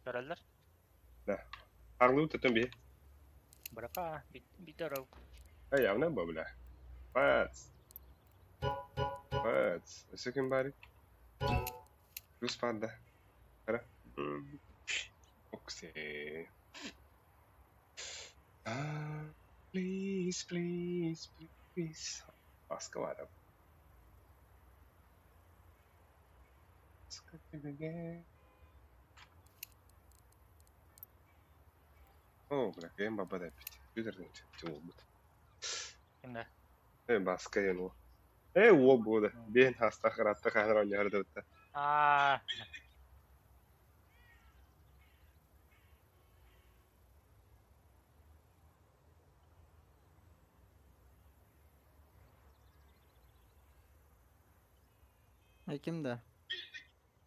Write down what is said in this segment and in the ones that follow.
Көрөллөр. Да. Арлыы төтөн биһи. Бырака, бит орол. Э, явно бо, бля. Бац. Бац. Өссө ким баарый? Плюс баар да. Кара. Оксе. Please, please, please. Аскаларым. Оо, бля, кэм баба да эппит. Бүтэрдин уолбут. Кимдэ? Э, баска диэн уол. Э, уол буода. Биэн хаастаах ыраатта хаһан оонньоһор да Аа. Э, ким да?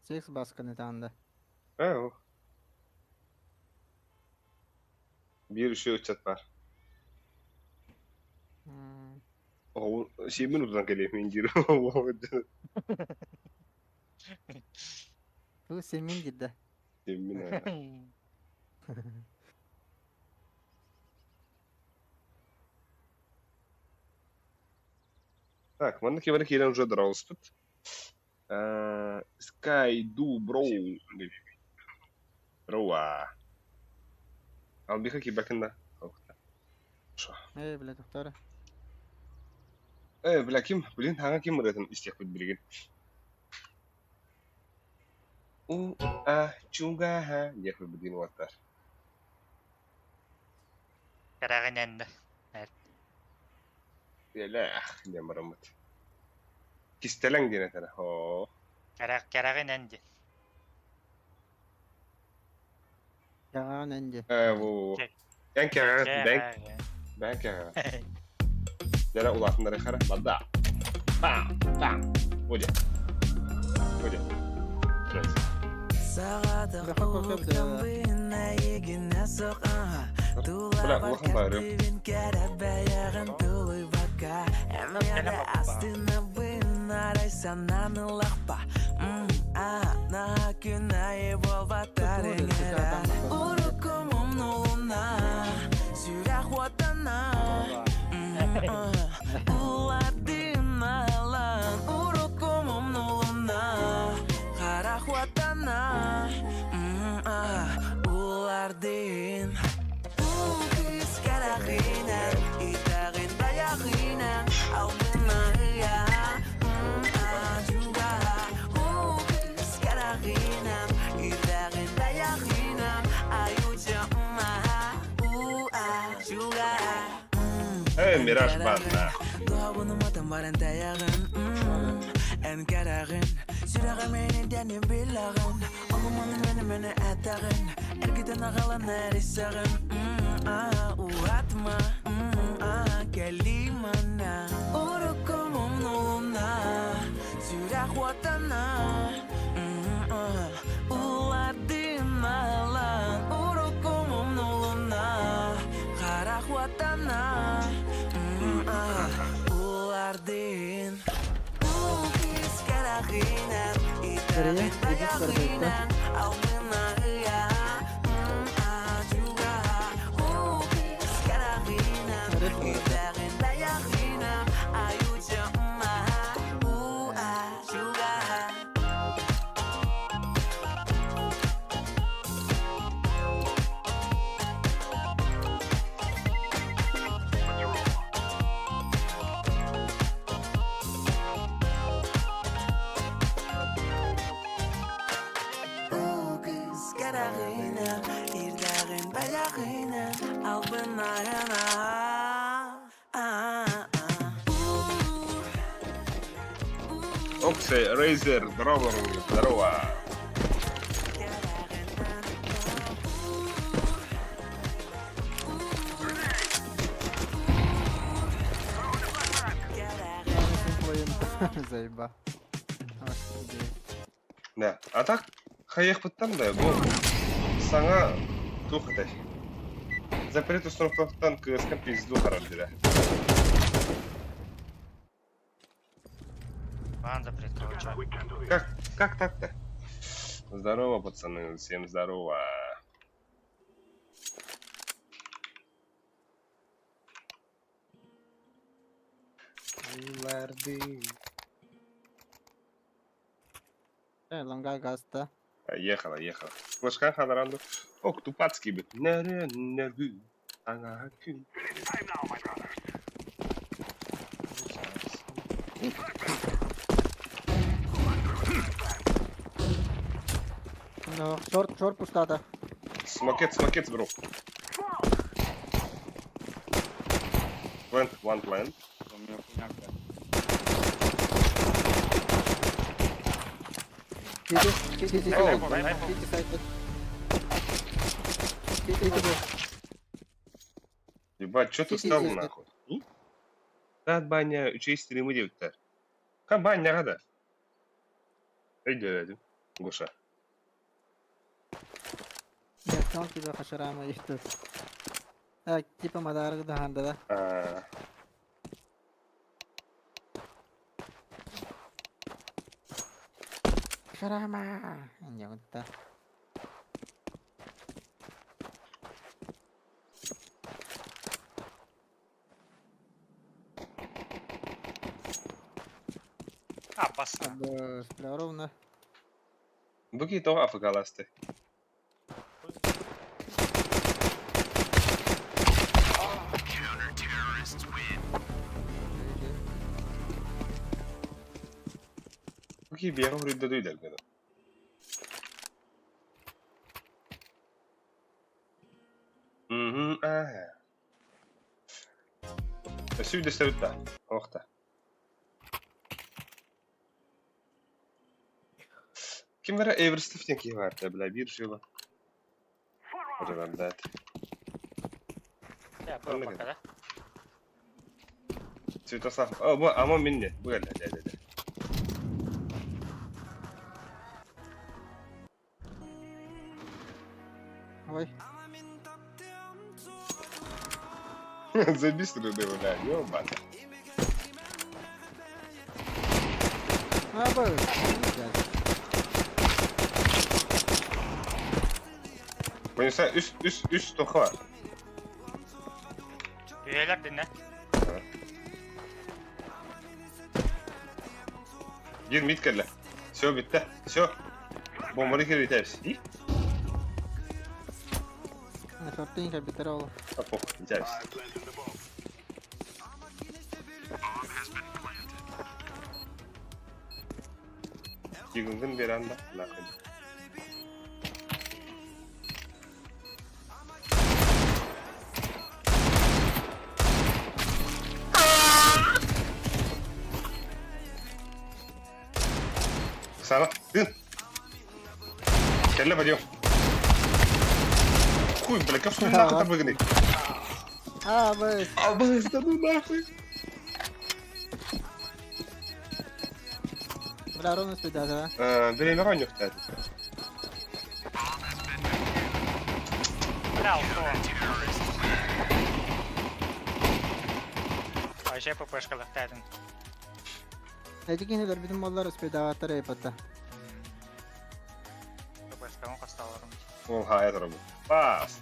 Секс басканы таанда. Э, ол. Биир үчүгэй ыччат баар. Оҕобун сиэммин утутан кэлиэм мин диир. Туу сиэммин диир да? Сиэммин ээ. Так, манна кимэрэ киирэн уже дорообуспут. Sky do bro Роа. Албиха киирбэккин да? Ээ, бля, тохтоо Э, бля, ким, блин, хаҥа ким ырыатын истиэхпит билигин. У а чугаха диэхпит билигин уолаттар. Кэрэҕинэн да. Үйэлээх диэн бараммыт. Кистэлэҥ диэн этэрэ. Оо. Кэрэх кэрэҕинэн диэн. Кэрэҕинэн диэн. Ээ, бу Эн кэрэҕин, бэҥ. Бэҥ кэрэҕин. Дьэрэ улаатыннары хара. Бада. Бам! Бам! Буде. Буде. Бля, улахан баарым. Эй, Мираж банда. Корея, Египет, Карабайта. Оксе, Рейзер, здорово, здорово. Заеба. Да. А так, хайыахпыттан да, бу саҥа туох этэй? Запрет установкаттан кыаска пизду харар дилэ. Баан запрет короче. Как, как так-то? Здорово, пацаны, всем здорово. Ыллардыы. Лонга гаста. Ехала, ехала. Флешка ханаранду. Ок, тупацкий бит. Нөрү, нөргү. Аңаһа күн. No, short, short пустата. Смокет, смокет, бро. Plant, one plant. У меня хуйня, бля. City, city, city, Oh, city, side. City, city. Ебать, что ты Сити, стал сити. нахуй? Саат баня үчүгэй стримы диэбиттэр. Ха банняҕа да. Өйдөөбөтүм. Гоша. Я снял тебя хашарама и тут. Так, типа мадарга да да. А, Хашарама. Не вот да. Аббас. Бля, ровно. Бу киһи тоҕо АФК-лаастай? Бу киһи биэҕэ уруйда дуйдарга да. Мгм, аа. Өссө үдэстэбит да. Охта. Ким эрэ Эверстов диэн киһи баар бля биир шыба. Блядь. Я был пока, да? Святослав. О, бу ама минне. Бу кэллэ, дэ, дэ, дэ. Ой. Забись туда, бля, ёбана. А, б. Понеса үс үс үс тоха. Üyeler dinle. Gir mid кэллэ. Все бүттэ. Все. Бомбаны киритэбис. И? Шортинка битэрол. А пох, итэбис. Дигүнгүн беранда нахуй. Сара, тын. Кэллэ пойдем. Хуй, бля, как что нахуй там выгнать? А, б. А, бля, да ну нахуй. Бля, ровно спидат, да? Время ранних, кстати. Бля, ушел. Ayşe ППшкалах тәдін. Эти кинелер бүтүн боллар спидаваттар эйпатта. ППшканы қасталарым. Ол хайа тұры Бас.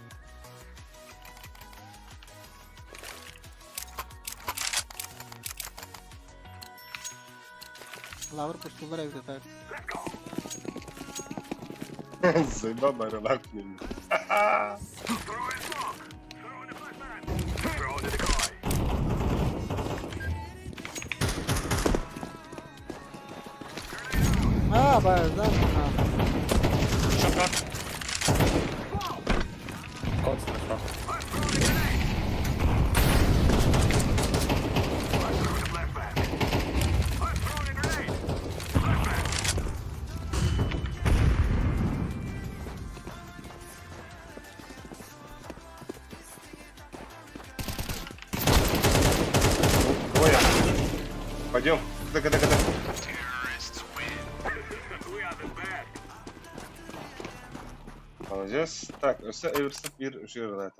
Лавр пустулар эбит так. Заебал барылак мен. А, б, да, Шокер. Код нашел. Двое. Пойдем. Когда, когда, когда. Молодец. Так, өссө Эверстов бир үшөр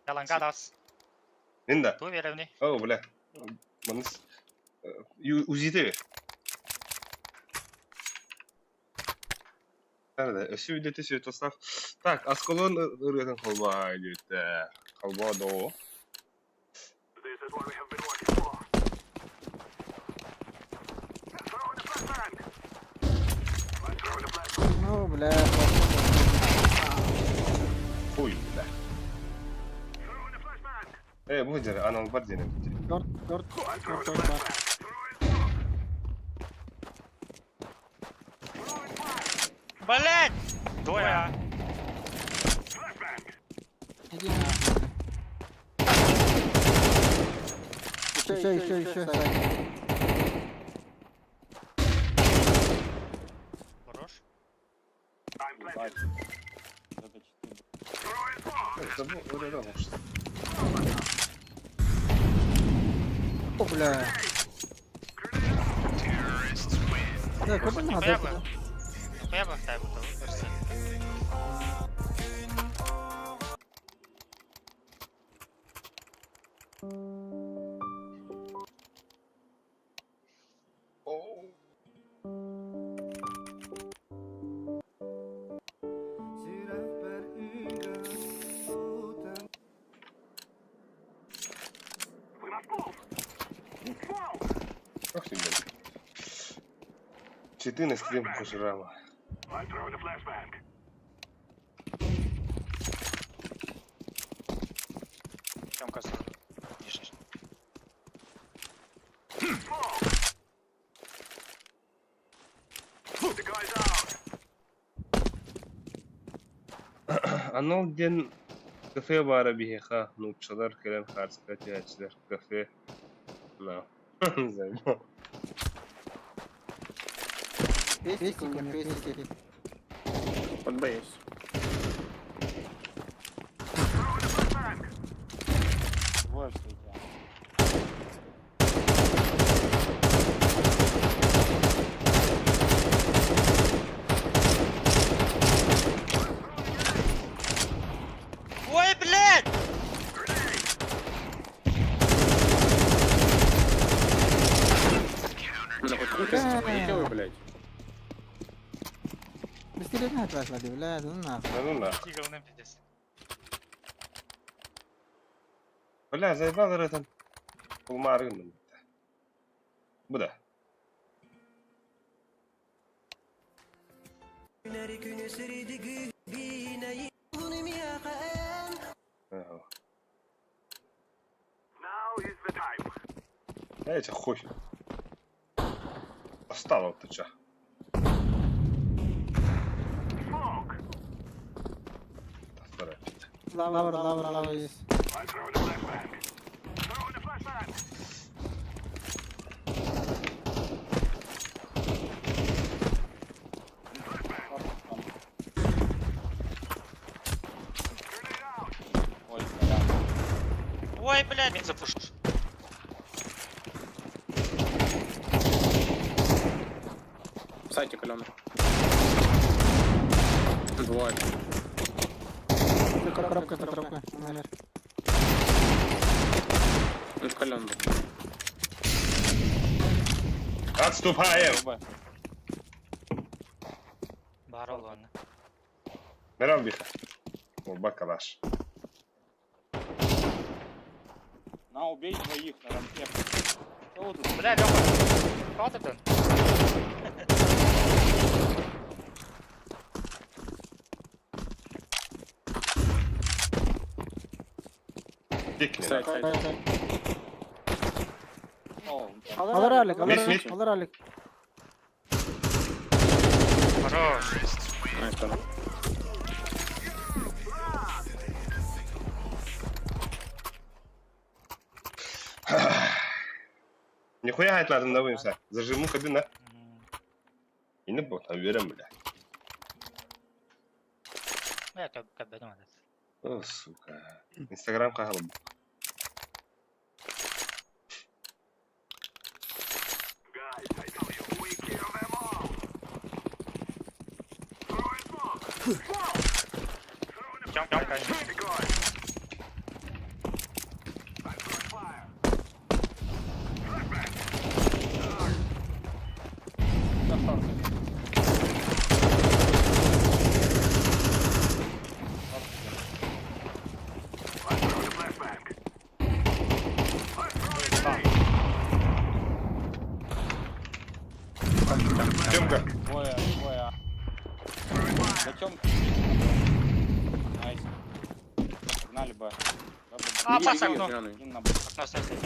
Яланга дас. Инда. Ту веревни. О, бля. Маныс. Узите. Nerede? Өссө үдэти Святослав. Так, Асколон ырыатын холба диэбиттэ. Холба доо. О, бля. Хуй, бля. Э, бу дьэ, анал бар диэн эбит. Short, short, short, short бар. Блять! Двое А. Иди нахуй. Еще, еще, еще, сайт. Хорош. Ебать. Это читы. Забыл, вот это вот что. О, бля. Да, куда Нихуя надо? бы. Нихуя бы хтай будто выберся. Оу. Ох ты, блядь. Читы на стрим пожрала. Тёмка Тише. Анал диэн кафе баара биһиэхэ нууччалар кэлэн хаарыска түһээччилэр кафе на Заебал. Пестик у меня, пестики. Под Б есть. Двое в свете. Ой, блять! Бля, хоть хуй ты полетел, блядь. Быстрее на пошла, бля, ну нахуй. Да ну нахуй. Кигалным пиздец. Бля, заебал это. Улмарыгын. Бу да. Ага. Эй, это хуй. Остало ты чё? Лавр, лавр, лавр есть. Ой, сорян. Ой, блядь, мид запуш. В сайте каленый. Двое. Коробка, коробка, наверх. Ну, это кален был. Отступаем! Б. Барол ладно. Мирам биха. Оба калаш. На, убей двоих на рампе. Что вы тут? Бля, Лёха. Кого ты тут? Пикни. Сайт, сайт. Сайт, сайт. О, Алар алик, алар Мид, алик, мид. алар алик. Хорош. Найс, хорош. Нихуя хайтларын да буйымса. Зажиму кабина. И не бот, уверен, бля. Бля, как как бы думал. О, сука. Инстаграм кахал. Тёмка, конечно. На шорты. Тёмка. Двое, двое. Б. Б, Б, Б. А, Беги, пас беги, окно. зеленый. Один на Б. Окно снесли.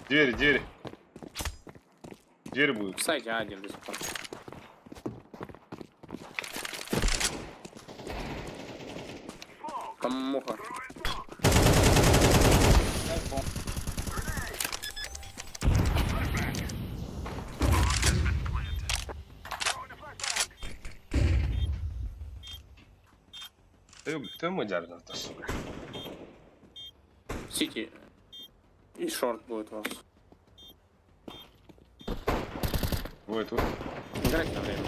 Двери, двери. Дверь будет. В сайте А1 до сих пор. Там муха. Дай бомбу. Ты мой дядя, сука. Сити. И шорт будет у вас. Двое тут. Играть на время.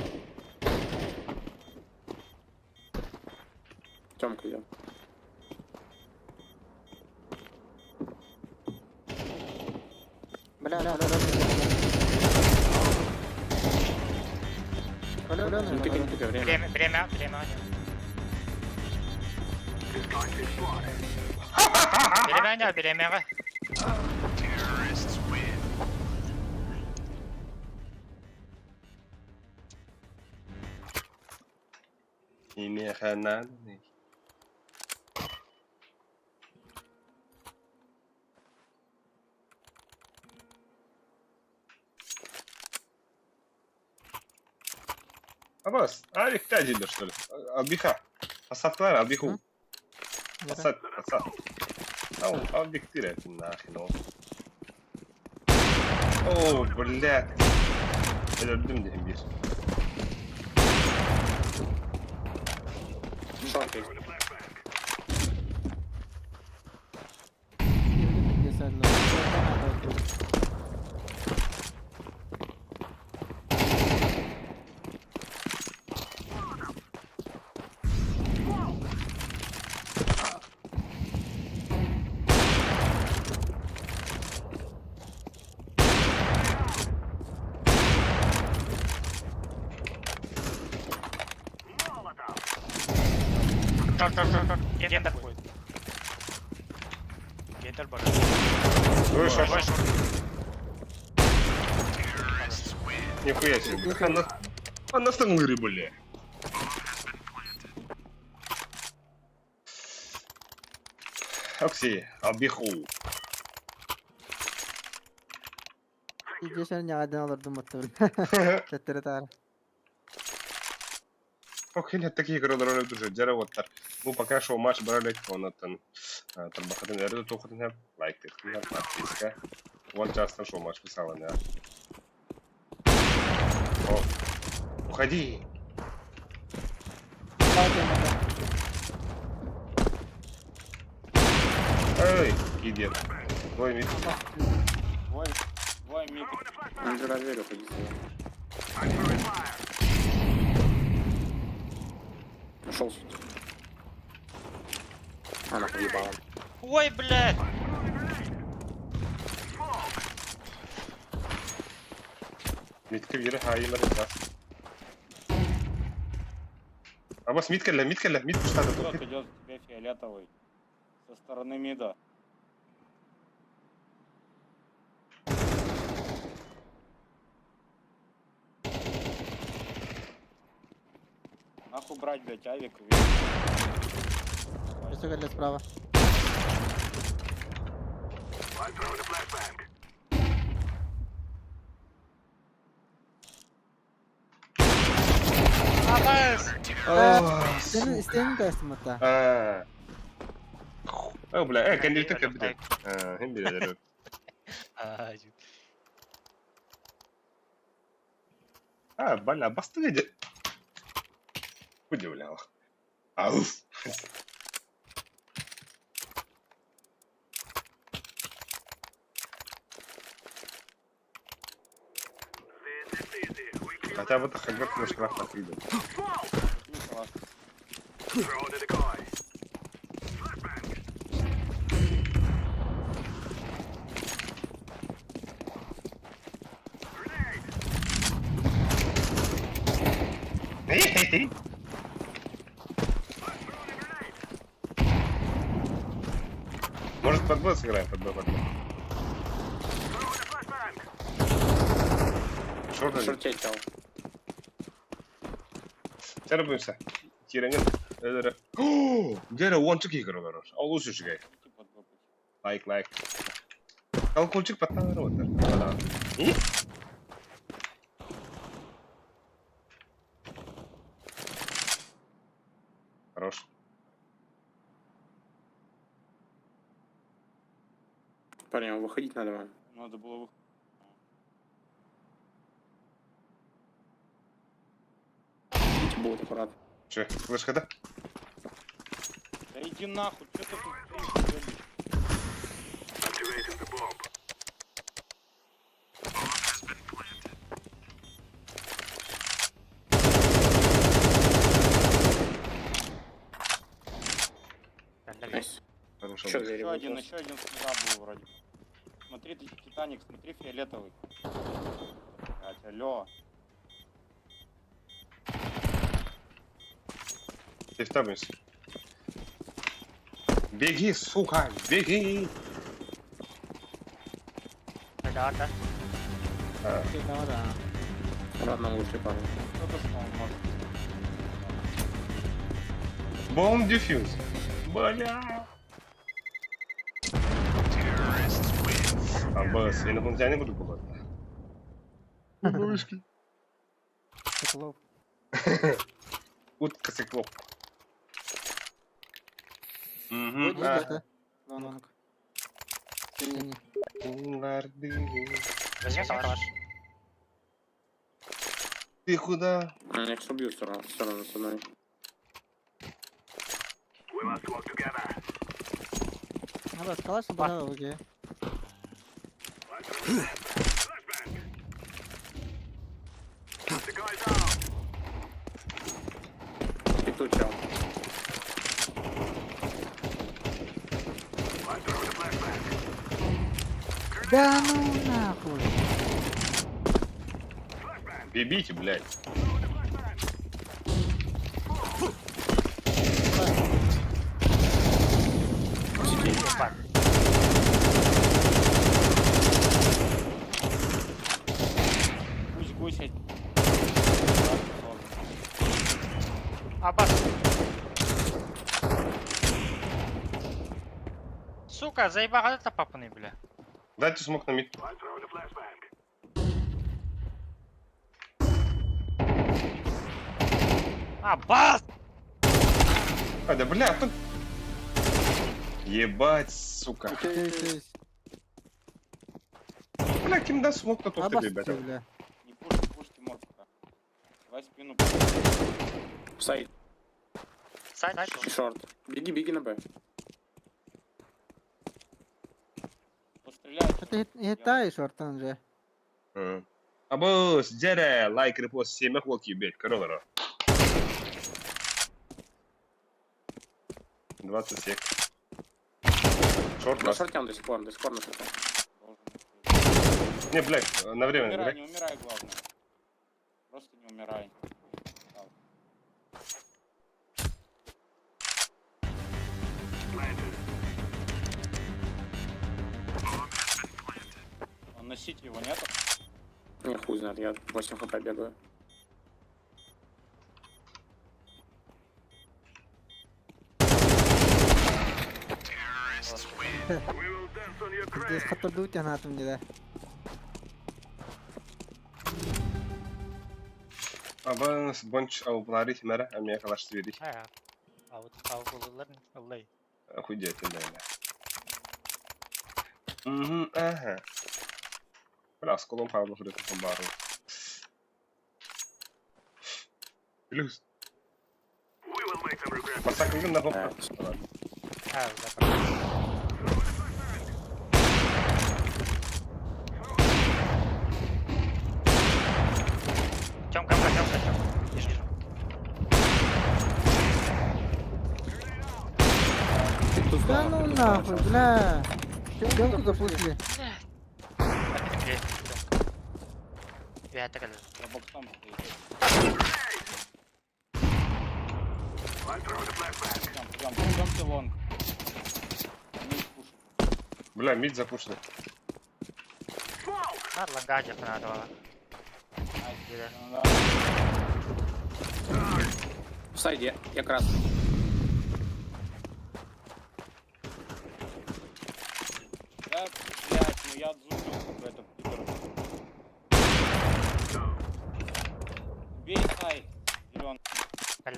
Тёмка идет. Бля, бля, бля, бля. Бля, бля, Не тыкай, не тыкай, время. Время, время, время. Время, время. Имя хана. Абас, Алик тядилер, что ли? Албиха. Асатлар, албиху. Асат, асат. Ау, албих тире, нахрен. О, блядь. Öldüm diyeyim bir. Шорт есть. Шорт, шорт, шорт, шорт. Гендер будет. Гендер бар. Ой, шорт. Ой, шорт. Нихуя себе. А нас там лыры были. Окси, албиху. Ох, такие игры дуже дьэрэуоттар. Бу пока шоу матч баралек, онтон тарбахатын эрдэ туоххутун лайк подписка. Вон часто шоу матч писала, да. О, уходи. Эй, иди. Ой, мид. Двое, двое мид. Он же дверь уходит. Ушел сюда. Она поебала. Ой, блядь. Мидке биир хаайылар да. Абас мид кэллэ, мид кэллэ, мид пуштады. Идет, идет к тебе фиолетовый. Со стороны мида. Нахуй брать, блядь, авик. Справа. Абас. Сен тестим это. Аа. Оо, бля, кэннибитэ кэбитэ. Аа, хим билэр. А, Аа, бля, бастыга дьэ. Удивлял. Ауф. Хотя бы так как штраф так видел. Может под Б сыграем, под Б, под Б. Шорт один. Шорте чел. Терпимся. Тира нет. Өлөрө. Дьэ эрэ уонча киһи көрө олорор. Олус үчүгэй. Идите подгопать. Лайк, лайк. Колокольчик баттаан эрэ уоттар. Хорош. Парни, вам выходить надо вам. Надо было выходить. Идите, будут аккуратно. Че, флешка да? Да иди нахуй, что ты тут стоишь, ёбаный? Nice. Хорошо. Еще двери Еще будут один, у вас. еще один сюда был вроде. Смотри, ты Титаник, смотри, фиолетовый. Блять, алло. Ты в табусе. Беги, сука, беги! Да, да. Да, да. Аккуратно лучше, парни. Кто-то снова может. Bomb defuse. Бля. Аббас, инопланетяне будут было. Бабушки. Циклоп. Утка циклоп. Ой, Угу. это. Long. Синий. Возьми калаш. Ты куда? Меня сейчас убьют все равно с одной. Аббас, калаш да, окей. И тут чел. Да ну нахуй. Бегите, блядь. Ебать. Пусть гусь. Аббас. Сука, заебал это папаны, бля. Дайте smoke на mid. Аббас! А, да, бля, тут... Ебать, сука. Окей, окей. Бля, кем да smoke то тут Аббас, ребята. бля. Не пушки, пушки, мор пока. Давай спину. Site, Site, short. Беги, беги на Б. Постреляй. Это хитай шортан же. Аббас, дядя, лайк, репост, семь хлоки, блядь, королера. 20 сек. Шорт, На ласт. шорте он до сих пор, до сих пор на шорте. Не, блядь, на время, Не умирай, блядь. не умирай, главное. Просто не умирай. Он на сити его нету? Не, хуй знает, я 8 хп бегаю. Здесь хатырдуу тянатым деди. Аббас, бонч, ауплари, химера, а меня калаш свири. А вот аллай. Охуеть, да, да. Угу, ага. Бля, с колом Павлов это бару. Плюс. Басак на Да. А, да, Тёмка, Тёмка, Тёмка. Вижу. Ты тут Да снова, ну ты тут снова нахуй, чел. бля. Демку запушили. Опять где? Тёмка. Я это как За боксом стоит. Идем, идем, идемте long. Они их пушат. Бля, mid запушили. На лонга где-то надо было. Nice. Где? Ну да. В сайде, я красный.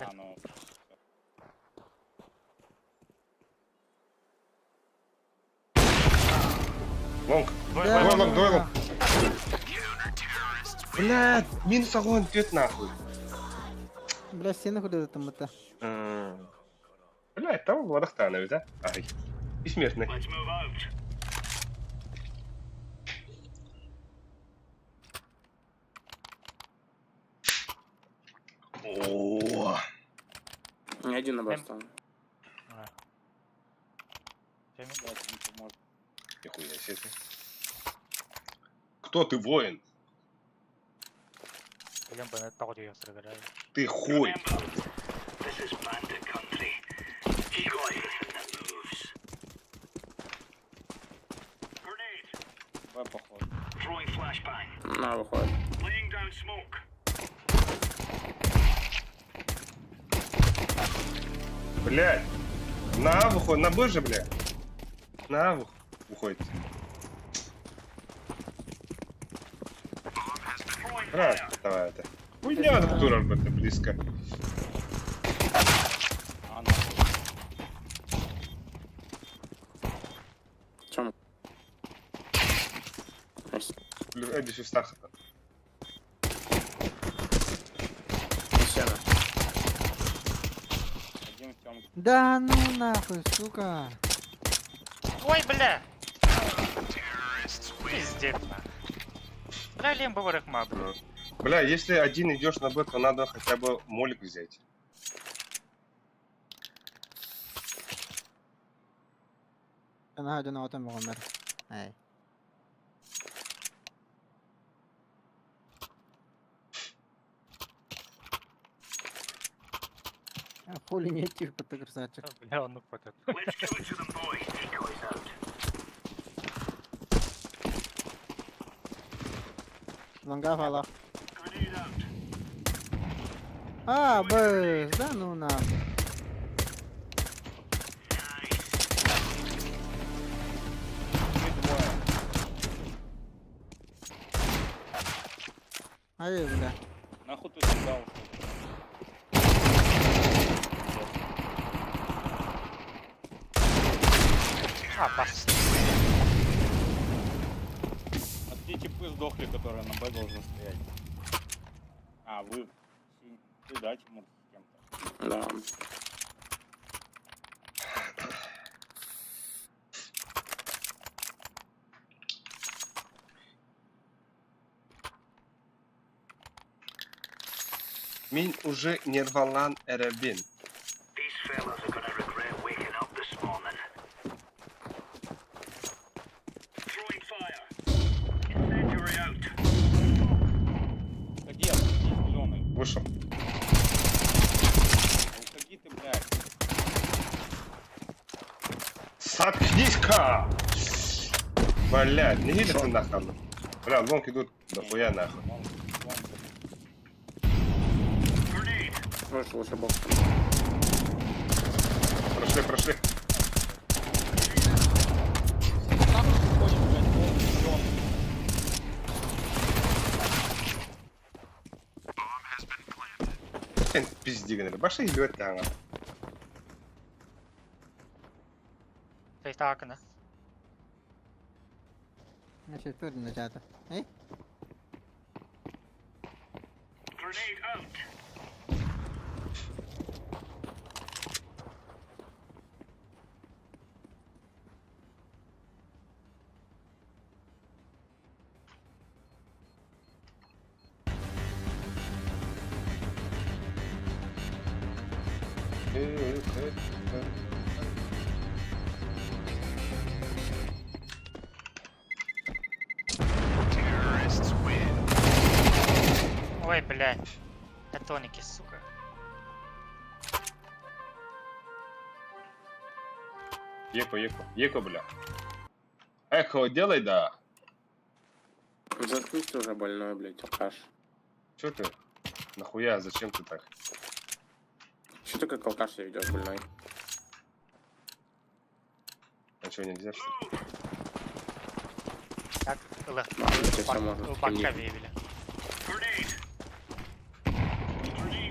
Кэллэ. А, ну. Long. Да, Двое long, ну двое long. нахуй. Блядь, минус огонь, тет нахуй. Бля, стены куда там это. Блядь, там владахтана ведь, а? Ай. И смертный. О, Не один на Б остался. А. Тёме? Блядь, не поможет. нихуя себе. Кто ты, воин? Блин, бы тоҕо дьиэ сырыгара. Ты хуй. Б, походу. На, выходит. Блядь. На А выходит, на Б же, бля. На А выходит. Раз, давай это. Хуйня, дура, это близко. А, нахуй. Чем? Nice. Эдди Фистаха. Сена. Один в тёмке. Да ну нахуй, сука. Ой, бля! Пиздец, нахуй. Бля, лимба вырыхма, бля. Бля, если один идешь на Б, то надо хотя бы молик взять. Ана один отом оҕоннор. Эй. А хули нет тихо, ты красавчик. Бля, он упадет. Лонга фала. А, бэс, да ну нахуй. Три двое. Ай, бля. Нахуй ты сюда ушел? А, бас. А те типы сдохли, которые на Б должны стоять. А, вы... Ты, да, Тимур, с кем-то? Да. Мин уже нервалан эребин. These fellas are gonna regret waking up this morning. Throwing fire. Incendiary out. Уходи, отойди, зеленый. Вышел. Уходи ты, блядь. Заткнись-ка! Блядь, не видишь ты нахуй? Бля, long идут, дохуя нахуй. Long, long. Grenade. Вышел уже бокс. Прошли, прошли. Нахуй ты ходишь, блядь, long, зеленый. Сен пизди, говорит. Баши идет там. Фейстаакана. Значит, тут начато. Эй, Grenade out. Ой, бля. Катоники, сука. Еко, еко, еко, бля. Эхо делай, да. Заткнись ты уже больной, блядь, алкаш. Че ты? Нахуя, зачем ты так? Че ты как алкаш себя ведешь, больной? А что, нельзя, что ли? Так, ылых. Ладно, тебе всё можно. Бакка выявили. Grenade.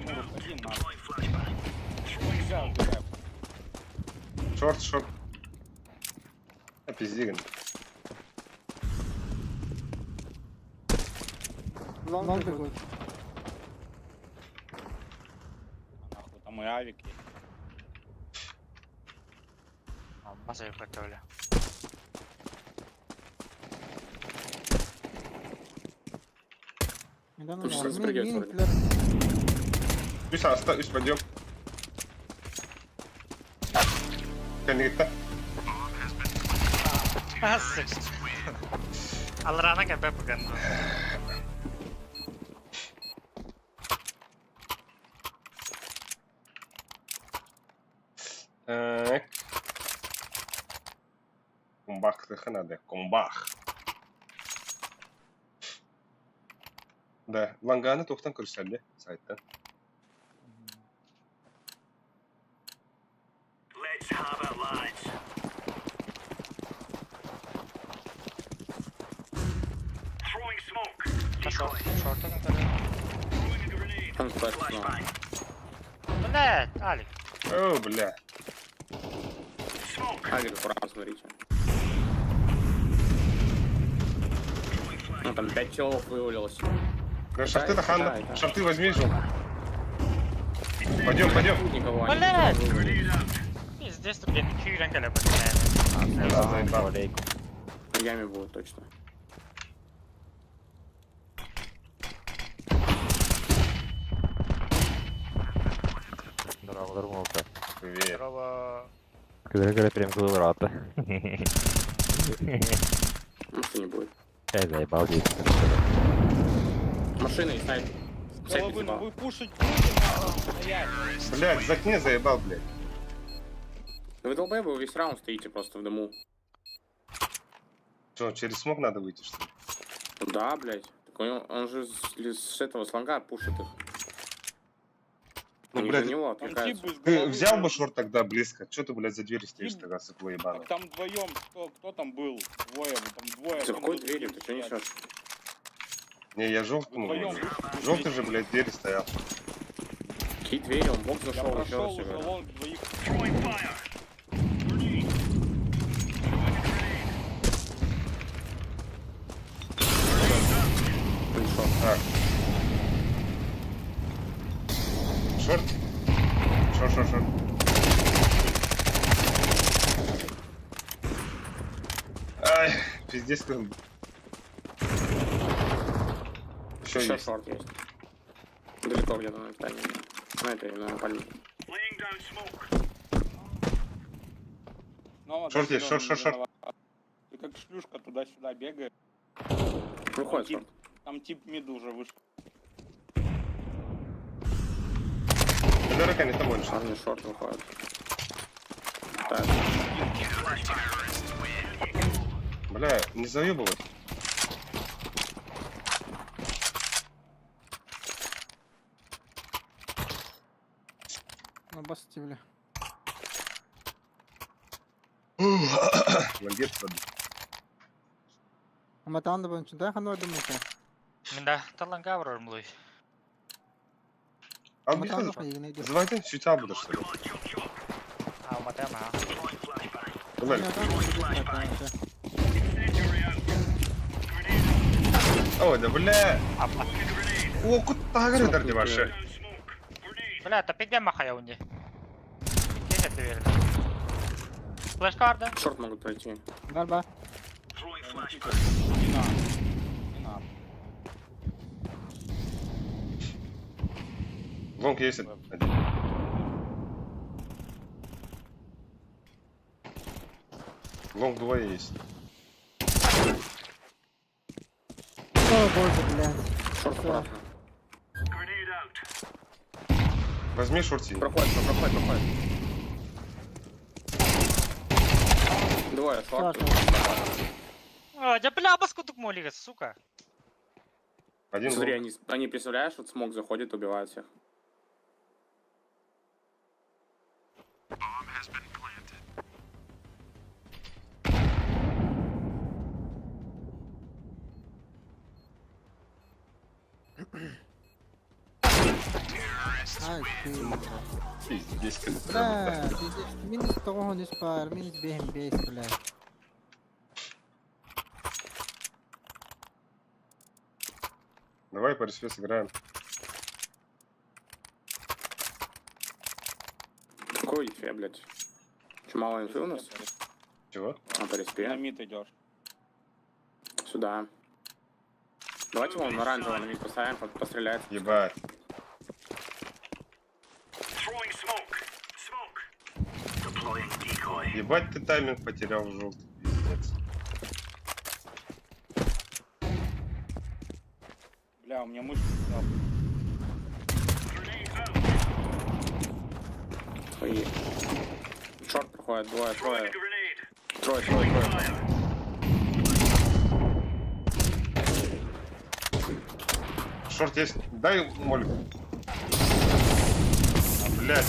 Тимур, уходи нахуй. Deploying flashbang. Short, short. Пиздигин. Long бегут. А нахуй, там и авик есть. Мас готовили. Тут сейчас придётся вроде. Үс аста, үс подъем. Кэнниттэн. Алрана КБ погано. Так. Комбах надо, комбах. Да, ланганы тоқтан көрсәлде сайттан. Let's have it, lads. Throwing smoke. Шорт, шорт Throwing a grenade. Там флеш снова. Flashbang. Блядь, Алик. О, бля. Smoke. Авик аккуратно, смотрите. Ну там 5 челов вывалилось. Да, шорты Да, ханда. да, да. Шорты возьми, жил. Пойдем, пойдем. Тут никого они Блядь! вывалились. Пиздец, тут блин, кирен блядь. Да, заебал. На яме будут точно. Здорово, здорово. Привет. Здорово. Когда прям квадрата. Может и не будет. Я заебал здесь. Машина и сайт. Сайт Головы, ну заебал. вы пушить будете, нахуй, стоять. Блядь, закни заебал, блядь. Да вы долбоебы, вы весь раунд стоите просто в дыму. Что, через смог надо выйти, что ли? Ну Да, блядь. Так он же с этого с лонга пушит их. Ну, Они блядь, же на него Там тип отвлекаются. из Ты головы взял бы был. шорт тогда близко. Че ты, блядь, за дверью стоишь Тип- тогда, сыпло ебаное? Так там вдвоем, кто там был? Двое, вы там двое. За там какой за дверью? другим Ты что стоят. несешь? Не, я желтый, Вдвоем. желтый же, блядь, двери стоял. Какие двери? Он в бок Я зашел, еще прошел раз тебе уже говорю. long двоих. Throwing fire. Grenade. Пришел. Так. Short. Short, short, short. Ай, пиздец, как... Еще Еще есть. short есть. Далеко где-то на тайминге. На этой, на пальме. Laying down smoke. Снова Short есть, Зелёный short, short, short. виноват. Ты как шлюшка туда-сюда бегаешь. Выходит Тип, short. там тип mid уже вышел. Дорога не там больше. Парни short выходит. Так, Бля, не заебывай. На басте, бля. Лангет под. Аматан да бун чунда ханва думаю. Минда, таланга врормлуй. А Аматан бихаз. да хуйны. Звайте, сюда буду, что ли? А, уматема. Throwing flashbang. Давай. Incendiary out. Grenade. Ой, да бля. Апа. Throwing a grenade. О, куда говорит, ваше? Down smoke. Grenade. Бля, та піде махая уні. Десять довірили. Флешкарда. Шорт могут пройти. Барба. Throwing flashbang. Не надо. Не надо. Long есть один. Long двое есть. О боже, блядь. Short аккуратно. Grenade out. Возьми short синий. Проходит, проходит, проходит. Двое, short. Short. О, да бля, баску дукмоліга, сука. Один Смотри, long. они, представляешь, вот smoke заходит, убивают всех. Ай, ты. Пиздец, как Бля, пиздец, минус 93 баар, минус 5 5, бля. Давай по респе сыграем. Какой дефе, блядь? Че, мало инфы у нас? Чего? А, по Ты на респе. мид идешь. Сюда. Давайте вон оранжевого на мид поставим, постреляет. Ебать. Throwing smoke. Smoke. Deploying decoy. Ебать ты тайминг потерял желтый. Пиздец. Бля, у меня мышка села. Grenade out. Ой. Шорт проходит, двое, Throwing трое. a grenade. Трое, трое, трое. Fire. Шорт есть. Дай молик. Блять.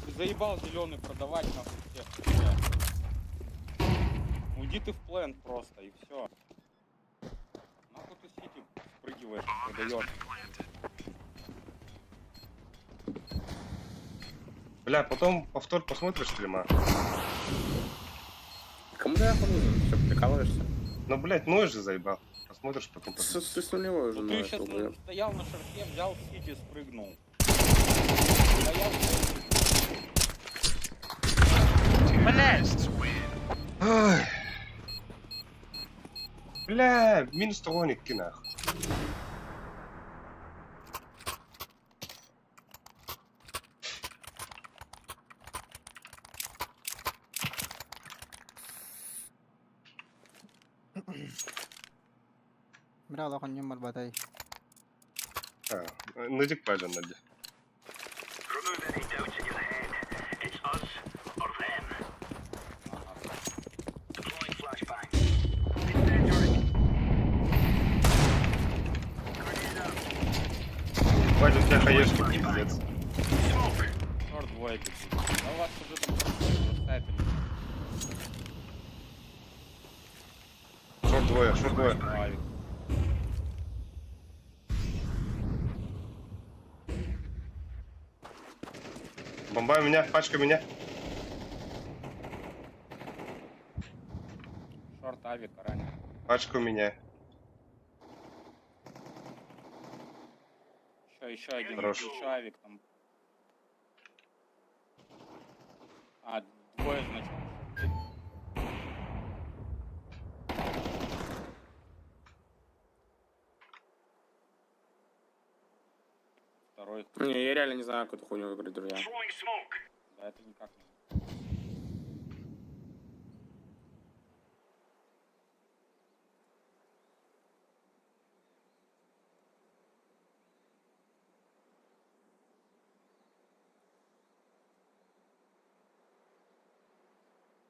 Ты заебал зеленый продавать нахуй всех. Бля. Уйди ты в плен просто и все. Нахуй ты сити спрыгиваешь, продаешь. Бля, потом повтор посмотришь стрима. Кому ты нахуй нужен? Все, прикалываешься? Ну, блять, ной же заебал. Посмотришь потом. С, с нулевой уже Ну ты ноешь, сейчас долбоёб. стоял на шарке, взял сити, спрыгнул. Стоял, Блять! Ай. Бля, минус тоник нахуй. Бля, лохон ньюмар батай. А, ну пажа надо. Remove any doubts in your head. It's us or them. Deploying flashbang. Incendiary. Grenade out. Ебать, у тебя хаешки пиздец. Smoke. шорт двое бегут. Да у вас уже там заставили. Шорт двое, шорт двое. Авик. Бомба меня, пачка меня. Шорт авик ранее. Пачка у меня. Еще, еще один. Хорош. Еще авик там. А, двое, значит. Второй. Не, я реально не знаю, какую-то хуйню выбрать, друзья. Throwing smoke. Да, это никак не.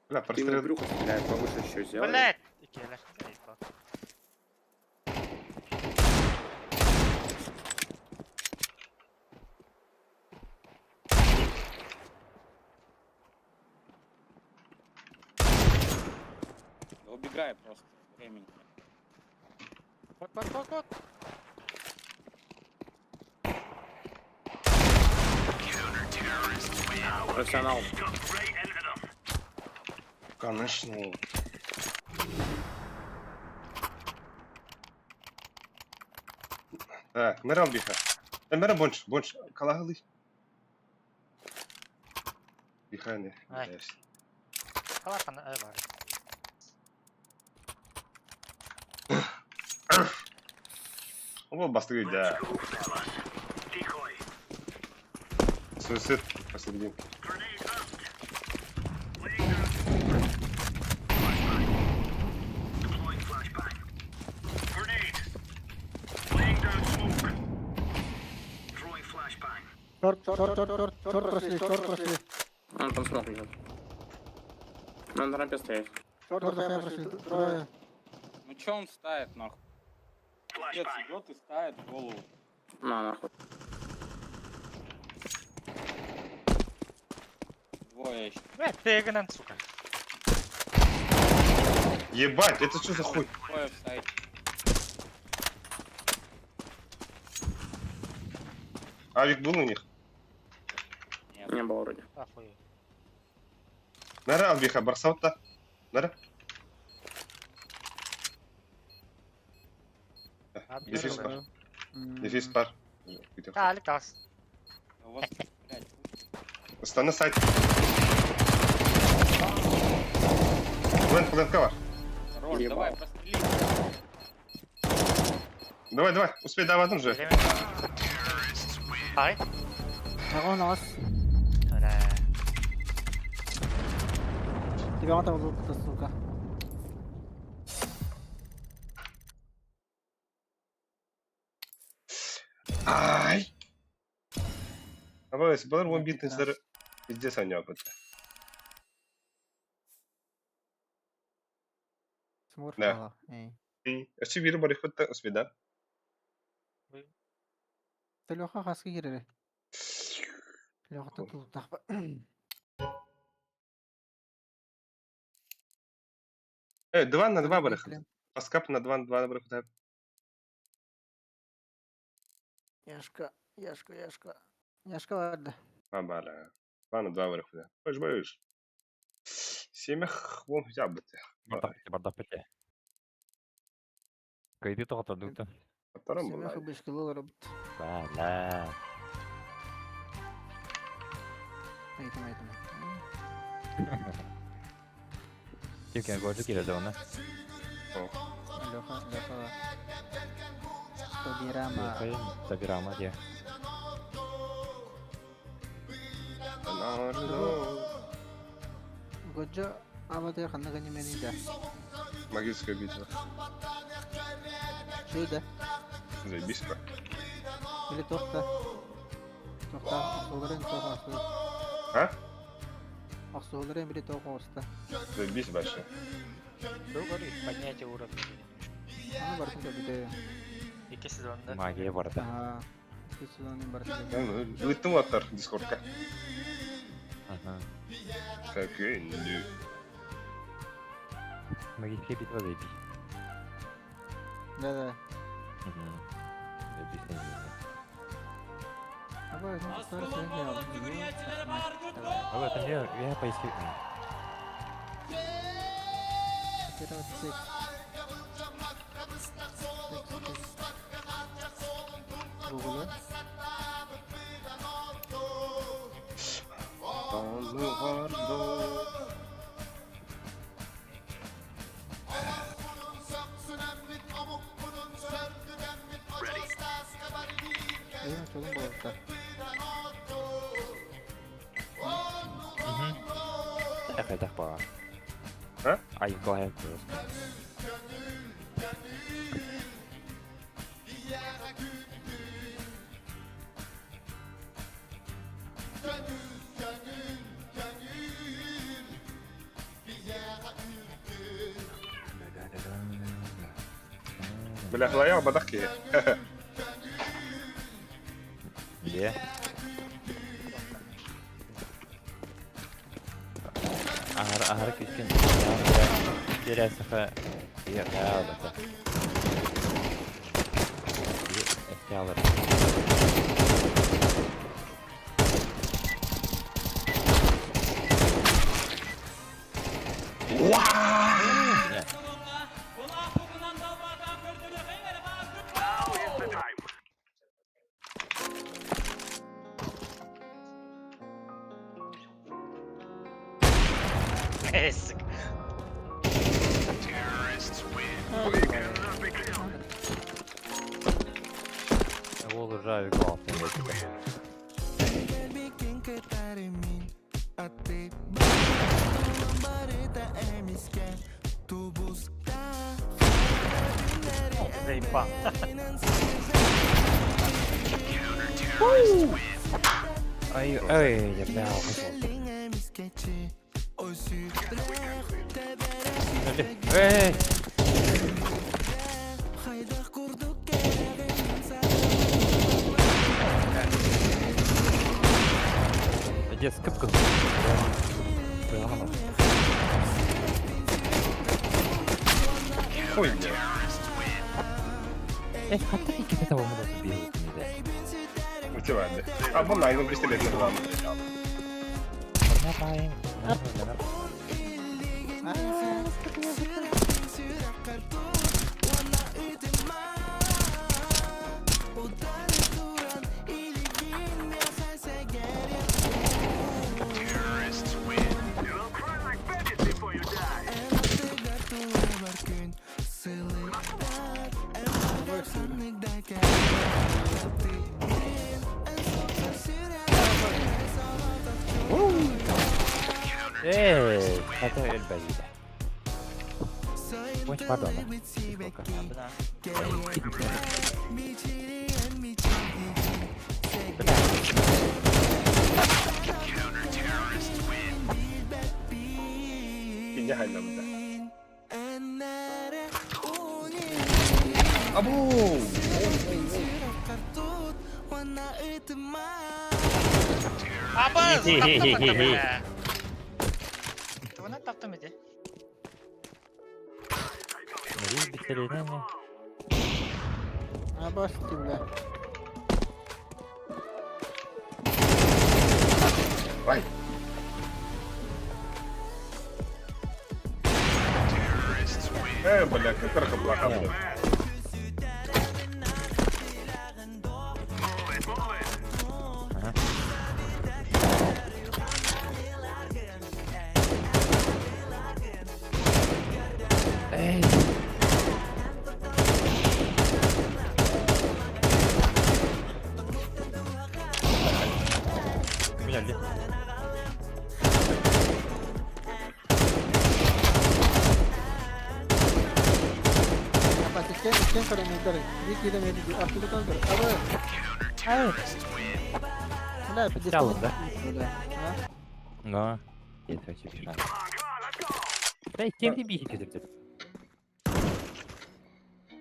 Бля, Ты ему прострел. брюхо стреляет, повыше еще сделай. Блять! Икеле, заебал. Да убегай просто. Времени. нет. Вот, вот, вот, вот. Профессионал. Stuck right into them. Конечно. Так, Мерал биха. Мера больше, больше. Калагалы. Биха не. Ай. Блядь. Халапан, бар. Оба бастыры, да. Go, fellas. Decoy. Суицид посередине. Grenade out. Laying down smoke. Flashbang. Deploying flashbang. Grenade. Laying down smoke. Throwing flashbang. Шорт, шорт, шорт, шорт, шорт прошли, шорт прошли. Он там смог лежит. Он на рампе стоит. Шорт ХП прошли, трое. Ну че он ставит нахуй? Пиздец Flashbang. идет и ставит в голову. На, нахуй. Двое еще. Блять, ты гнан, сука. Ебать, это что за хуй? Двое в сайте. Авик был у них? Не было вроде. Ахуй. Нара албиха барсаутта. Нара. Дефис бар. Дефис бар. Таалик тас. У вас, блядь, Устаны сайт. Плент, плент кавар. Хорош, Ебал. давай, прострели. Давай, давай, успей давай же. Ай. Аҕа Бля. Тебя он там лук сука. Ай! Абы, былыр он битнесleri пиздец они опыт. Смурф Да. Эй. Өчү бири бар ихбетте успей да. Леха хаска киирэр. Лехата тулутах. Э, 2 на 2 бар ихбет. Паскап на 2 на 2 бар ихбет. Яшка, Яшка, Яшка. Яшка барды. А бара. 2 на 2 бар ихбет. Бош бош. Семех вон хотя бы ты. Бардак бардак пете. Кайды тоҕотордуктан. Втором была. Семеха бешкило робот. Бала. Айтым, айтым. Ким көрдү кире оны. Леха, Леха. Тобирама. Табирама де. Годжо абады ханна ганимени да. Магическая битва. Шуй да. Заебись про. Или тохта. Тохта, ахсуларын тох ахсул. А? Ахсуларын били тох оста. Заебись вообще. Поднятие уровня. Аны бартын көбүтэ. Ики сезонда. Магия барда. Аа. Сезонын бартын. Ыттым аттар дискордка. Ага. Какой ню. Магическая битва заебись. Да, да. Заебись не знаю. Аба, ну, старый А в этом я поясню. Google. Benim solum bolutta. Хайдах баа. А? Ай, go просто. Бля, хлая бадах ки. Где? Ахар ахар кискен. Терясаха. Я да. Эстялар. Эсик. Ол ржавый классный. Заебал. Ай, ай, я бля, Эй! Дед, скыпка. Хуй мне. Эй, хата икки того муда бил. Мотивация. А бу найгын пистолет на главном. You'll cry like babies before you die. Эй, это элбэйдэ. Ой, pardon. Бля. Кинья хайламда. Абу! Абыз! Таптым бля. Тугунан таптым ити. Абашки, бля. Ай! Э, бля, как плоха, бля. Эй! Меня ли? Апа, иккен көрө Бир киде мен артыдан көр. Абы. Эй! Бля, пиздец. Чалын, да? Бля. А? Но. Это вообще пишет. Да, кем ты бихи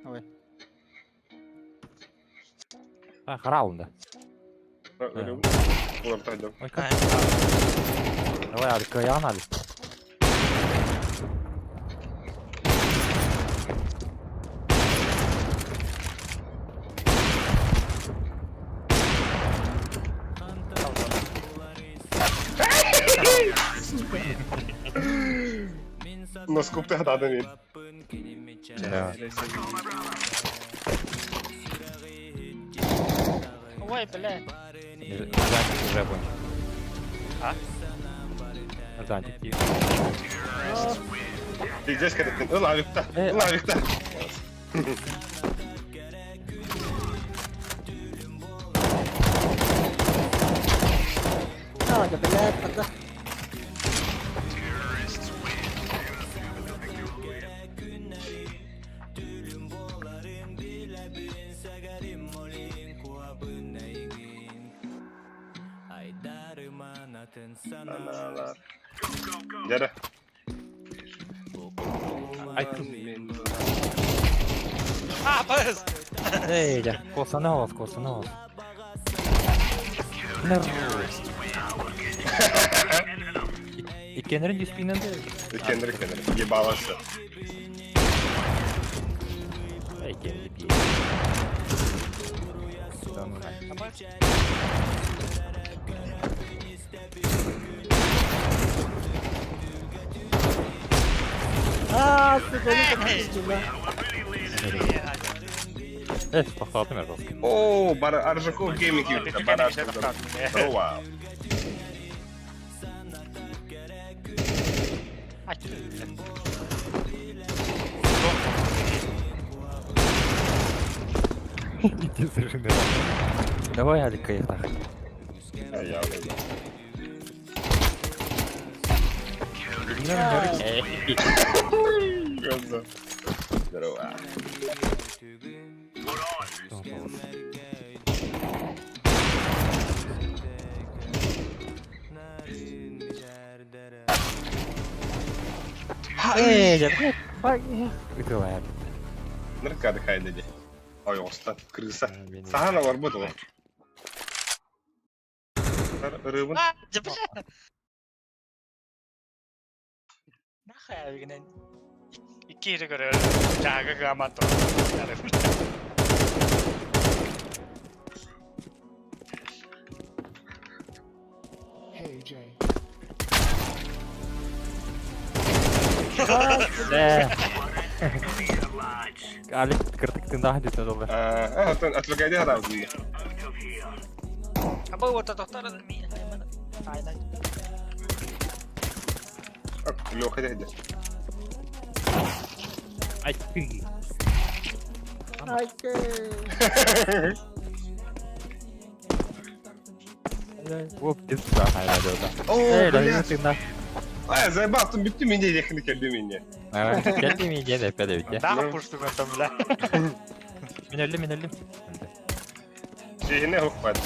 Ой. А, хараунда. Ой, как? Давай, Алик, я надо. Насколько ты гаданый. Да. Ой, бля. Зантик уже понял. А? Зантик. Ты здесь когда ты? Лавик-то, лавик-то. А, да, блядь, тогда. Дядя. Ай, Абыз! Эй, я. Косанос, косанос. Иккенерин диспинен де. Кеннер, кеннер. Ебалася. Эй, кеннер пи. Да ну нахер. А, сука, не бля. Эй, похватым я жестко. О, бар Аржаков гейминг юта, барашка. Здорово. Иди совершенно. Давай, Алика, их нахуй. А я уже. Здорово. Эй, я Выкрывай. Ныркады хайдеди. Ой, оста, крыса. Сахана работала. Рыбын. А, да бля. Нахай гинен. Икки көрөр. Жагы гамато. Hey Jay. Э. Алик кыртык тындаах дете доллар. Отвлекайди хараабытын. Абы уота тохтор миин. Айна. Леха дядя. Ай ты. Айкы. Оп, деп хайда деді. О, Эй, блядь. тындаах. А, заебал, тут бүттү мине дехини келди мине. Келди ми деді опять ведь. Да, пушту там, бля. Мен өлдüm, мен өлдüm. Жейіне хукпат.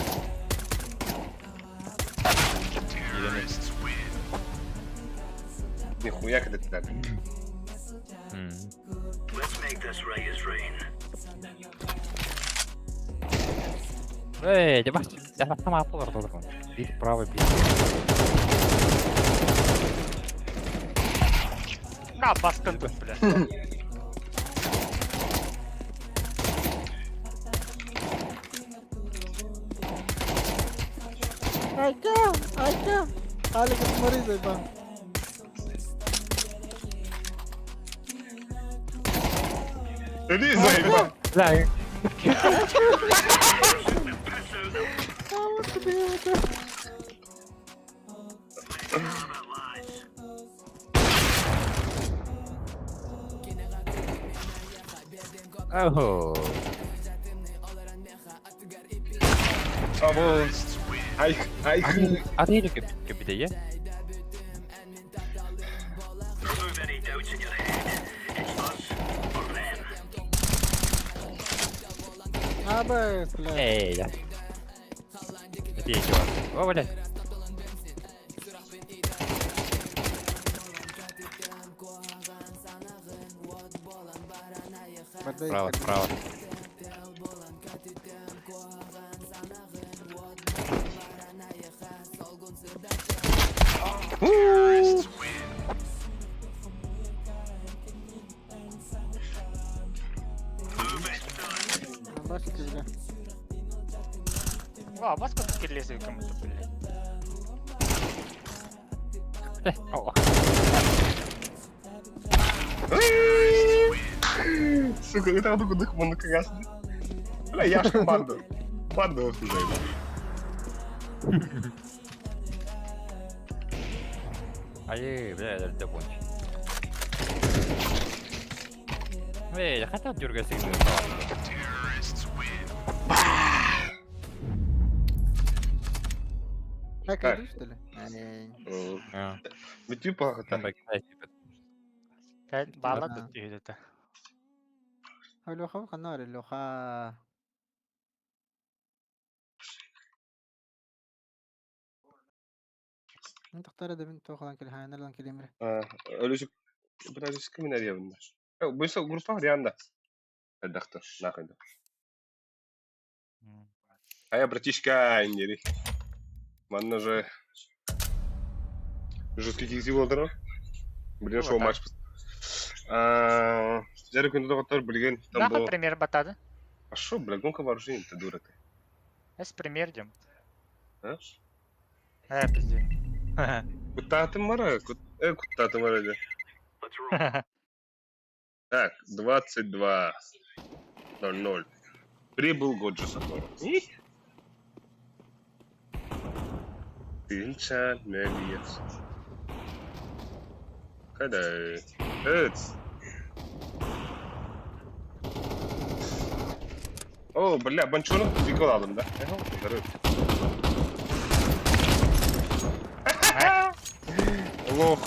Нихуя когда ты так. Let's make this right as rain. Эй, дебаш, я сама апылар доллар. Бир правый, бир. На, баскын тут, бля. Айка, айка. Алик смотри заебал. Иди заебал. Бля, А, вот тебе это. Охо. Або. Ай, ай. Аты кепите, Remove any doubts in your head. It's us or them. Абы, бля. Эй, я. Это я чувак. О, блядь. Справа, справа. Башки, бля. Ва, баска тут келесі кому-то, блядь. О, Сука, это вот кудых мон как Бля, я ж банду. Банду вот заебал. Ай, бля, это понч. Эй, хотя дергайся. Так, Так. иду, что ли? Ай. Бүтү пахата. Бала тут это. Леха, канаре, Леха. انت اختار ده بنت تاخذ كل هاي نلان كل يمره Ölüsü birazcık kimin eriyor bunlar? Bu ise grupa var yanında. Доктор, нахуй. А я, братишка, индири. Манна же жесткий кикси болдыр. Билген шоу матч. Жары күндө доктор билген там Нахуй бу. премьер батады. А шо, бля, гонка вооружений, ты дура ты. Эс премьер дем. А? Э, пизде. Куттаатым бар, куттаатым бар эди. Let's roll. Так, 22:00. Прибыл Годжо Сатору. Тынча Мелиец. Когда? Evet. О, бля, банчонок прикол алdım да. Здорово. Лох.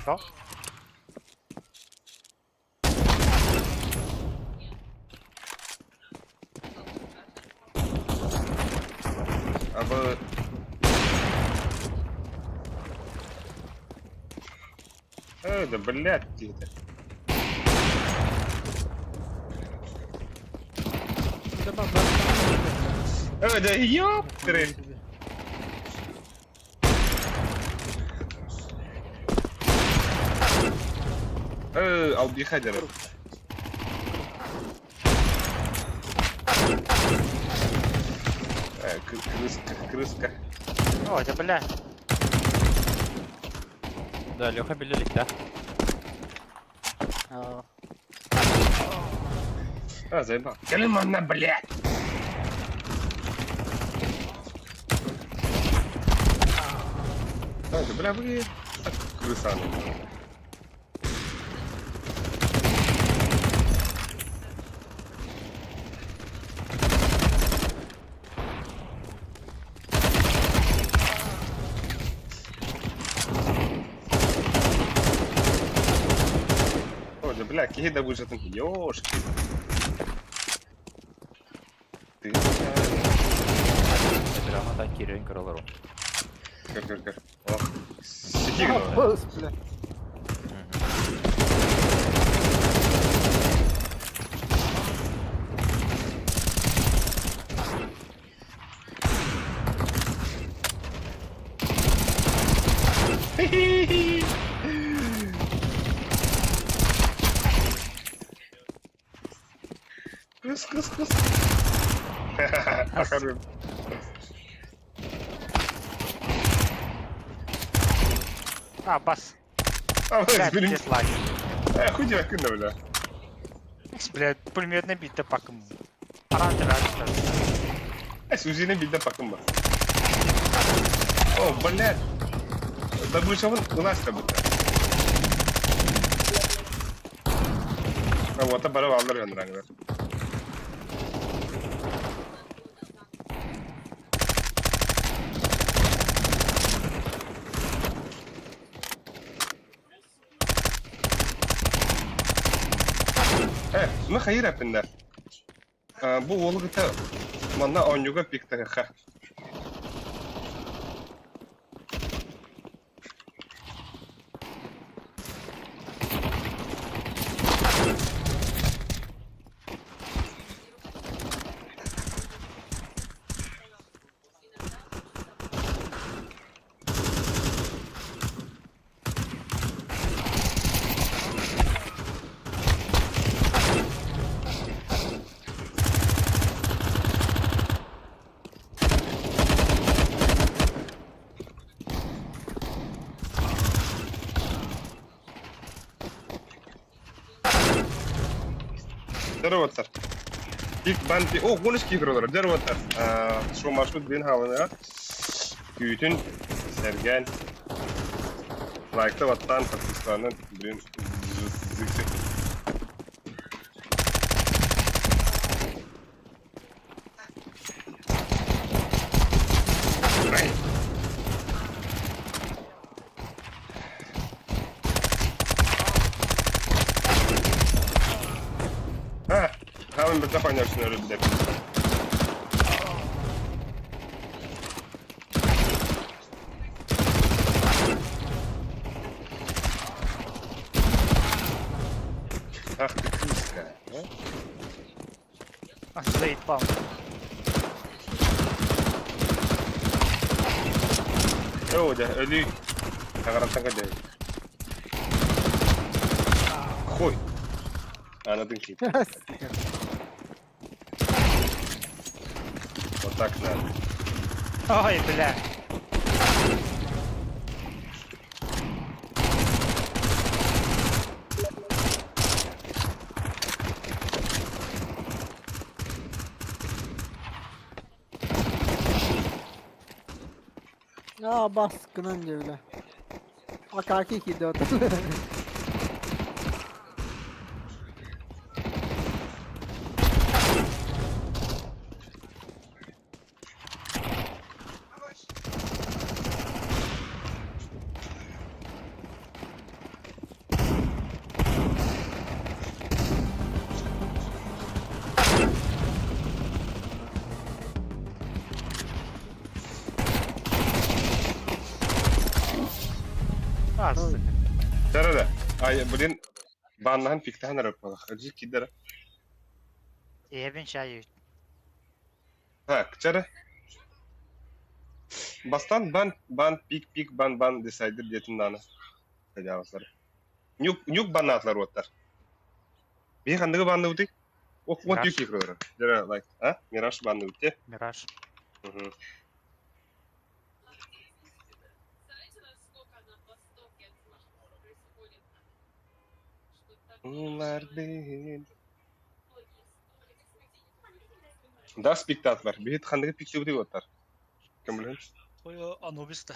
Что? Абы... да блядь, это. Да ёптры. Албихадер. Крыска, крыска. О, это бля. Да, Леха билелик, да? Аа. А, заебал. Кэлин блядь! Так, бля, вы крыса. О, да бля, киһи да быжатын, ёшки. Ты, Драма кирен көрөлөр. Көр, көр, көр. Ох, сити гына. Бос, бля. Кыс, кыс, кыс. Ахарым. А, бас. А, Блядь, блин. дизлайк. Э, хуй тебя кына, бля. Блядь, пулеметный бит пакым. Аран Э, Сузина бит да пакым ба. О, блядь. Да бышавын у нас как будто. А вот, а бара алар янраңдар. Э, ну хайыр әппиннэр. Бу уолу кытта манна оонньууга пиктаһыха. Здорово, Пик бан пи. О, гоночки игралар. Здорово, Шо маршрут блин халына. Күүтүн сэргээн. Лайкта ваттан подписанан блин зыксы. Ай. А, хаалын бэтэ хоньорсун өрө билэр. Ах ты крыска, а? Заебал. Оо, дьэ, өлүү. Таҥараттан көрдөһүн. Хуй. Анадын киит. Вот так надо. Ой, бля. Аа бас гынан дьэ бля. Акаки киирдэ оттон. А, сука. Да-да-да. Ай, блин, баннаһан пиктаһан эрэ буоллах. Дьи киирдэ Эбин чай. Так, чара. Бастан бан, бан, пик, пик, бан, бан, десайдер диэтин дааны. Хадьаабаттар. Нюк, нюк баннаатылар уоттар. Биһи ханныгы банныбытый? Ох, вот Мираж. юки кырылар. Дьэ, лайк. А? Мираж банныбыт те. Мираж. Мгм. Улардын. Да спектаклар. Биһит ханныгы пиктибити оттар. Көмөлөһүн. Хойо Анубис да.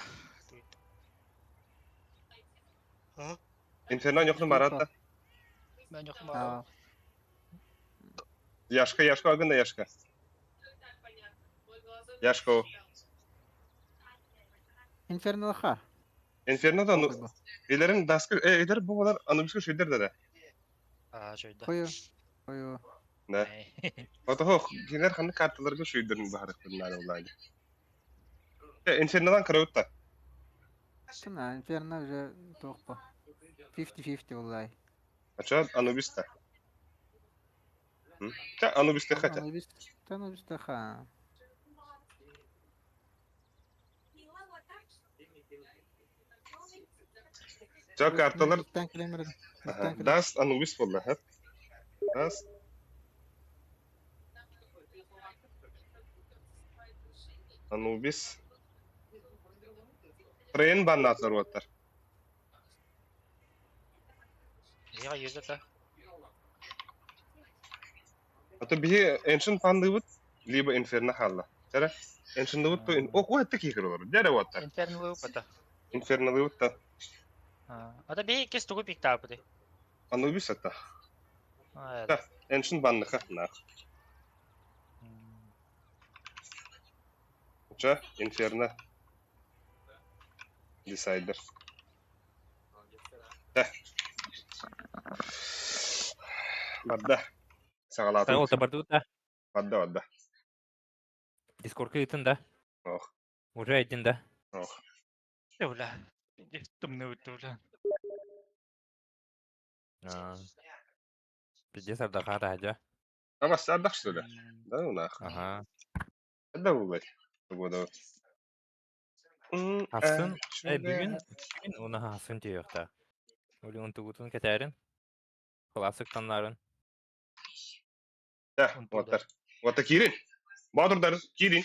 А? Инферно ньохну марата. Мен yok Аа. Яшка, Яшка агында Яшка. Яшка. Инферно ха. Инферно да ну Илерин даскы э илер бу олар Анубиска шүйдер да. А, жойда. Хою. Хою. Да. Ото кинер ханны карталарга шүйдерин бахарык буннар улайды. Инфернодан кырыутта. Тына Инферно уже тоқпа. 50-50 булай. Ача Анубиста. Та Анубиста хотя. Анубис. Анубис ха. Жа карталар Тан килемер. Даст Анубис болла, ха? Даст Анубис. Трейн баннатлар оттар. Я езді Ато биһи Ancient пандыбыт, либо Инферно халла. Тара Ancient дыбыт то ох, ой, такие кырылар. Дәрә оттар. Инферно лыпата. Инферно дыбыт та. Ата би кес тугу пиктапы. Анубис ата. А, Да. Ancient банныха нах. Ча Инферно. Decider. Да. Бадда. Сагалатын. Ол табарды да. Бадда, бадда. Дискордка ытын да. Ох. Уже один да. Ох. Бля. Тымны өтті, бля. А. Пиздец ардаха да. Ама сардах что ли? Да ну нах. Ага. Да булай. Буду. Хасын, э, бүгүн бүгүн уна хасын тиёхта. Ули унтугутун кетерин. Классык таннарын. Да, вот Вот кирин. Бадырдар кирин.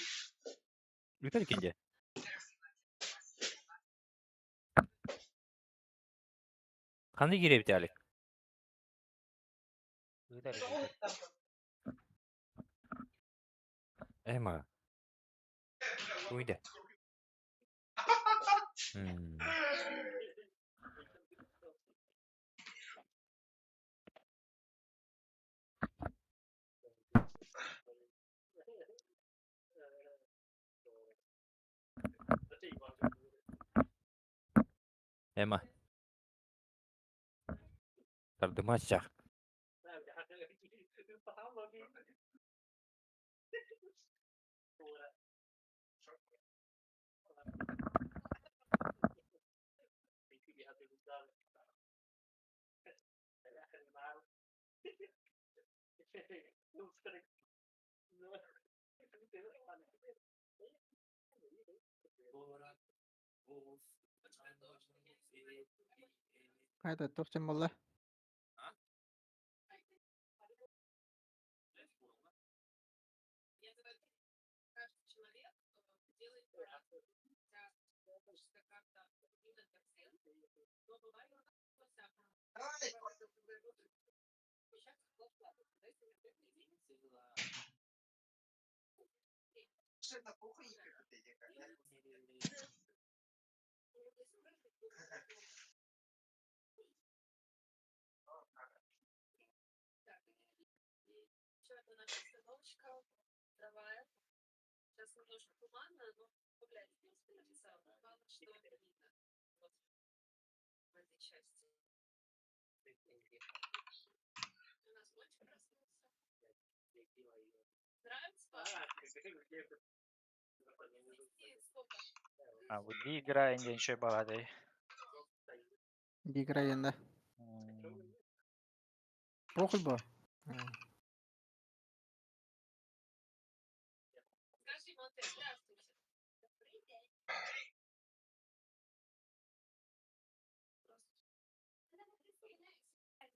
Бүтер кинде. Қандай керек бит әлі? Эма. Уйда. Эма. Тардымачах. Хайда тохчем болла. А, вот игра, еще балады. Игра енді. Похуй бо.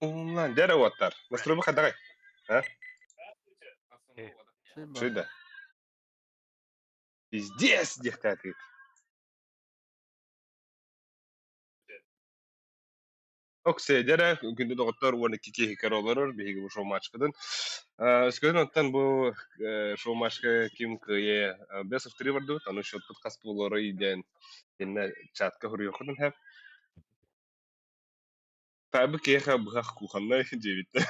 Умлан, дәрә оттар. Настройба хадагай. Ши бо. Шүйді. Пиздец диэхтээтигит. Оксиэ, дьэ эрэ, күндү доҕоттор 12 киһи көрө олорор, биһиги бу шоу-матчпытын. Өскөтүн оттон бу шоу-матчка ким кыайыа best of three бардыбыт, ону счетпут хас буолуорай диэн иннэ чатка суруйуоххутун сөп. Таабы киэхэ быһах кухоннай диэбиттэ.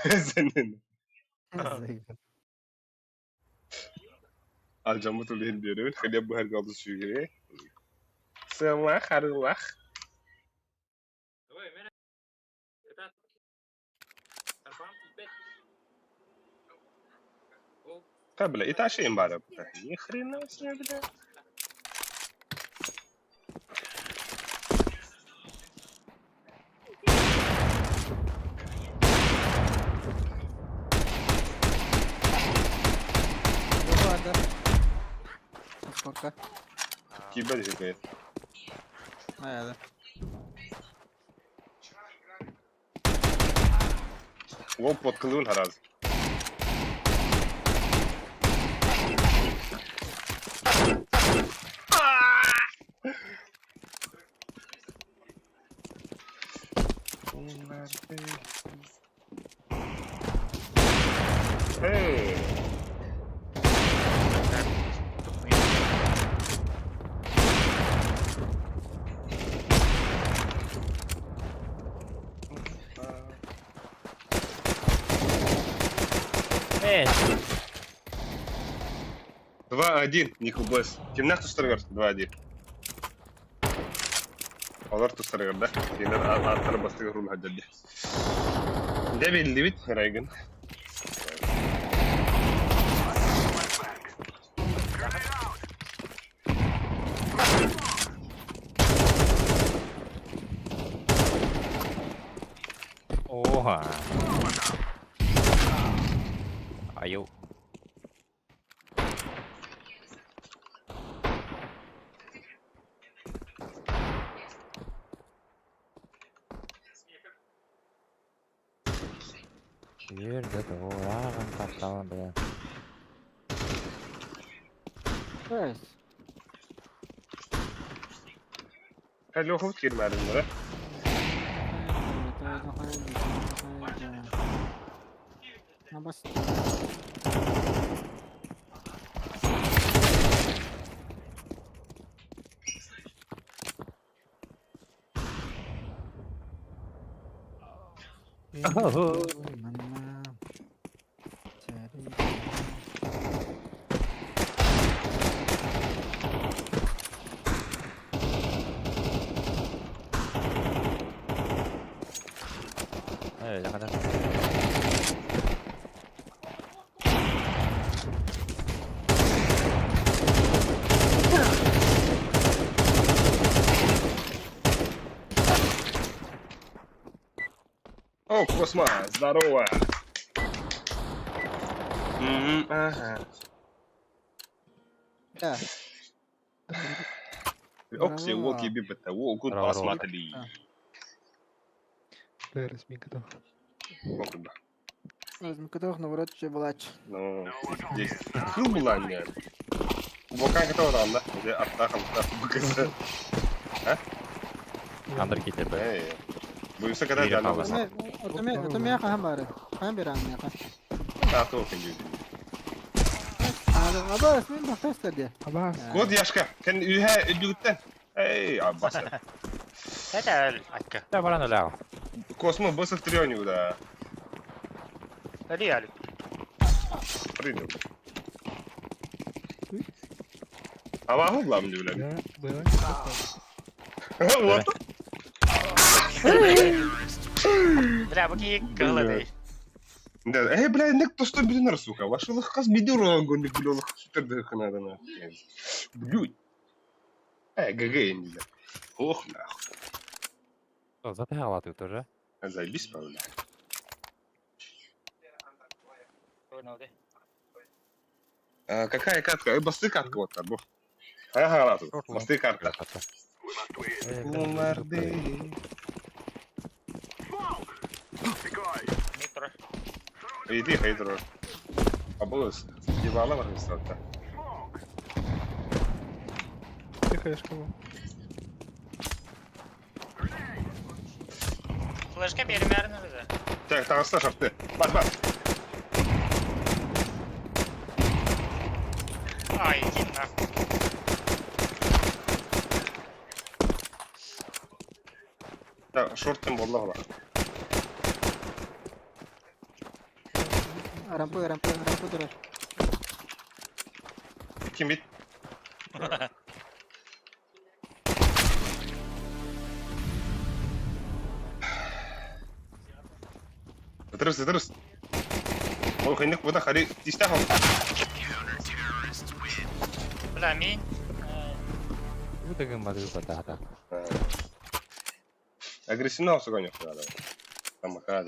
Алдьаммыт үлэһин биэрэбин, хлеб быһарга олус үчүгэй. Сыалаах, арыылаах. Да, бля, и та имба, бля. Ни хрена себе, бля. Киирбэт үчүгэй. Уол подкылыын хараас. Hey! Э, 2-1, Нику Блэс. Кимнээх тустарыгар 2-1. Олор тустарыгар да. Кинилэр ааттара бастакы руна дьэллэ. Дьэ биллибит, Райгын. Оха. Айыл. Жерде тоғырағын тапталын бля. Пес. Лехов киирмээриннэрэ. Абас. Э, жақада. О, Косма, здорово! Ага. Да. Окси, уоки, бибета, о, гуд посмотри. Размикотох, наоборот, была. Ну, здесь хыл была не. Бока готова там, да? Где аттахам, да, А? Андр кетер бе. Буюса когда Бире да, қалды. Отоме хаһан бары? Хаһан биран меха? А то кенди. Абас, мен бахтастар де. Абас. Код Яшка, кен үйе үдүгүттен. Эй, Аббас. Это акка. Да, баран өләу. Космо босов трионю, да. Реаль. Принял. А могу главное, бля. Вот. Бля, бу кии кылады. Да, эй, бля, нек то что блин, сука. Ваша лохкас бидюр гонник, бля, лохкас дыхана, да, Блядь. Э, ГГ, я не знаю. Ох, нахуй. Затыгала тут уже. Заебись, правда. А, какая катка? Э, басты катка вот там. Ага, ладно. Басты катка. Иди, хайдро. Абылыс. Ебала бар мисалта. хаешка был. Флешка биэримээрин эбитэ. Так, таҕыста шорты. Бар, бар. Ай, иди нахуй. Так, шорттан буолла була. Рампы, рампы, рампы турар. Ким бит? Ытырыс, ытырыс. Ол хинник буда хари тистэх ол. Бля, мин. Бу тыгын бары батаата. Агрессивно осуган надо. Там макара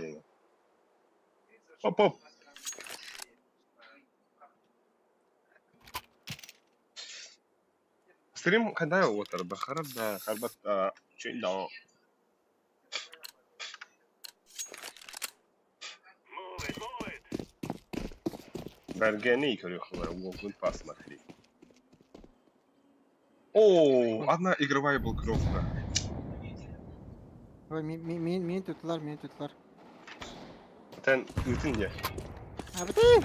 Оп, оп. Стрим когда отыр бахарab да харбат чүн да. Бергени көрүөхлэр уолгун посмотри. О, одна игровая блокировка. Ой, мин мин туттулар, мин туттулар. Тен ытын де. Абы!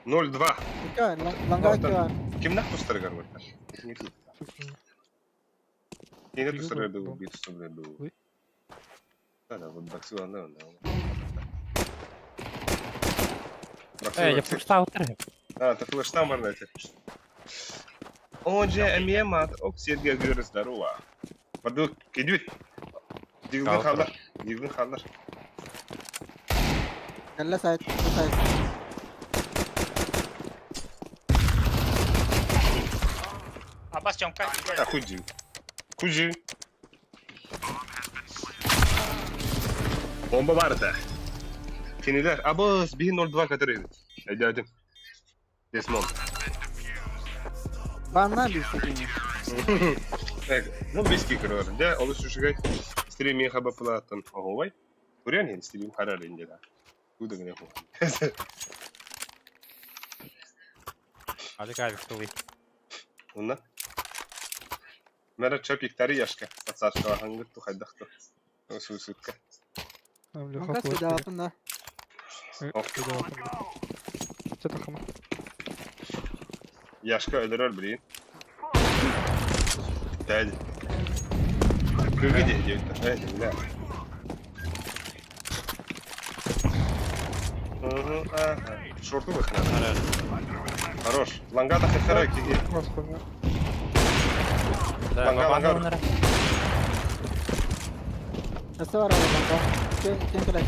0-2. Ика, ланга ика. Кимнах тустаргар бар? Кине тустаргар ду, бит тустаргар ду. Ой. Да, да, вот боксу она, да. Э, я пуштал утары. А, ты флеш там барнете. Он же эмемат, ок Сергей говорит, здорово. Баду, кидют. Дигдин халдар, дигдин халдар. Кэллэ сайт, сайт. Абас Тёмка. А, худи. Худи. Бомба барда. Кинилер, абыс, биһин 0-2 катырыгыт. Әйдәдим. Десмон. Банна бийсэ кини. Так, ну близкий көрөр. Дә, ол үчүгэй стрим хаба платтан оговай. Көрен хин стрим харар инде да. Кудыгы хо. Алик авик тулый. Онна. Мәрә чөп иктари яшка. Пацашка хангыт ту хайдахты. Сусутка. Там Леха Ланга флешка. сюда, да. Что там? Яшка өлөрөр блин. Дәл. Күгө де дә. Бля. Угу, ага. Шорту выхнат. Хорош. Лангата хехера киги. Да, Ланга, бабаны ланга. онара. Өссө бар ланга. Кем кэлэ?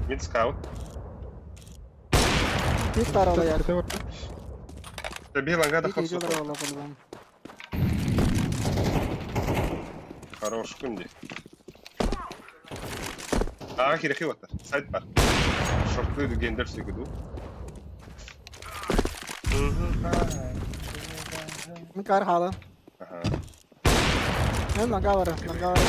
Мид скаут. Бит бар ол яр. Таби лангата Бит хапсу. үйде бар ол по-любому. Хорош күнде. А, хирехи ватар. Сайт бар. Шорты гендер сүйгүдү. Мин кар хала. Ага. Мен ланга бар, ланга бар.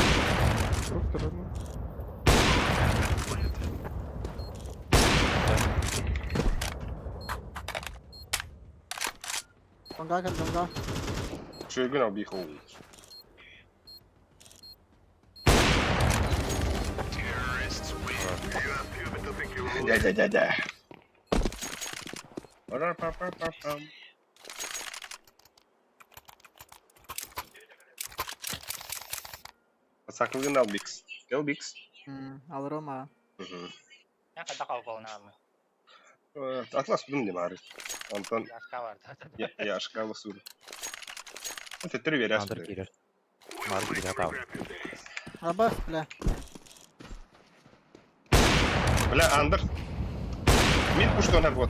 Ланга кэр, ланга. Шүйгүн ал бихо. Да, да, да, да. Пара-па-па-па-пам. Сакылгын Албикс. Элбикс. Алрома. Мгм. Я когда калбална. Атлас будем не мары. Антон, Яшка бар. я я шкала сур. Это три веряшки. Андыр кирер. Бар кирер атау. Абас, бля. Бля, Андер. Мин пушты она вот.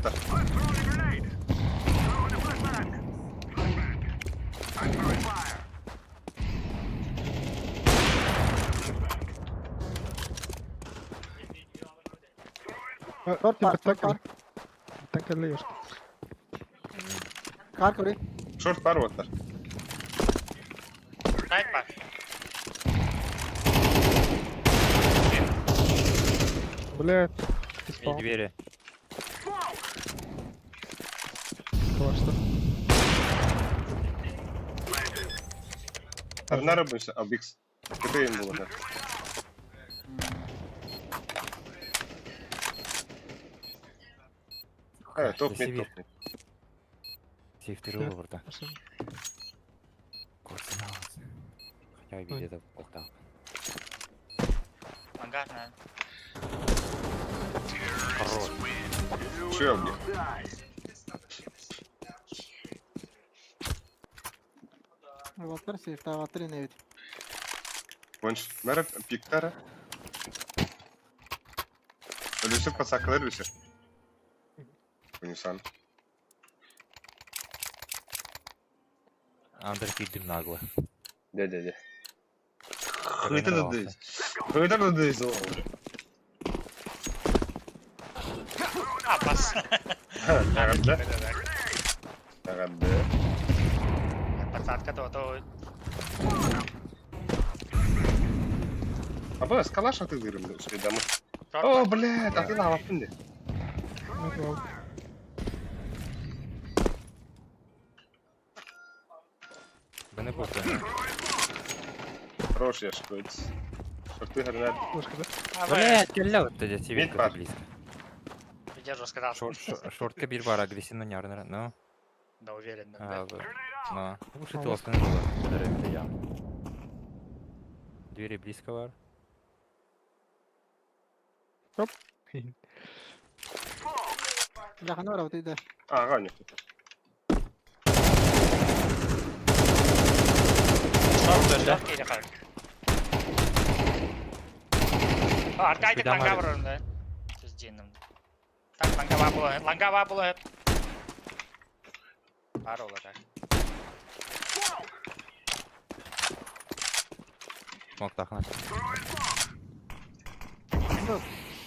Шорт бар, шорт бар. Танк яшка. Кар көрей. Шорт бар вот. Сайт бар. Блять. Двери. Класс. Что? Арнара быша, Абикс. Кытайын булана. Э, топ мид, топ мид. Сейфтері Иә. ол орда. Көрсін аласың. Хотя Ой. видеода оқтақ. Ангар, наверное. Хорош. Че мне? Аватар сейф, аватар не ведь. Вонш, мәрі пиктара. Үлісі пацакалар үлісі. Унисан. Андер кидим нагло. Де-де-де. Хыйта да дыз. Хыйта да дыз. А, бас. Нагадды. Нагадды. Подсадка то, то А бұл скалаш аты дырым успедамы. О, блядь, а ты лава пынды. Бені бұқты. Хорош, я шкодь. Шорты гранат. Флешка, да? Блядь, келле өтті де Мид север бар. близко. Видержу, сказал. Шортка бир бар агрессивно нярнер, но. Да, уверен. да. Но. Лучше ты ласканы было. Подарим я. Двери близко бар. Жақын ора өтейді. А, ганя. Шорт, шорт или как? А, Аркадий Куда ланга Марик? бар да? Түзденім. Так, лангава было, лангава было. Бар ола так. Смок тахна.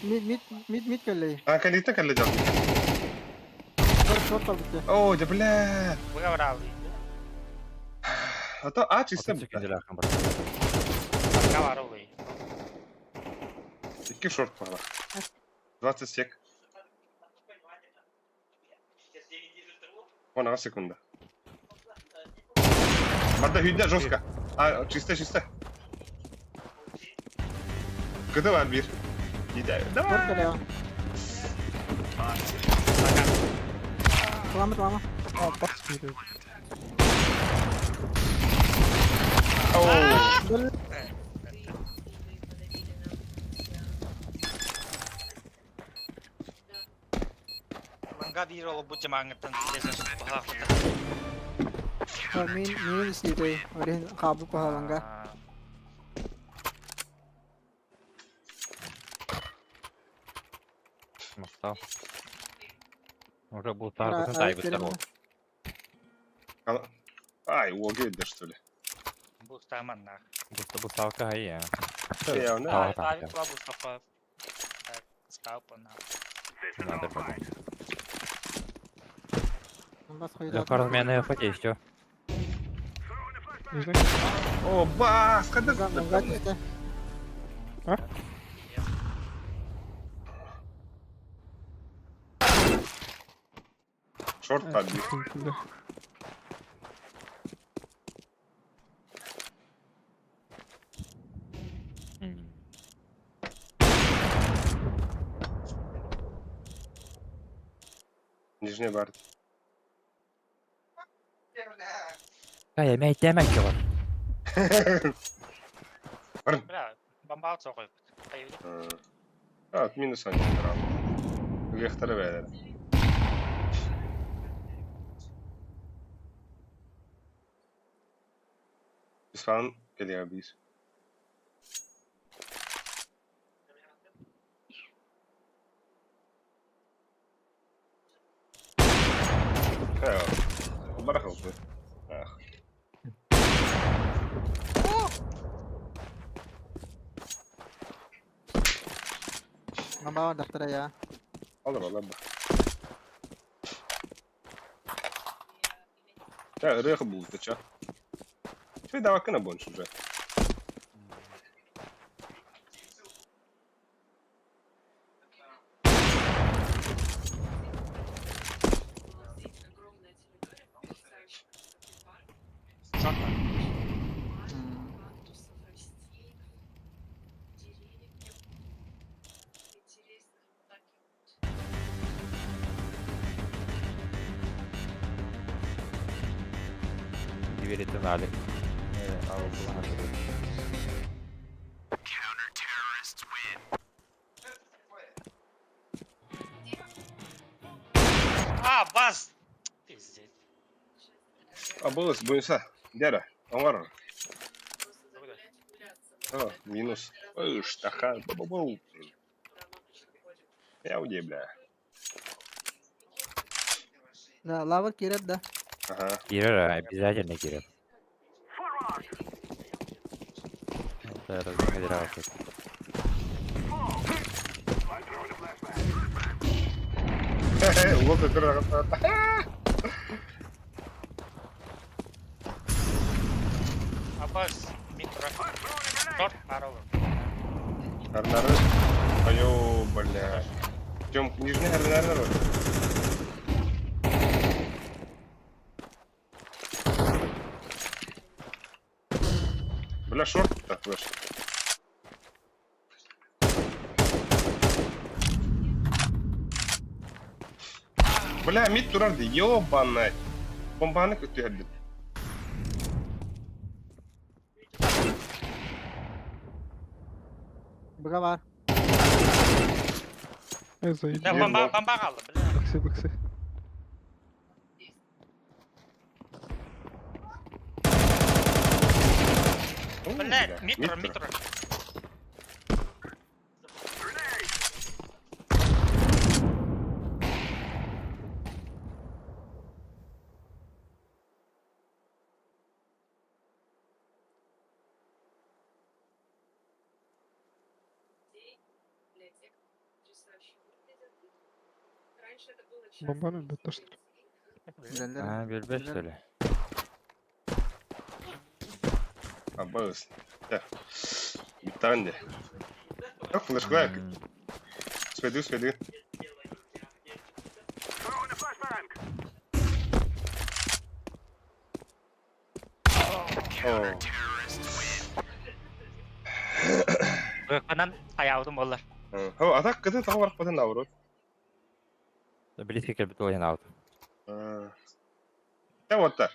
Мид, мид, мид, мид келлей. А, калита калли жал. Шорт, шорт алды. О, да бля. Выговорал. А то а чисто. Отыз секунд лахан бар. Лангава рулы. Екі шорт пала. 20 сек. 10 секунда. Барда хүйді жестко. А, чисто, чисто. Кыды бар bir. Gider. Шорт Давай. келе. Лама, лама. А, бас береді. Оу. Ланга бир олы будь маңыттан Мин, мин істейді. Орен қабыл қоғаланға. Мақтау. Уже бұл тағы тайбы тарол. Ай, уогейді, что ли? Бұл стаман нах. Бұл ставка гай, я. Я, на. Тағы, тағы. Авик лабу стопа. Так, скалпа на. Надо пойду. Бас қойды. Лёхар мені хотей, что? Не знаю. О, бас, қандай Ланга түсті. Шорт бар bir. Да. Нижний бар. Кая, мен темек бар. Бля, бомба алып соқойып. Появили. А, минус они брал. Вехтары бәлер. Isfahan geliyor bir. Ha, bırakıldı. Ah. Бомба бар дақтыра я. Alır alır bak. Ya ırığı buldu ça. Şey daha hakkına bonç уже. Шорт. Дверитин Алик. Алып А, бас! Пиздец. Абылыс, буйса. Дера, оңар. О, минус. Ой, штаха. Бу-бу-бу. Я уде, бля. Да, лавр кирет да. Ага. Кирер, обязательно кирер. Это разыгрался. Вот это Абас, микро. Шорт, паролу. Арнары. Айо, бля. Тём, нижний арнары. Бля, шорт так флеш. Бля, мид турарды, ёбаный. Бомбаны көттерді. Быга бар. Э, заебись. Да, бомба, бомба қалды, бля. Быксы, быксы. Бля, митро, митро. Бомбами бьет то, что ли? Билелер. А, бельбе, что ли? Абыз. Да. Биттанде. Так, флешка. Сведу, сведу. О, Бұйықпанан аяудым олар. О, а так кыды тағы барып қойдан наоборот. Близко к бетон аут. Да вот так.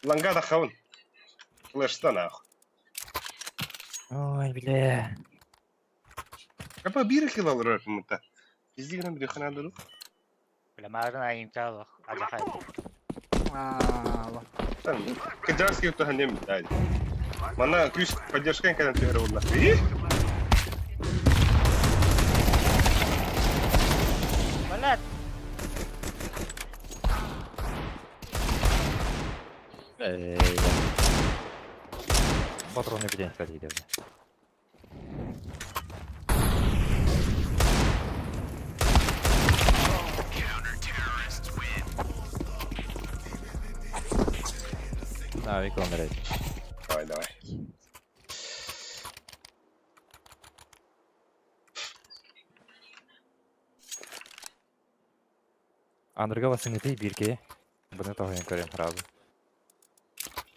Лангада хаун. Флешта нахуй. Ой, бля. Капа бир кило алыр мыта. Бизди гына бир хана дуру. Бля, марын айымта алақ. Ажақай. Аа, Там каджарский то ханем дай. Мана күс поддержка кадан тегер болла. И? Бля, Патроны беден сходили, бля. На, Викон, блядь. Давай, давай. Андырга басыңыты бирке. Бұны тоғын көрем сразу.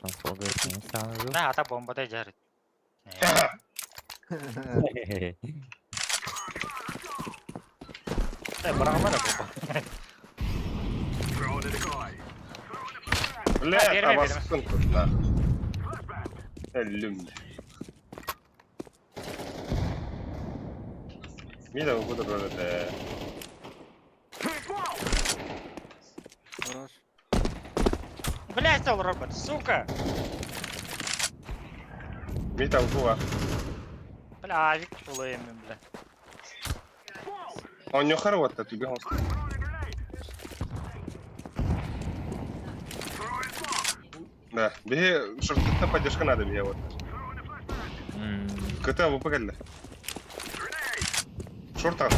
Там сол говорит, не стану. да, ата бомбадай жарыт. Да, бұрағыма да бомба. Бля, Берме, берме. табасын тут нахуй. Әлім. Мида буду брать. Хорош. Бля, стал робот, сука! Мида була. Бля, авик улайым, бля. Он не хорош, а тебе он. Да, беги, шортта поддержка надо беги вот. КТ вы погадли. Шорт атты.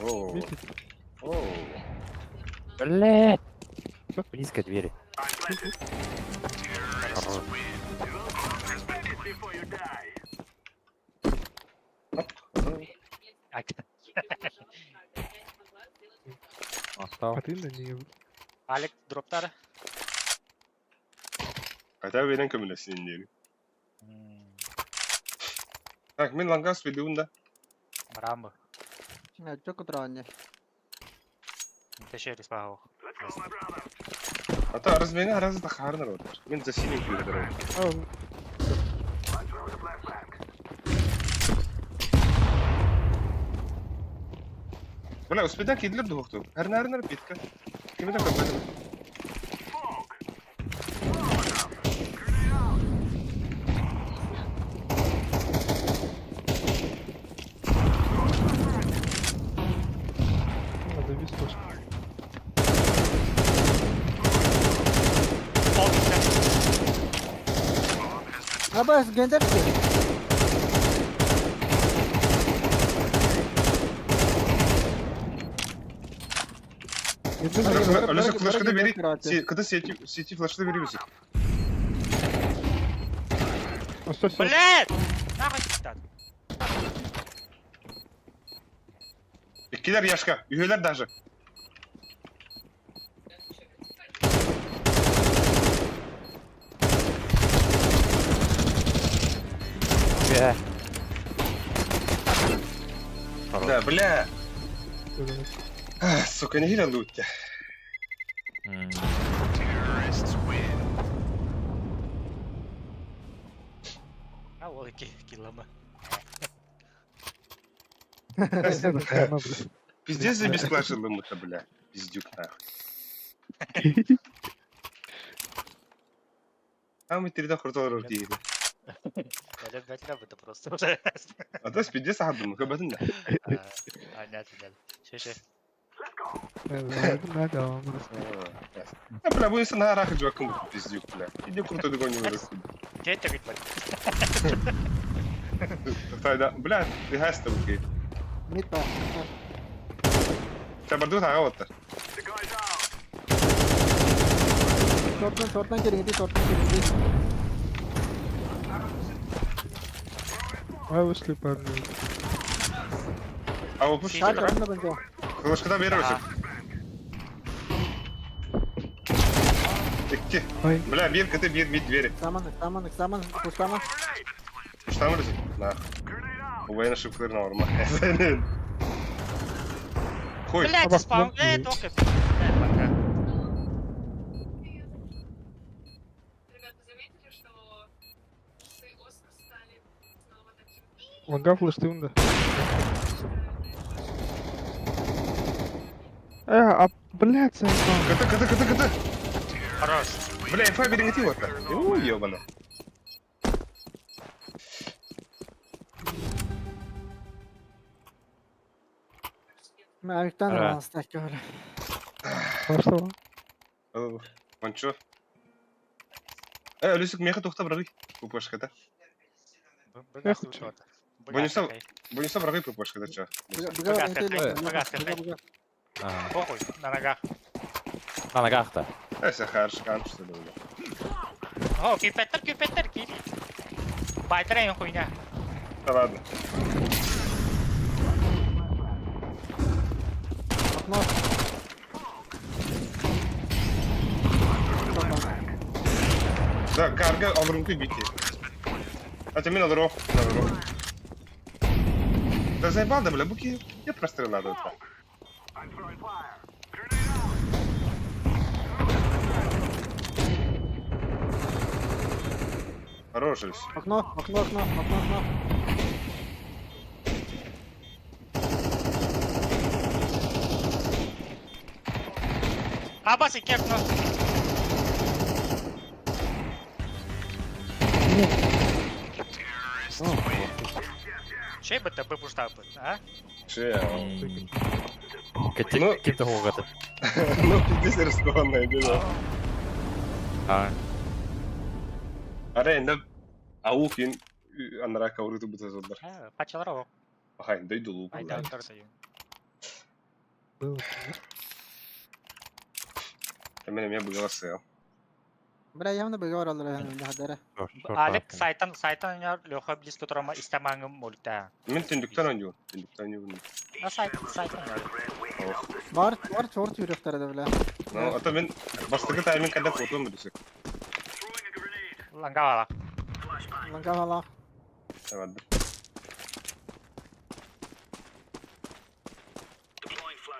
Оу. Видите? Оу. Блядь. Близко двери. Хорош. А, Махтал. А ты на нее. Алик дроптары. Хотя бы берен көмөлөсүн дири. Так, мен лангас ведуун да. Барамбы. Чөк кутураанньа. Тешерис баҕа. А то размена раз да харнер вот. Мен за синим күйдер. Бля, успедан кидлер двухту. Харнарнер питка. Кими там какой-то. Надо вис тоже. Пол киирдэ. Абас гендерки. Алеша, флешка бери. Когда сети, сети флешка бери висит. А что все? Блядь! Нахуй киттат. Килер Яшка, үйелер даже. Бля. Да, бля. Ах, Сука, не гиля лутя. М. А ол ики киллама. Пиздец забесклашил ему-то, бля. Пиздюк нахуй. А мы передах крутого руки. Әле бәтлә бу просто уже. А то пиздец ахадым, хабатын да. А, нет, нет. Шеше. А, бля, вы на арах джаком пиздюк, бля. Иди круто догоним раз. Тетя говорит, Тогда, бля, ты хаста букей. Мид бар. Табарду тагаватта. Шорттан шорттан кириҥити, шорттан кириҥити. Ай, вышли парни. А опуш. Шар карында бензо. Флешкада бери висит. Икки. Ай. Бля, бир, кыты бир, бит двери. Саман, саман, саман, пуштама. Что там лежит? На. Военная ошибка норма. Хуй. Блядь, спаун. Э, только. Блядь, пока. Ребята, заметили, что усы Оскар стали снова такими? Ланга флеш ты да. А, блядь, сам. Кыты, кыты, кыты, кыты. Хорош. Бля, инфа береги вот так. Ой, ёбана. Мен Ара. алыстак көрө. А что? Вон чё? Э, Люсик, меха тухта брагы. Пупышка, да? Эх, чё. Бонуса брагы пупышка, да чё? Ага. Похуй, на ногах. На ногах-то. Э, все хорошо, что ли, бля. О, кипеттер, кипеттер, кири. Байтрейн хуйня. Да ладно. Окно. Да, карга алрунку бити. А тебе надо ров, надо ров. Да заебал, да, бля, буки. Я прострел надо это. Хорош, Люсь. Окно, окно, окно, окно, окно. Абас и кепну. Чей бы ты бы пуштабы, а? Че? М. Ну. Ким-то хоғаты. Ну, пиздец рискованно, да. А. Аре, енді ауық ен анара кауры тубы тазолдар. Пачалар Ахай, дойду лук. Айда торсаю. Было. Мен меня бы голосил. Бля, явно быга бараллар хадара. Алек сайтан сайтан ойноор Леха близко турама истамаңым мульта. Мин түндүктэн ойнуун. Түндүктэн ойнуун. А сайт сайтан ойноор. Бар бар чорт yürüktер да бля. Ну, а то мин бастакы тайминг когда куотуом билсек. Лангавала. Лангавала. Давай.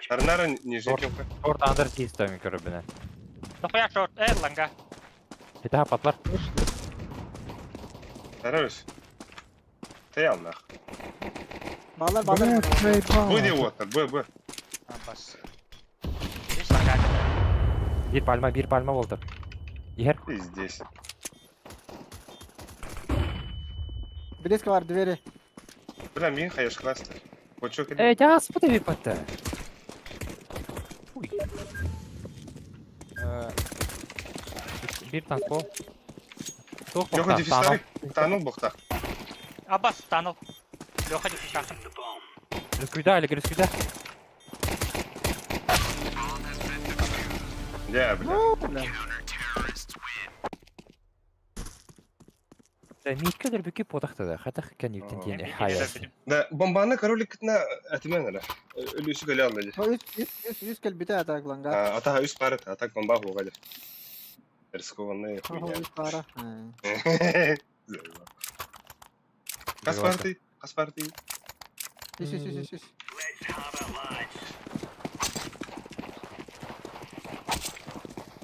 Арнара нижний кемка. Шорт андер системин көрөбүнэ. Дохуя шорт, э, ланга. Питаха патлар. Тарарыс. Ты алнах. Балар балар. Блядь, заебал. Бу не вот, бу бу. Бас. Видишь, ланга. Бир пальма, бир пальма болду. Иһэр. Ты здесь. Близко бар двери. Бля, мин хаешь кластер. Почок Э, господи, випатта. Уй. Бир танк Туох Леха бохта, дефистарик. Танул бохта. Абас, танул. Леха дефистахын. Рүскүйдә, әле рүскүйдә. Я, бля. Бля. Миткәдер бүкү потахта да. Хата кән юктен тиен хая. Да, бомбаны король кытна атымен әле. Өлүсү көлө алды. Үс үс үс үс кел бите атак ланга. Ата үс пары, атак бомба хугады. Рискованная хуйня. Үс пара. Хас парты, хас парты. Үс үс үс үс.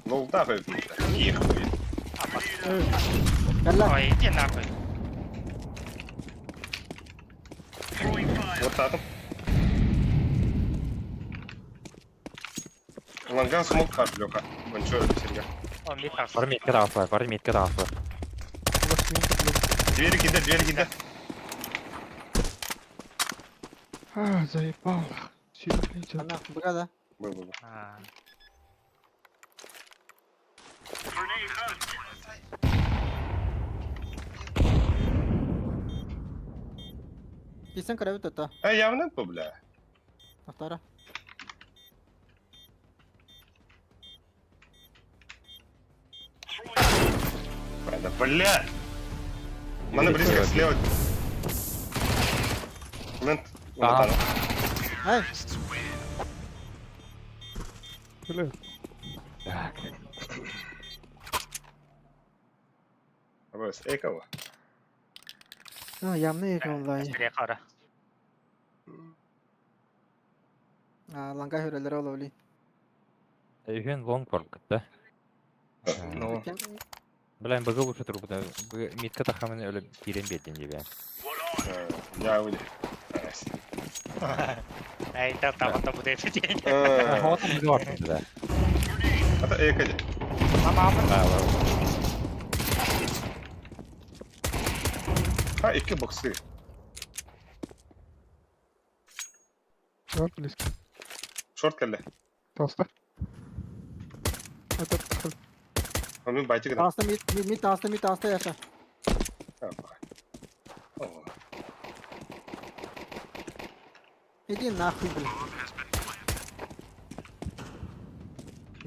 Лол да, нихуя. Абас. Калла. Ой, иди нахуй. Вот там. Ланган смог кар, Леха. Вон чё, Сергей. Он мид Бар митка да бар митка да Двери кида, двери кида. А, заебал. Сильно летят. Ана, быга да. Был, был, был. Кисен көрөбүт ото. А явно, бля. Автора. Да, бля. Мана близко, слева. Лент. А. Ай, Блядь. Так. Абас, экова. ну ямны екі онлайн. Скорее, Ланга хүрелер ол оли. Үһүн лонг бар да. Ну, Блин, быгы лучше трубы. Митка тахамын өлө кирен бетин диbe. я уйду. Эй, там там там будет день. Вот быгы бар да. Это эко. Мама, А, икки боксы. Да, близко. Шорт кэллэ. Толсто. Это Мин байтик. Таста мид мид мид таста мид таста яша. Иди нахуй, блин.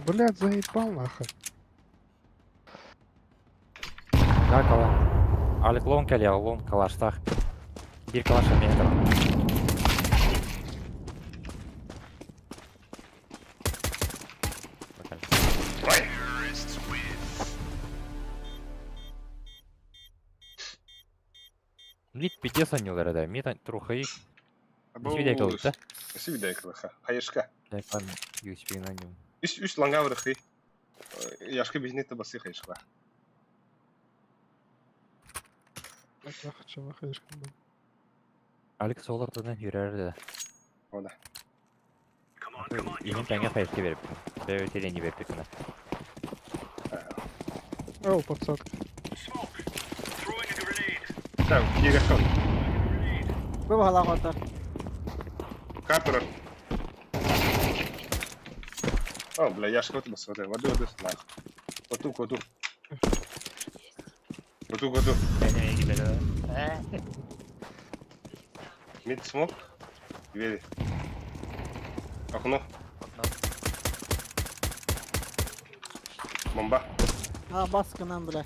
Блядь, заебал нахуй. Да, кала. Алик лонг кэле, лонг калаштах. Бир калаш метр. Мид пиздец аннылар да. Мид трухай. Сибидей да? Сибидей кылыха. Хайышка. Там USB на нем. Үс үс ланга вырыхы. Яшка бизнет басы хайышка. Блядь, нахуй, чё, нахуй, блядь. Алекс олар жүрер да. Ода. Иһин тэҥэ хайысты берип. Бэйэ берип кына. О, подсадка. Так, кире хон. Бу баһала хотор. Капер. О, бля, яшка вот басы. Воду, воду, нах. Коту, коту. Коту, коту. Мид смок. Двери. Окно. Бомба. А, баскынан, бля.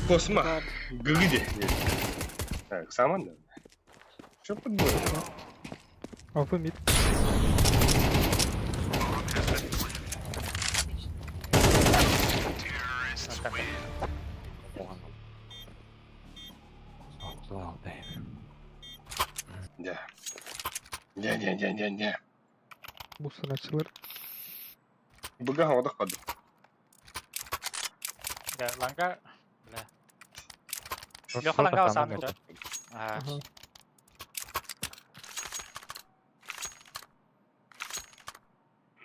Косма. Да. Гыгыди. Так, саман да. Что подбор? АВ мид. Да. Не, не, не, не, не. Мусорачылар. Быга одох пады. Да, ланга. Бля. Леха ланга сам да. Ага. Ага.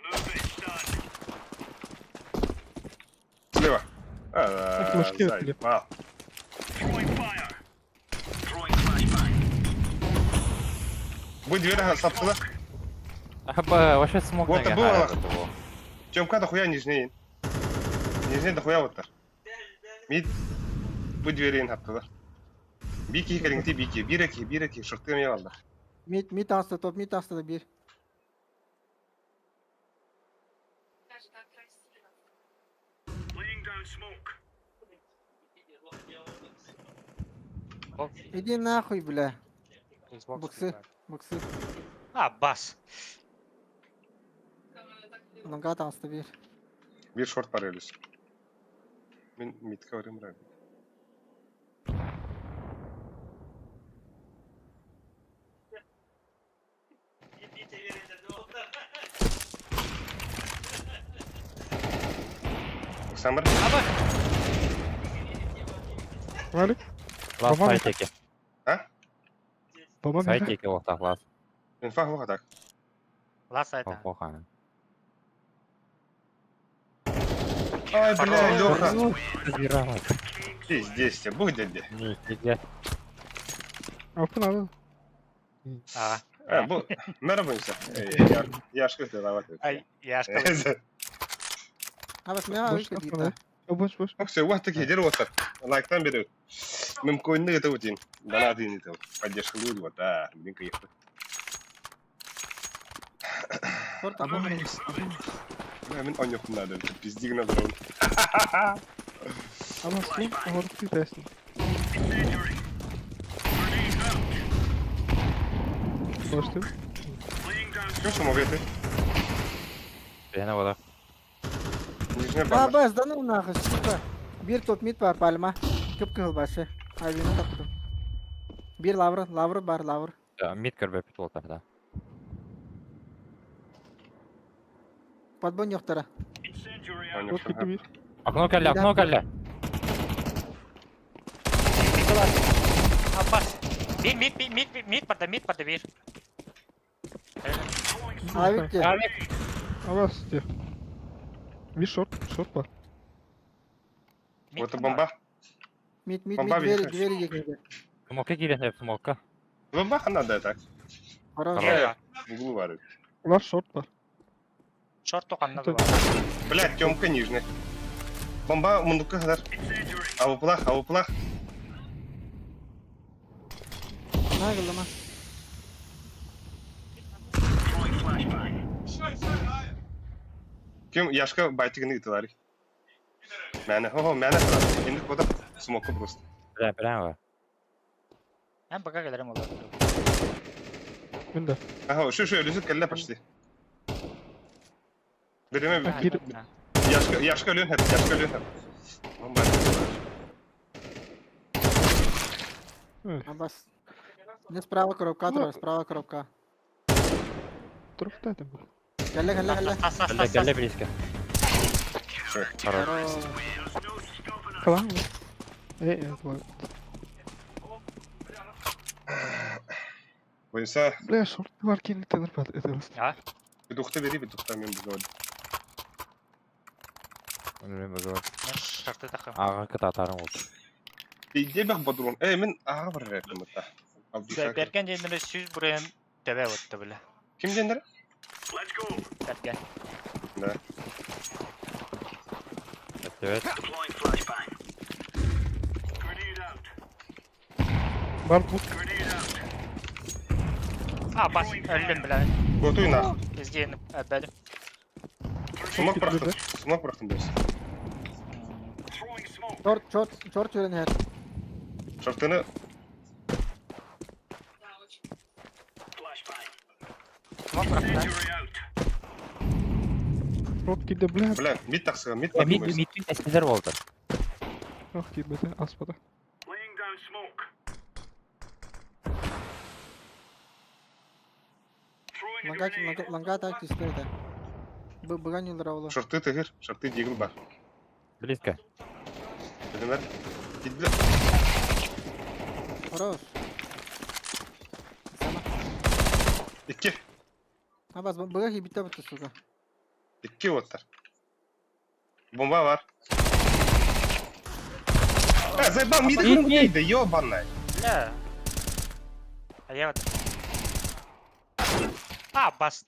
Move it, son. Слева. А, Флажки открыли. заебал. Throwing fire. Throwing flashbang. Бу дверь сапсыла. Аба, вообще смог Вот это было. Тёмка дохуя нижний. Нижний дохуя вот так. Мид. Бу дверин хаптылар. Бики кэлиҥти бики. Биреки, биреки, шортым ялда. Mid, mid asты, топ mid asты da bir. Даже так красиво. Laying down smoke. Иди нахуй, бля. Xbox Боксы. Боксы. А, бас. Лонга асты bir. Bir шорт бар элис. Мин мидка барым раб. Самыр. Аба. Валик, Лас По-моему, сайтеки. А? по-моему, Сайтеки вот лас. Инфа хуха так. Лас это. Плохо. Ай, бля, Леха. Забирала. Пиздец, тебе, бух дядя. Нифига. АВП надо. А. А, бу, наробимся. Я ж давай. Ай, я ж сказал. А бас меня Больше выходит. надо. О, больше, больше. Все, вот такие дерево так. Лайктан берет. Мемкоинны это вот день. Донаты не то. Поддержка люди, вот, да, блин, ехать. Шорт апа. Бля, мин онюх надо, пиздиг на дрон. А вас лум, а вот ты тестил. Incendiary. Grenade out. Больше ты? Laying down Что смогли ты? Я на вода. Нижняя А, баба. бас, да ну нахуй, сука. Bir top mid var palma. Kıpkızıl başı. Albini taktım. Bir lavr, lavr var lavr. Да, мид көрбөпүт болтар да. Подбон yoktara. Incendiary out. Вот ты мид. Окно кэллэ, окно кэллэ. А, бас. Мид, мид, мид, мид, мид, барда, мид, барда, бир. Throwing smoke. Авик Авик. А вас где? Ви шорт, шорт бар. Мид Вот это хана. бомба. Mid mid Бомба mid двери видишь? двери yekindi. Смокка киирэн смокка. Бомба надо так. Хорош. Дерево. В углу варю. У нас шорт бар. Шорт только надо. Это- Блядь, Тёмка нижняя. Бомба мундука хадар. Incendiary. Авуплах, авуплах. Nagıl ama. Throwing flashbang. Ким Яшка байтигini ытылар. Мәне, хо, мәне. Инде кода смока просто. Бля, бля. Мен пока келерим олар. Мин да. Ага, шу шу өлүсүт келле почти. Береме А, кир- Яшка, Яшка өлүн хеп, Яшка өлүн хеп. Бомба. Абас. Не справа коробка, Ну. трор, справа коробка. Трохта там был. Кelle kelle kelle. Тас, тас, Кэллэ, тас, кэллэ тас. близко. Хорош. Хорош. Хорош. There's no stopping us. Калан. Эй, это ладно. Буйса, Бля, шорт бар кинли тенер пат. Это раз. А? бедухта бери, бедухта мен бузод. Мен бөгөр. Мен шорты тахым. Ага кытатарым болду. Иде бах бадрон. Эй, мен ага бар рекламата. Абдуша. Берген жендере сүз бурайын төбө өттү биле. Ким дендер? Let's go. Берген. Да. Evet. Deploying flashbang. Grenade out. Бар бу. Grenade out. А, бас, өлдүм биле. Готуй нах. Изгейин әббәдим. Смок бырахтым. Смок бырахтым бэс. Short, short, short сүрэн иһэр. Шортыны Смок бырахта. Шорт киирдэ, бля. Бля, мид тахсыга, мид Мид бар. мид эстилер болду. Ах, киирбэтэ, аспата. Ланга, ланга, ланга так түстэ этэ. Бу быган юлдара оло. Шорты тыгыр, шорты дигл бар. Близко. Билинер. Кидли. Хорош. Сама. Икки. Абас быга хибитте бутты сука. Икки оттар. Бомба бар. Э, заебал, миды кырын да ёбаная. Бля. А я вот. А, бас.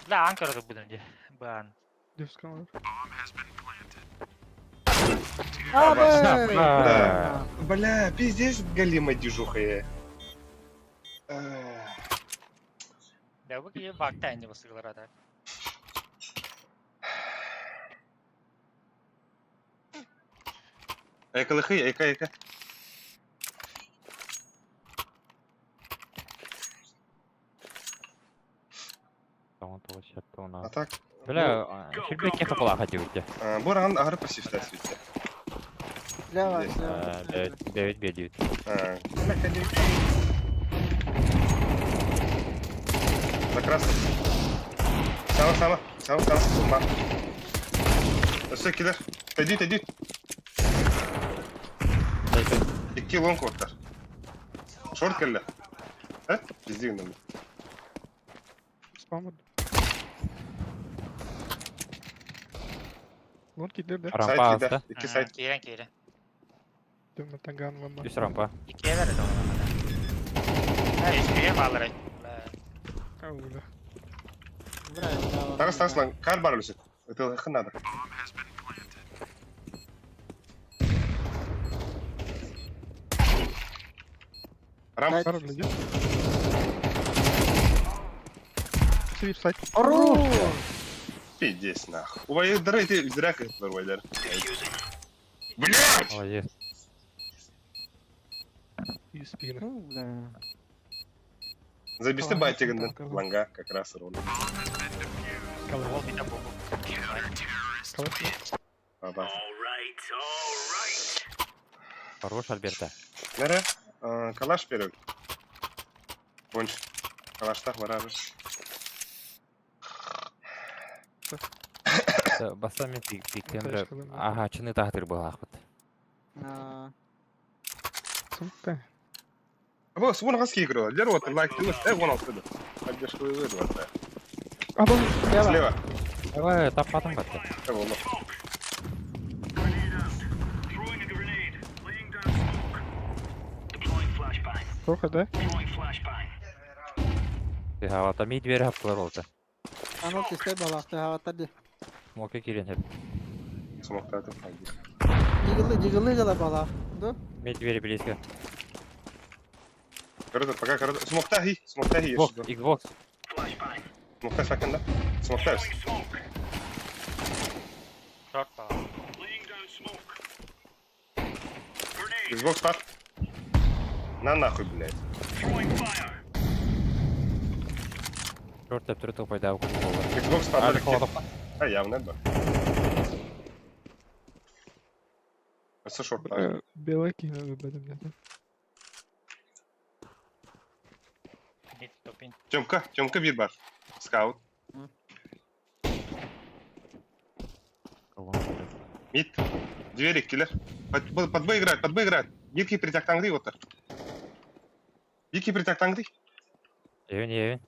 Бля, анкер будем где. Бан. Девская. Абэ! Да. Бля, пиздец, галима дежуха я. Эх. Бля, вы бакта не высыгла да. Эка лыхы, эка, эка. Тоҥон тоҕо А так, Бля, сүрбэ кеха була хатыбыт. бу ран ары пассивта свитте. Слева, слева. Девять бедит. Бля, конечно. За красный. Сама, сама, сама, сама, сама. Все, кидер. Тайди, тайди. Икки лонг оттар. Шорт кэллэ. Э? Пизди гынным. Спам. Лонг киирдэ, да? Рампа Сайт аста. кидер. Икки сайт. Киирэн киирэн. Темно таган лама. Үс рампа. Икки вере да. Э, үскүе балары. Бля. Ау, бля. Бра, Тагыс, тагыс лан. Кар бар үлүсү. Это хын надо. Рам. Кар, блядь. Свип сайт. Ору! Пиздец нахуй. Убайдары эти зря как убайдары. Блять! Молодец. И спина. Ну, бля. Забесты Ладно, байтигінді. так, Ланга как раз ровно. Ол бита бу. Калаш. Баба. Хорош, Альберта. Нере? Калаш берем. Понч. Калаштах бар ары. Баса мен пиктемре. Тачка, да. Ага, чыны тахтыр была ахпыт. А, Сука. Бу сугун хас кийгиро. Лер вот лайк ты э вон алты. Поддержку выдвата. А, бом. Слева. Слева. Давай, таппатым батты. Э, волно. Тоха, да? Хавата ми двери хаптылар олды. Аныл кисте балакты хаваттар ди. Смоке кирен хеп. Смоктаты. Дигылы, дигылы гала балак. Ду? Ми двери близко. Короче, пока короче. Смокта хи, смокта хи. Xbox, Xbox. Смокта сакында. Смокта. Шорт бала. Xbox бар. На нахуй, блядь. Шорт деп түрі топайда болды. Xbox бар. Али холодов. А явно бар. Осы шорт бар. Белая кинула, блядь, блядь. Мид топин. Тёмка, Тёмка бир бар. Скаут. Мид. Двери киллер. Под, под, под Б играет, под Б играет. Бирки притяктаңды отыр. Бирки притяктаңды. Евен, евен.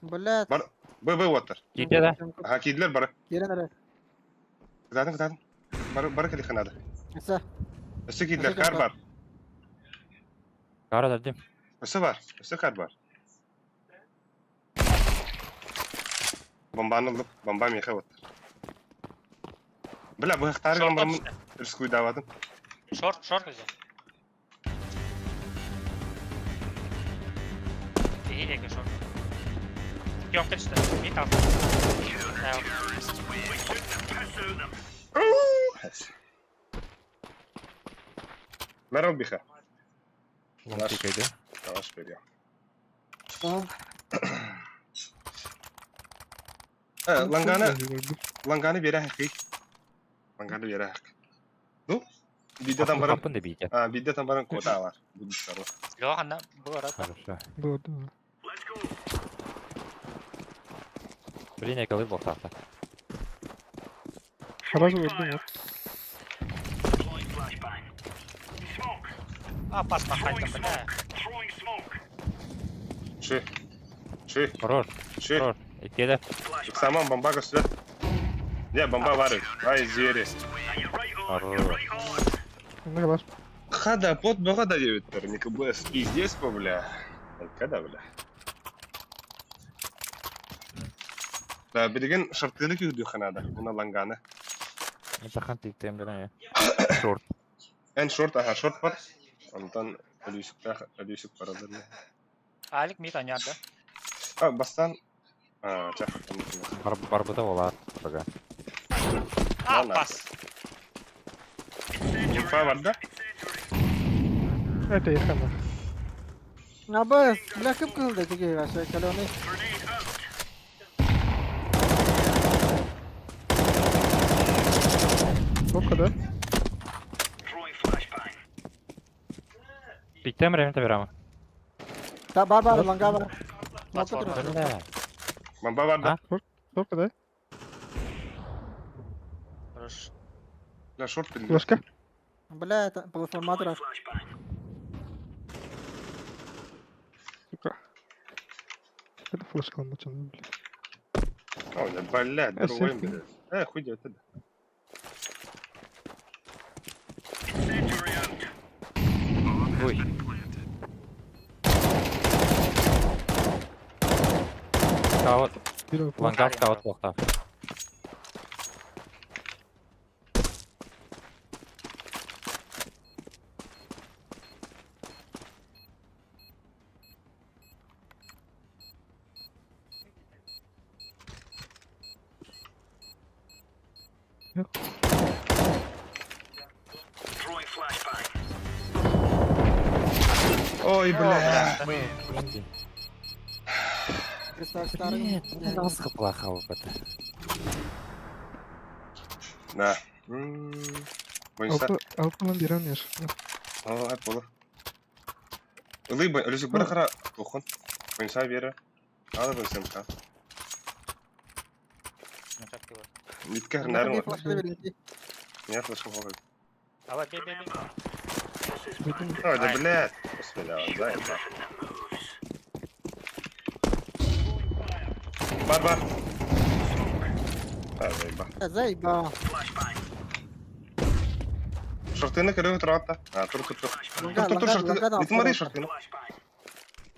Блядь. Бар. Б, Б отыр. Ките да? Ага, кийдилер бары. Кирен аре. Кызатын, кызатын. Бары, бары келихин ады. Эсэ. Өсі кийдилер, Өсі кар кар бар. Кара дардым. Өсі бар, өсі кар бар. Бомбаны алып, бомба меха отыр. Бля, бұл хақтары Шорт бомбамын рискуй давадым. Шорт, шорт өзі. Киһи диэки шорт. Съемка түстэ. Мид алта. Мерал биха. Лонг пикайды. Калаш берия. Ланганы, ланганы бере хакы. Ланганы бере хакы. Ну, бидетан баран. Хаппын да бийте. А, бидетан баран кота бар. Будуштар. Леха, ханна бу арат. Хорошо. Да, да. Блин, я болтахта. Сразу вот. Опасно хайтом, бля. Ши. Ши. Хорош, Ши. хорош. Иккеде. Саман бомба көстө. Не, бомба бар. Ай, звери. Хорош. Ну, глаз. Хада, пот бага да деветтер. Никобес. Пиздец, по, бля. Когда, бля? Да, билеген шартыны күйді ханада. Уна ланганы. Тахан тиктем бля. Шорт. Эн шорт, ага, шорт бар. Онтан өлүсүк өлүсүк баралар. Алик мид анярда. А, бастан. А, чах. Бар барбыта болар. Бага. Апас. Инфа бар да? Это я хана. Абы, бля, кып кызыл тиги вообще, каленый. Сколько, да? Пиктем ремте берама. Та бар бар, ланга бар. Платформа. Бля. Бомба бар да? Сколько, да? Хорош. Бля, шорт билген. Флешка. Бля, это платформатор. Сука. Это флешка ломачена, бля. Ой, да, бля, Э, другой, сверху. бля. Э, хуй делать это. Ой. Скаут. Первый флеш. Лангар скаут болта. Ой, бля. Представь, старый. Нет, наска плохо опыта. Да. Бойса. Алпа, алпа нам берем, О, ай, пола. Либо, өлүсүк бар хара тохун. Бойса бері. Ала бойсам ка. Митке хрнарым. Я флешка хогай. Давай, бей, бей, бей. Ой, да блядь. Бисмилля, зай, да. Бар, бар. А, заеба. Заеба. Шортыны көрө турата. А, тур тур тур. Ланга, Тур тур ланга, шортыны. ланга да Итмари шортыны.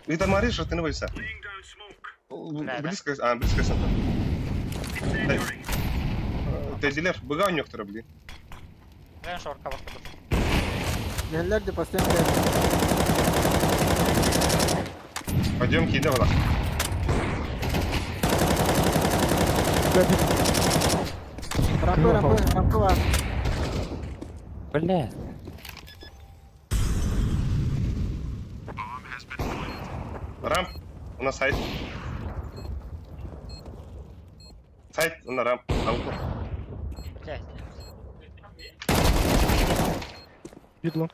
Итмари шортыны бойса. Да, да. Близко, а, близко сата. Тедилер, быга нёктор, блин. Мен шортка бактым. Геллер де постоянно. Пойдем киде бала. Рампы, рампы, рампы бар. Бля. Рамп. У нас сайт. Сайт, на рамп. Ауто. Блядь. Бидло.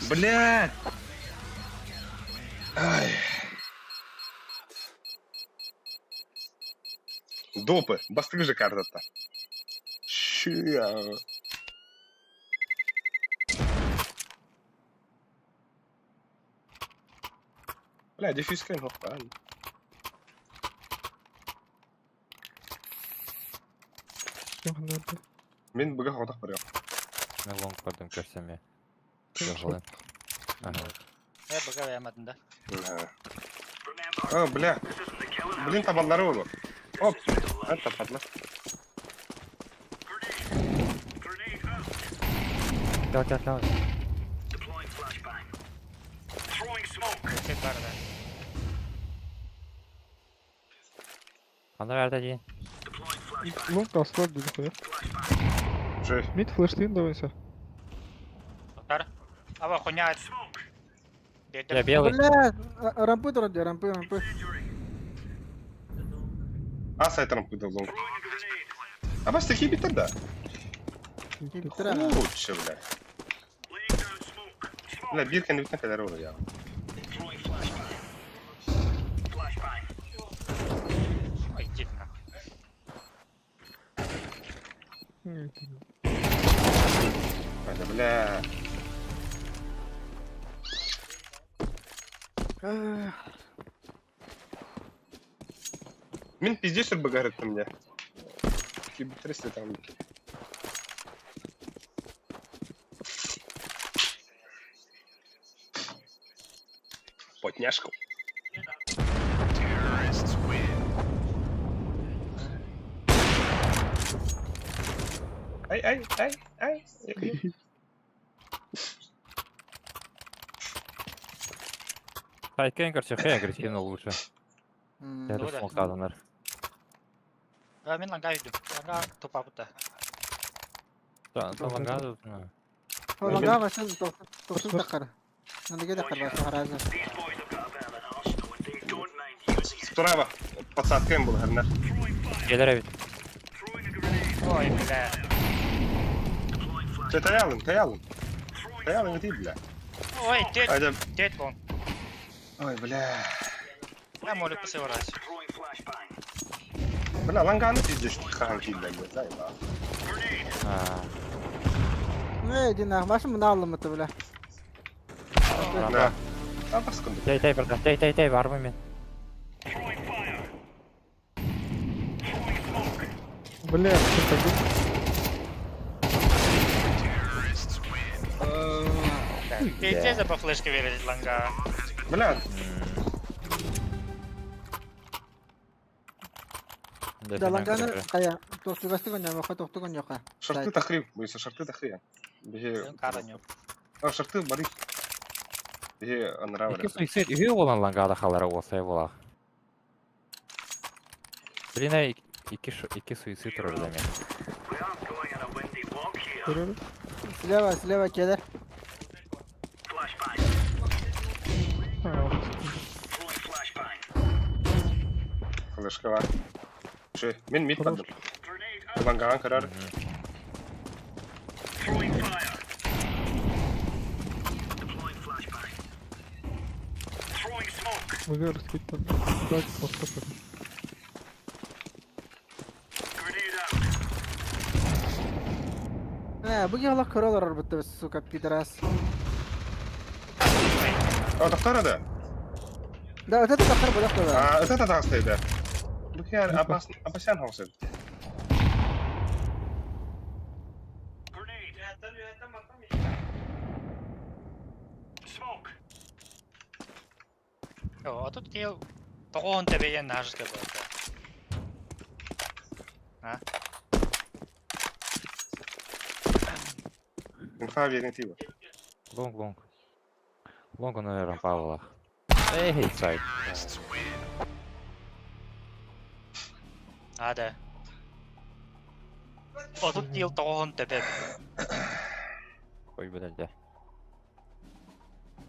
Блядь! Ай. Допы. Бастык же карта-то. Ща. Бля, дефьюз кем правильно. Мен быга хотах барыам. Мен лонг бардым көрсөм я. Жоғалын. Ага. Э, быга ямадын да. Ага. А, бля. Блин, табаллары олор. Оп. А, таппатла. Кел кел кел. Сет бар да. Анда верде дии. Лонг аслар dedi хуя. Жи. Мид флештин давайся. Тар. Аба хуйня. Я белый. Бля, рампы турар рампы, рампы. А сайт рампы лонг. А бас такие битер да. Битер. Лучше, бля. Бля, бирка не битер кадar olur ya. Ой, иди нахуй. Hadi бля. Мин пиздец багарит на меня. Такие битер там. Потняшку. Ай, ай, ай, ай. Хайкен, короче, хай агрессивно лучше. Я Ну тут да. смог каданар. А, мин ланга үйдүм. Ланга тупа бута. Да, ланга. Ланга башын тохтун такар. Налеге такар башы харазы. Справа. Подсадка им был, наверное. Келер эбит. Ой, бля. Ты таялын, таялын. Таялын иди, бля. Ой, дед, Айда. дед вон. Ой, бля. Я молю посылать. Бля, ланганы пиздец, хаан кийлер, бля, заебал. А, Не, иди нахуй, башын мына алымыты, бля. Да. А баскынды. Тэй тэй бирде, тэй тэй тэй барбын мен. Бля, что так Пиздец, по флешке верить ланга. Бля, Да, ланганы кая, тохтугасты гоньяка, тохту гоньяка. шарты тахри, бойся, шарты тахри. Беге. Караню. А, шарты бары. Беге анравы. Икки суицид үйе болан лангада халара болса болақ. Блин, ай, икки икки суицид турар да мен. Көрөр. Слева, слева келер. А, Флешка бар. Ши, мен мид бардым. Ланган карар. Выгор сколько дать просто. Э, бу гелак көрөлөр бутты, сука, пидорас. А, доктора да. Да, вот это такар булак да. А, это тагысты да. Бу хер апас апасян хаусы. О, а тут ел тоғын тебеген нажыска болды. А? Инфа верен тиба. Лонг, лонг. Лонг, он, рампа болақ. Эй, сайт. А, да. О, тут ел тоғын тебе. Ой, блядь, да.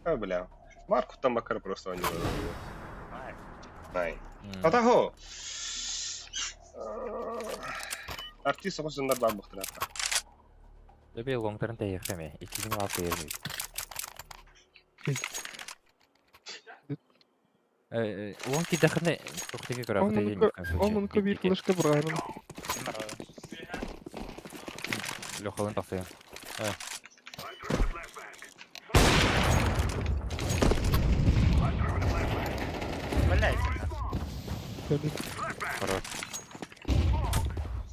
А, бля. Марку там макар просто они. Най. М. Атаго. Артист оғыз бар бұқтырады. Төбе лонгтарын тәйіқеме. 2006 ермей. Лонг кидахны тоқтеге көрі Омунка бир флешка брайан. Лёхалын тақсайын. Блядь. Хорош.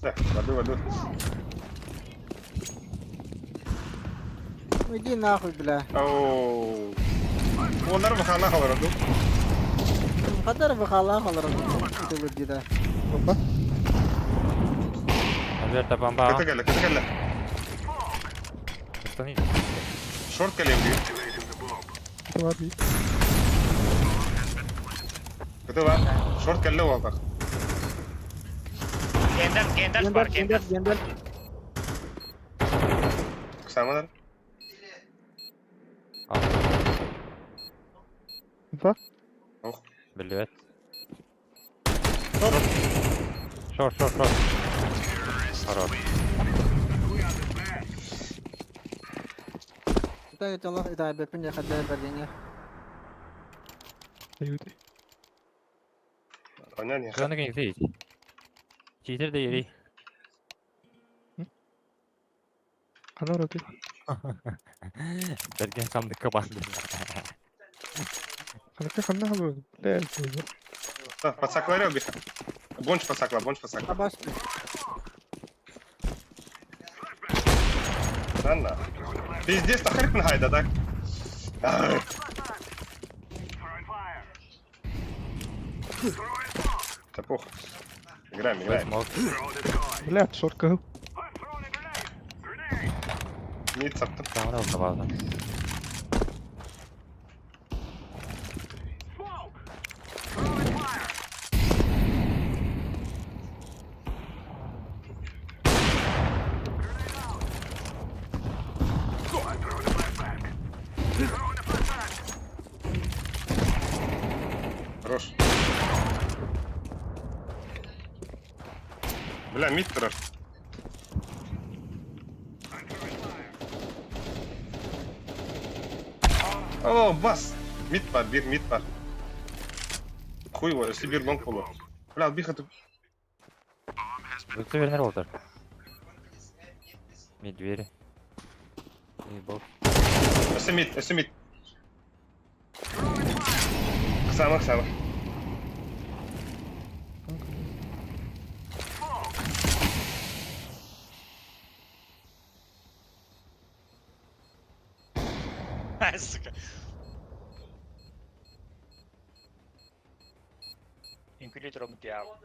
Да, воду, воду. Ну иди нахуй, бля. Оу. Олар бахана қалар ду. Ханна эрэ быхаалаах олорон ытылыр дии да. Бомба. Альберта бомба. Кыта кэллэ, кыта кэллэ. Останови. Шорт кэлиэм дии. Кыта бар дии. Кыта бар. Шорт кэллэ уолтах. Гендер, гендер бар, Гендер, гендер. гендер. Самалар. Инфа. Ох. Билбэт. Шорт, шорт, шорт. Хорош. Это тело, это бепин я хотел Берлине. Аюты. Понятно. Кыраны кенекте Читер да ери. Хана роты. Берген самдыкка банды. Ханака ханна хабы. Бля, Подсакларел биха. Бонч подсакла, бонч подсакла. Абаш. Анна. Пиздец, тахарит хайда, так? Да похуй. Играем, играем. Бля, шорт кыһыл. Мид саптым. Камера табаза. Хорош. Бля, мид хорош. О, бас! Мид бар, бир мид бар. Хуй его, если бир лонг было. Бля, биха ты. Бүкті вернер олтыр. Мид двери. И бок. Өсө мид, өсө мид. Самых самых. Сука. Инквизитор материал.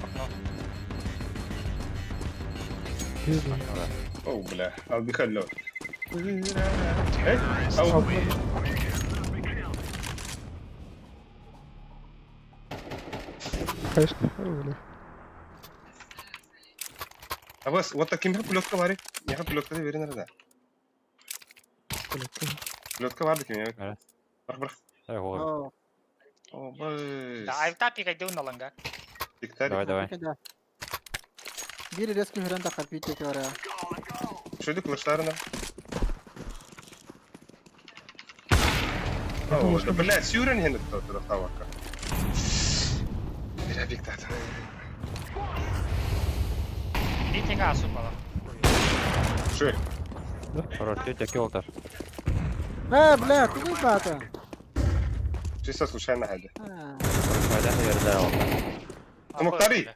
Окно. О, бля, албиха лё. Эй, ау. Конечно. Бля. А вас, вот таким пулетка вари. Я пулетка верен да. Пулетка вари ким я. Бах бах. О. О, бай. Да, айвта пикайду на ланга. Давай, давай. Бир резко хүрэн тахар пийтек бар. Шөйдү кылыштарына. О, да, блядь, сюрен хенет то тавака. Бля, биктат. Пийтек асупала. Шөй. Хорош, тетя олтыр. Э, бля, ты не бата. Чисто случайно хайда. Хайда верде олтыр. Смоктари.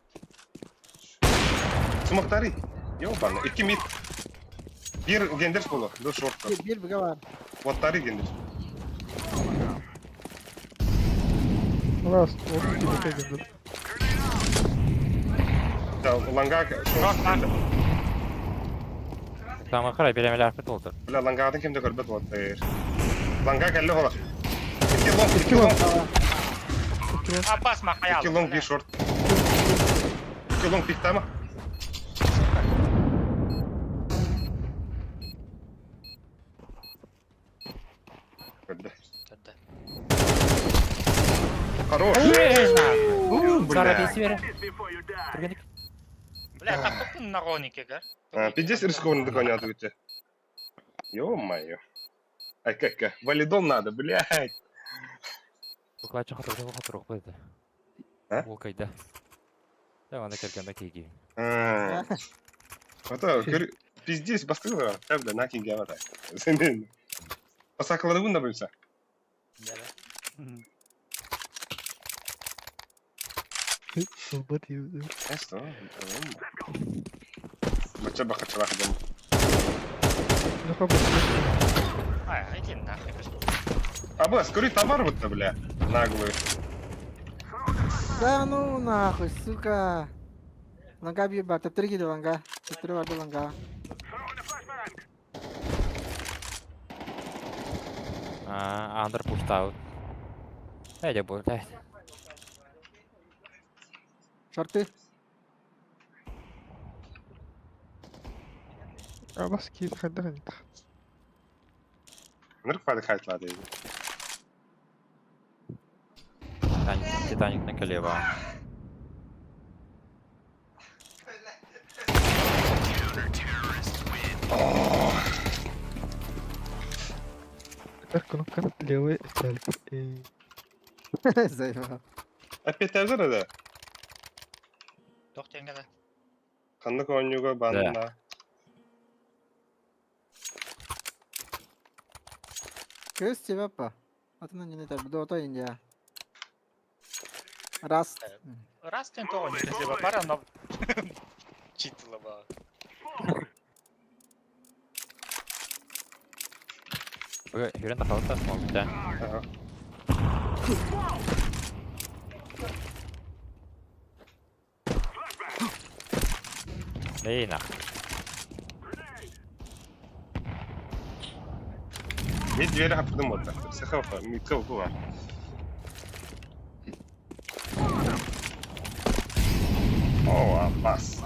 Смоктари. Ёбана. Икки мид. Бир гендерс болу. До шортка. Бир біге бар. Вот тари гендерс. Раз, вот тебе кегендер. Да, ланга. Тамы қарай, беремелі арпет олтыр. Бля, лангадын кимде көрбөт вот. Ланга келли хола. Икки лонг, икки лонг. Аббас махаял. Икки лонг, бир шорт. Икки лонг пиктама. Хорош. Бля. Бля, так тут народники, га? Пиздец рискованно догоняют өте. Ё-моё. Ай, как, валидол надо, блядь. Букладчы хатыр, хатыр оқпайды. А? Ол кайда. Да, аны кергенде кейги. Это, пиздец, бастырла, правда, на кинге авата. Посакалары да бөлсө. Да, да. Esto. Бача бакачалах дем. Ну, хабы. А, иди нахуй. Абас, кури товар вот бля, наглую. Да ну нахуй, сука. Ланга биир бар, төптөрү киирдэ ланга. Төптөрү барды ланга. А, Андер pushed out. Эдя блядь. Шорты. Абас киир хайдах интах. Нырк фады хайтлады. Титаник, Титаник на колева. Этэр кнопка левый этель. И Заебал. Опять әзір да? Тох теңгеде. Ханнык оонньууга банна. Көз тебе па. Атынан не это, дота индия. Раз. Раз тен того не либо пара, но читала ба. Хүрэн тахалта смогта. Ага. Эй, нах. Мен двери хаппыдым болды. Сахава, митка бар. О, Аббас.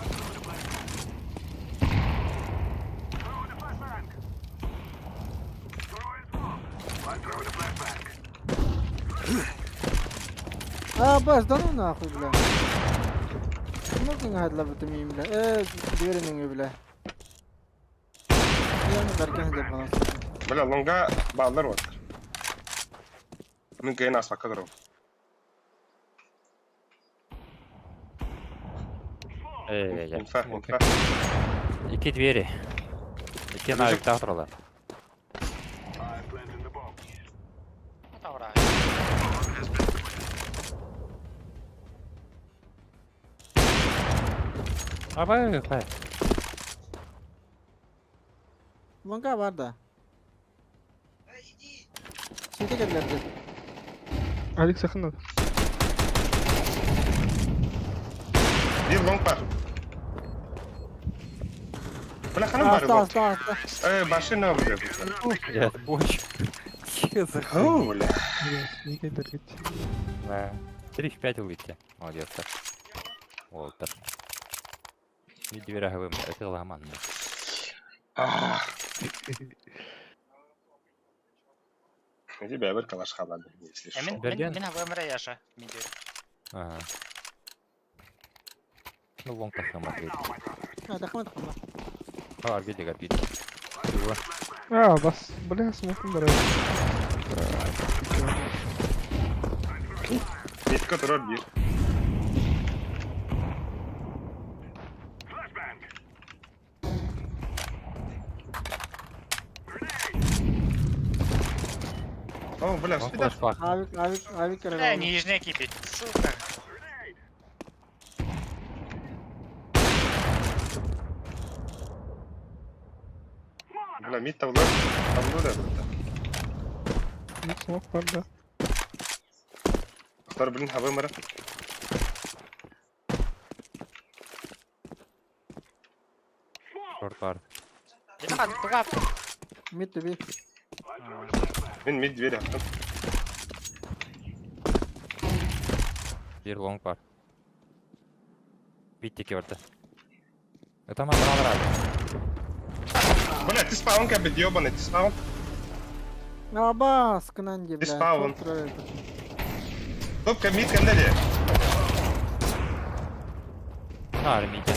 А, бас, да ну нахуй, бля. Ну ты гадла бы ты мим, бля. Двери не бля. Я не даркен деп бана. Бля, лонга баллар вот. Мен кейін аспаққа тұрым. Эй, эй, Инфа, инфа. Ики двери. Ики навик тахтралар. Тавра. Абай, хай. Лонга бар да. Сүйте келдерди. Алекс сахна. Bir long бар. Бля, ханым бар Аста, лонг. аста, аста. Э, башина бля. Блядь, больше. Че за хуй? О, бля. Бля, не дергать. Да. 3 в 5 улетели. Молодец. так. Уолтер. И дверях вы, это ламан. Ах. Тебе бір калаш қалады, если что. Мен Берген. мен хавамра яша. Миде. Ага. Ну, вон как там ответить. А, дахмат хума. А, арбиди, арбиди. Чего? А, бас, бля, смокум дорог. Митка тұрар бір. О, бля, Вон спидаш. флеш фак. Авик, авик, авик Бля, керек. нижняя кипит. Сука. Бля, мид тавлар. Тавлар да. Ну, смок бар, да. Ахтар, блин, хавымара. Шорт бар. Туга, туга. Мид түби. Мен мид двери аттым. Бир лонг бар. Биттеке барды. Это ман брал Бля, ты спаун кабет, ёбаный, ты спаун. Абас, кынанди, бля. Спаун. Шорт турар. Топка мид кандали. На, армите.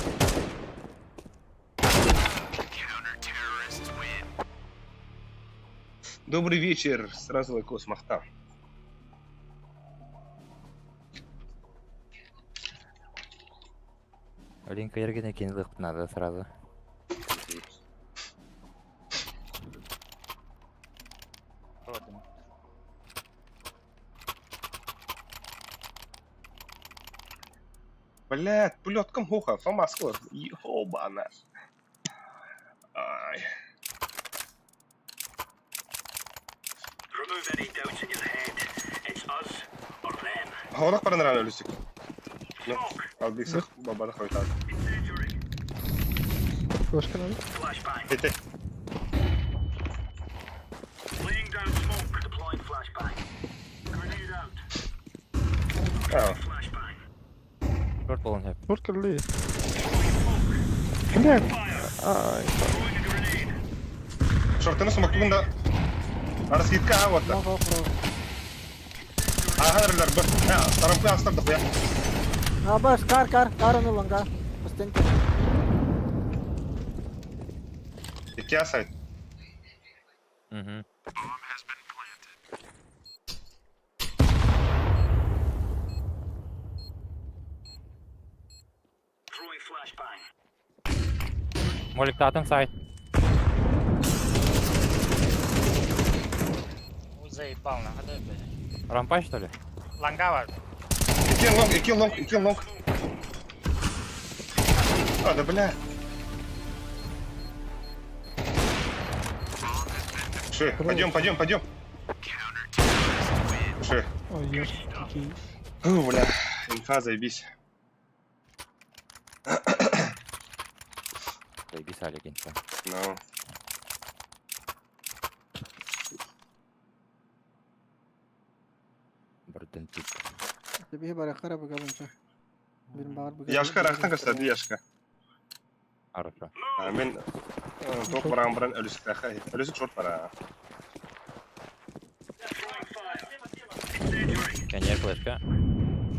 Добрый вечер, сразу лайкос махта. Линка Ергена кинул надо сразу. Вот он. Блядь, пулетком хуха, фамаскла. Ёбана. Ай. Remove any doubts in your head. It's us or them. Хорох баран рано Люсик. Ну, албиксах бабара хойтат. Incendiary. Флешка надо. Flashbang. Хете. Laying down smoke. Deploying flashbang. Grenade out. А, Flashbang. Шорт болон хэп. Шорт кирли. Блядь. Ай, Throwing a grenade. шортыны смоктугун да. Арасхитка а вот. Лонг ох бро. Ахарлар б. Тарампы астар да хуя. А, баш, кар, кар, кар он лонга. Постеньте. Икки асайт. Угу. Throwing flashbang. Молик татын сайт. Ой, Заебал, нахуй, да, блядь. Рампа что ли? Лангава. Икки лонг, икки лонг, икки лонг. А, да бля. Ши, пойдем, пойдем, пойдем. Ши. ой, ешь. Какие. Фу, бля, инфа, заебись. Заебись, Алик, инфа. Ну. Бурден тип. Тебе бара хара бага бунча. Бирин бар бага. Яшка рахтан кастады, Яшка. Хорошо. А, мен тоқ баран баран өлүсүк аха. Өлүсүк шорт бара. Throwing fire. Incendiary. Коньяк флешка.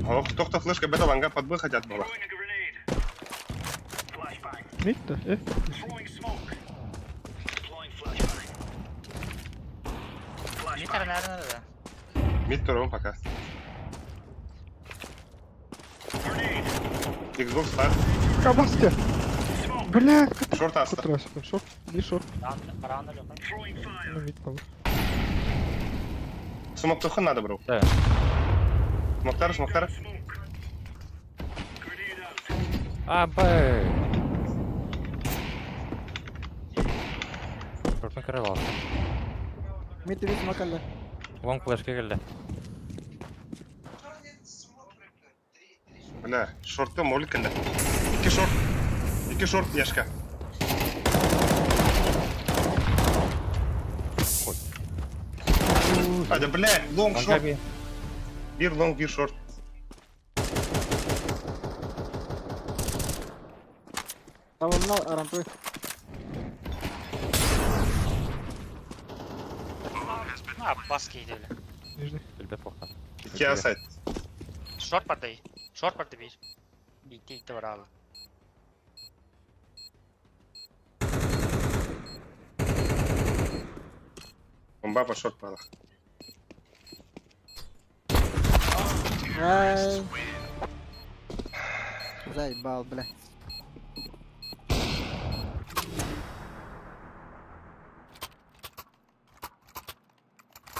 Ох, тохто флешка бета ланга подбы хотят была. Throwing a grenade. Flashbang. Мид да? Э? Throwing smoke. Deploying flashbang. Митер, Flashbang. наверное, да. Мид туром пока. Grenade. Xbox Star. Кабасте. Блядь, как Шорт аста. ты Шорт. Не шорт. Рано, рано, Throwing fire. Ну, мид там. Смоктухын надо, бро. Да. Смоктар, смоктар. Smoke. Grenade out. А, Б. Шортын кырып алды. Мид бит макалла. Лонг флешка келді. Бля, шортты молик кенде. Икки шорт. Икки шорт, Яшка. А, да бля, лонг Лонга шорт. би. Бир лонг, бир шорт. Тавална арампы. А, баски идели. Нижний. Билбет боқта. Икки асайт. Шорт бардай. Шорт барды бир. Бити ити баралы. Бомба по шорт пала. Ай. Заебал, бля.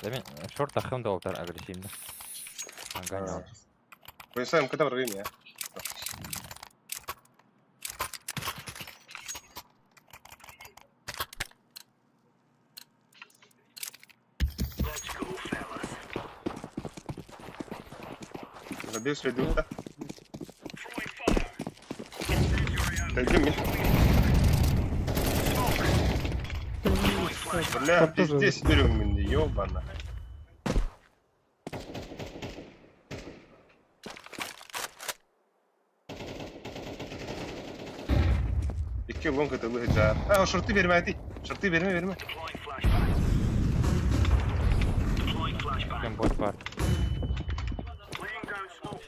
Мен шорт ахым да олтар агрессивно. Анган Поясаем, когда время. Let's go, fellas. Забей среду, да? Throwing fire. Incendiary out. Дойдем, мид. Бля, Там тоже- пиздец, берем меня, ёбана. Икки лонг это лыжа. А, шорты берме, ты. Шорты берме, берме. Deploying flashbang. Deploying flashbang. Кем бот бар. Laying down smoke.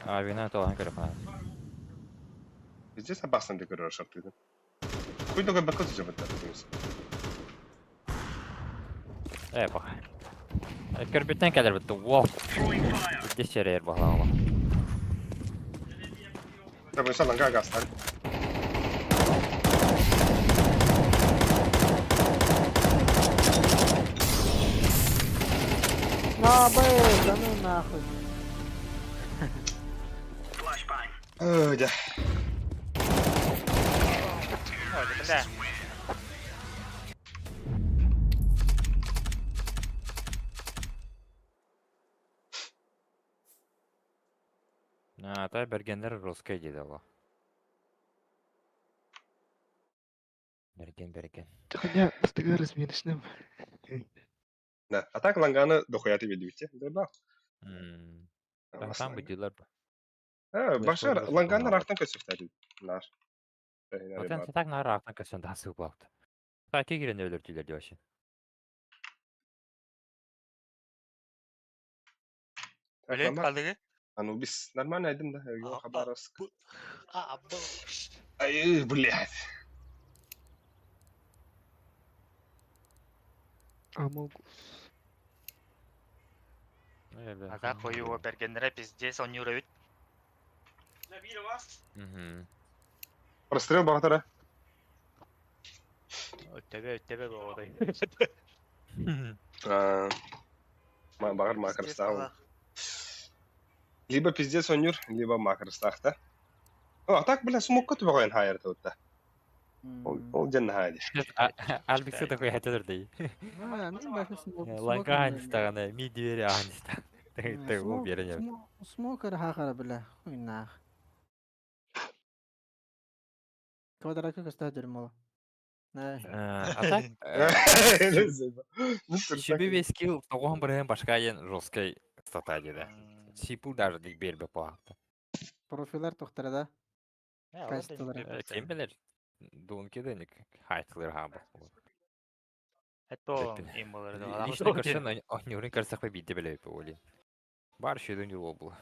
А, вина толан көріп қана. Пиздец опасно для көрөр шорты. Хуй только бакот уже вот так. Э, бақ. Көрбеттен кәлер бітті. Вау. Throwing fire. Здесь черер бағлауға. Да, мы ланга газ, так? На, б, да ну нахуй. Flashbang. Ой, да. Ой, да бля. А, та бергеннер русский диде ол. Берген, берген. Хотя, бастыгы разминочным. Да. А так ланганы дохуя ты видите. Да. Там будилар. Башар ланганы рахтан көсөктәди. Нар. Отен так нар рахтан көсөн да суу болду. Та кигирен өлөртүлөр деп вообще. Блин, калдыгы. Анубис нормально айдым да. Йо Хабаровск. А, бу. Ай, блядь. Амогус. А так его бергеннере пиздец, он не уровень. Угу. Прострел багтара. Өттебе, өттебе болду. Багар макростау. Либо пиздец онюр, либо макростах, да? О, а так, бля, смокка түбөгөн хайыр тутта. Ол жан хайыр. Альбиксы такой хотел дей. Ланганистаганы, ми двери аниста. Ты уверен. Смокер хахара, бля, хуйнах. Квадратка костадер мало. А так, Себе весь скилл, тогон бирген башка ен жесткой стата деди. Сипул даже дик бербе паакта. Профилер тохтара да? Качестволар. Ким билер? Дунки деник хайтлер ха бу. Это им было. Лично көрсөн, онюрин көрсөк бите биле бу Бар шүйдөн жол бул.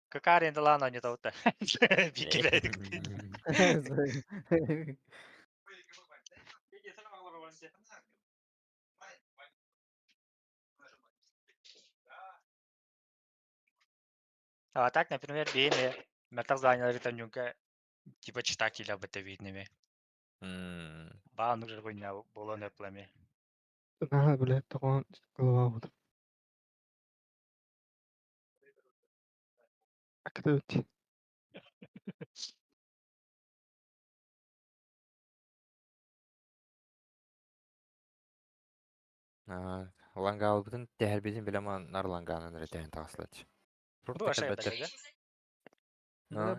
Какая аренда лана не таута. Бикеледик. А так, например, бейме мертак заняли там нюнка типа читателя об это видными. Ба, ну же хуйня было на пламе. Ага, блядь, такой голова вот. А когда уйти? Лангаалбытын тэһэрбитин билэман нарлангаанын ретehen тағыслач. Бу ашай бәләгә.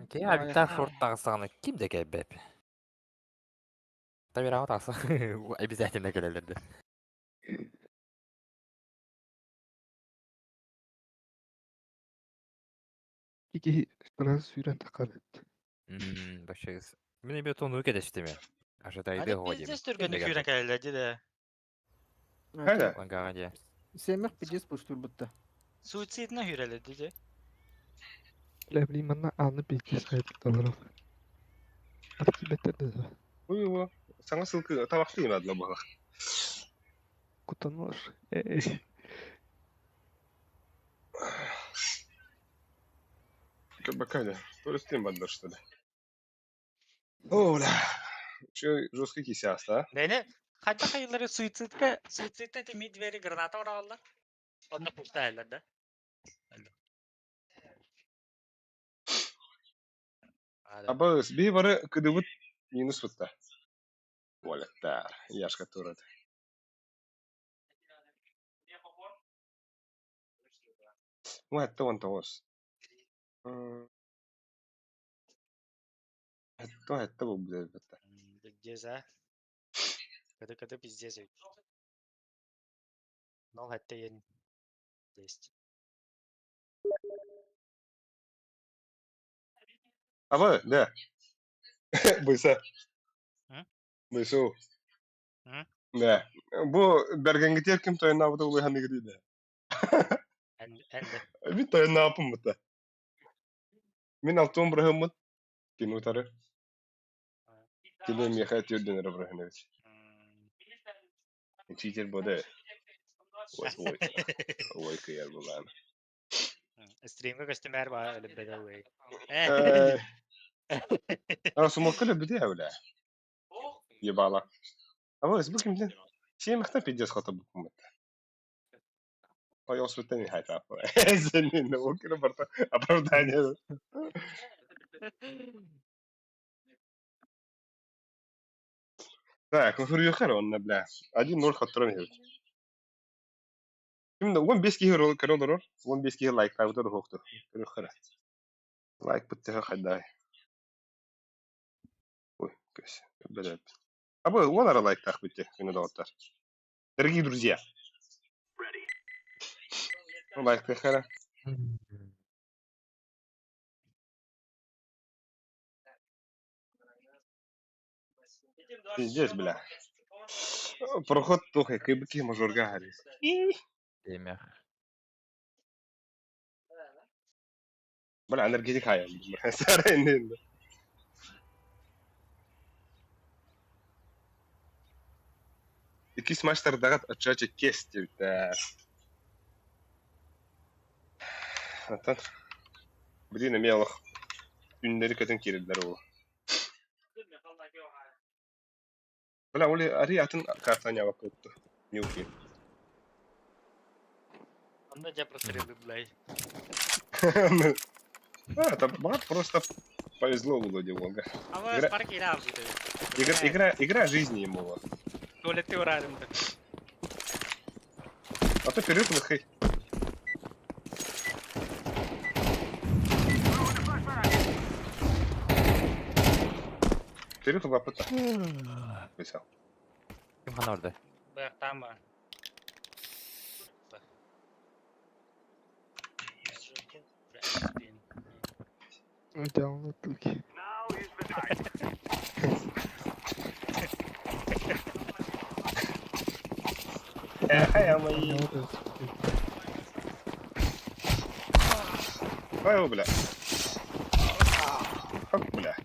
Ке абиттар шорт тағысағаны ким де кәбәп. Табираға тағысы обязательно келелерді. Кики сразу сүйрен тақар. Башегіз. Мен бет оны өкедештеме. Ажадайды Аны пиздец түргән күрен кәләләр диде. Хайда. Лангаға де. Семех пиздец пуштур будто. Суицидна хүрәләр диде. Бля, блин, манна аны пиздец хайпталаров. Архибеттер да. Ой, саңа ссылка табакты им адла бала. Кутанор. Эй. Бакаля, то есть тем баддар, что ли? О, бля. Еще жесткий кисяс, да? Нәне, хәтта кайылары суицидка, суицидта теми двери граната оралар. Онны пустайлар да. Аба, би бары кыдыбыт минус бутта. Уолеттар, яшка турат. Уэтта он тоос. Это это бу бутта. Пиздец, а? Кыды кыды пиздец. Нол хәтта ен есть. Аба, да. Буйса. Буйсу. Да. Бу бергенгитер ким тойна бу бу ханы гиде. Мин тойна апым бута. Мин алтын бирһыммыт. Кинутары. Кини меха түрден бирһыныбыт. Читер боде. Ой, ой. Ой, кыяр булган. Стримга костюмер бар, әле беде А сумокка бите әүлә. Ебала. А вот, бу кимден? Сен махта пиздец хата бу кумет. Ой, осветени хайта. Сен не окей, барта оправдание. Так, ну хурьюхер он, бля. 1-0 хотторон хебит. Ким да 15 киһи көрө олорор, 15 киһи лайктаабыта уруһуохтур. Көрүөххэ эрэ. Лайкпыт төһө хайдаай. Ой, көс. Бэрээт. Абы, уон ара лайктаах бүтте, күнү доҕоттор. Дорогие друзья. Ну, лайктыахха эрэ. Пиздец, бля. Проход туох кыйбыт киһи мажорга аһарый. Имя. Бля, энергетик хайа. Сарайын. Иккис матчтардаҕыт оччо кес диэбиттэр. Оттон билигин эмиэ олох үннэри көтөн киирэллэр ол. Бля, ол ари атын картаны ньабакка укту. Ньюки. Онно дьэ прострелы, блядь. А, это брат просто повезло Володе Волга. А вы Игра- парки играл, Игра, игра, игра жизни ему. вот. Толя ты урарым так. А то перерыв лохай. Перерыв лапыта. Писал. Ким хана орда? Б, там. Идеально только. Эх, мои. Ой, бля. Оп, бля.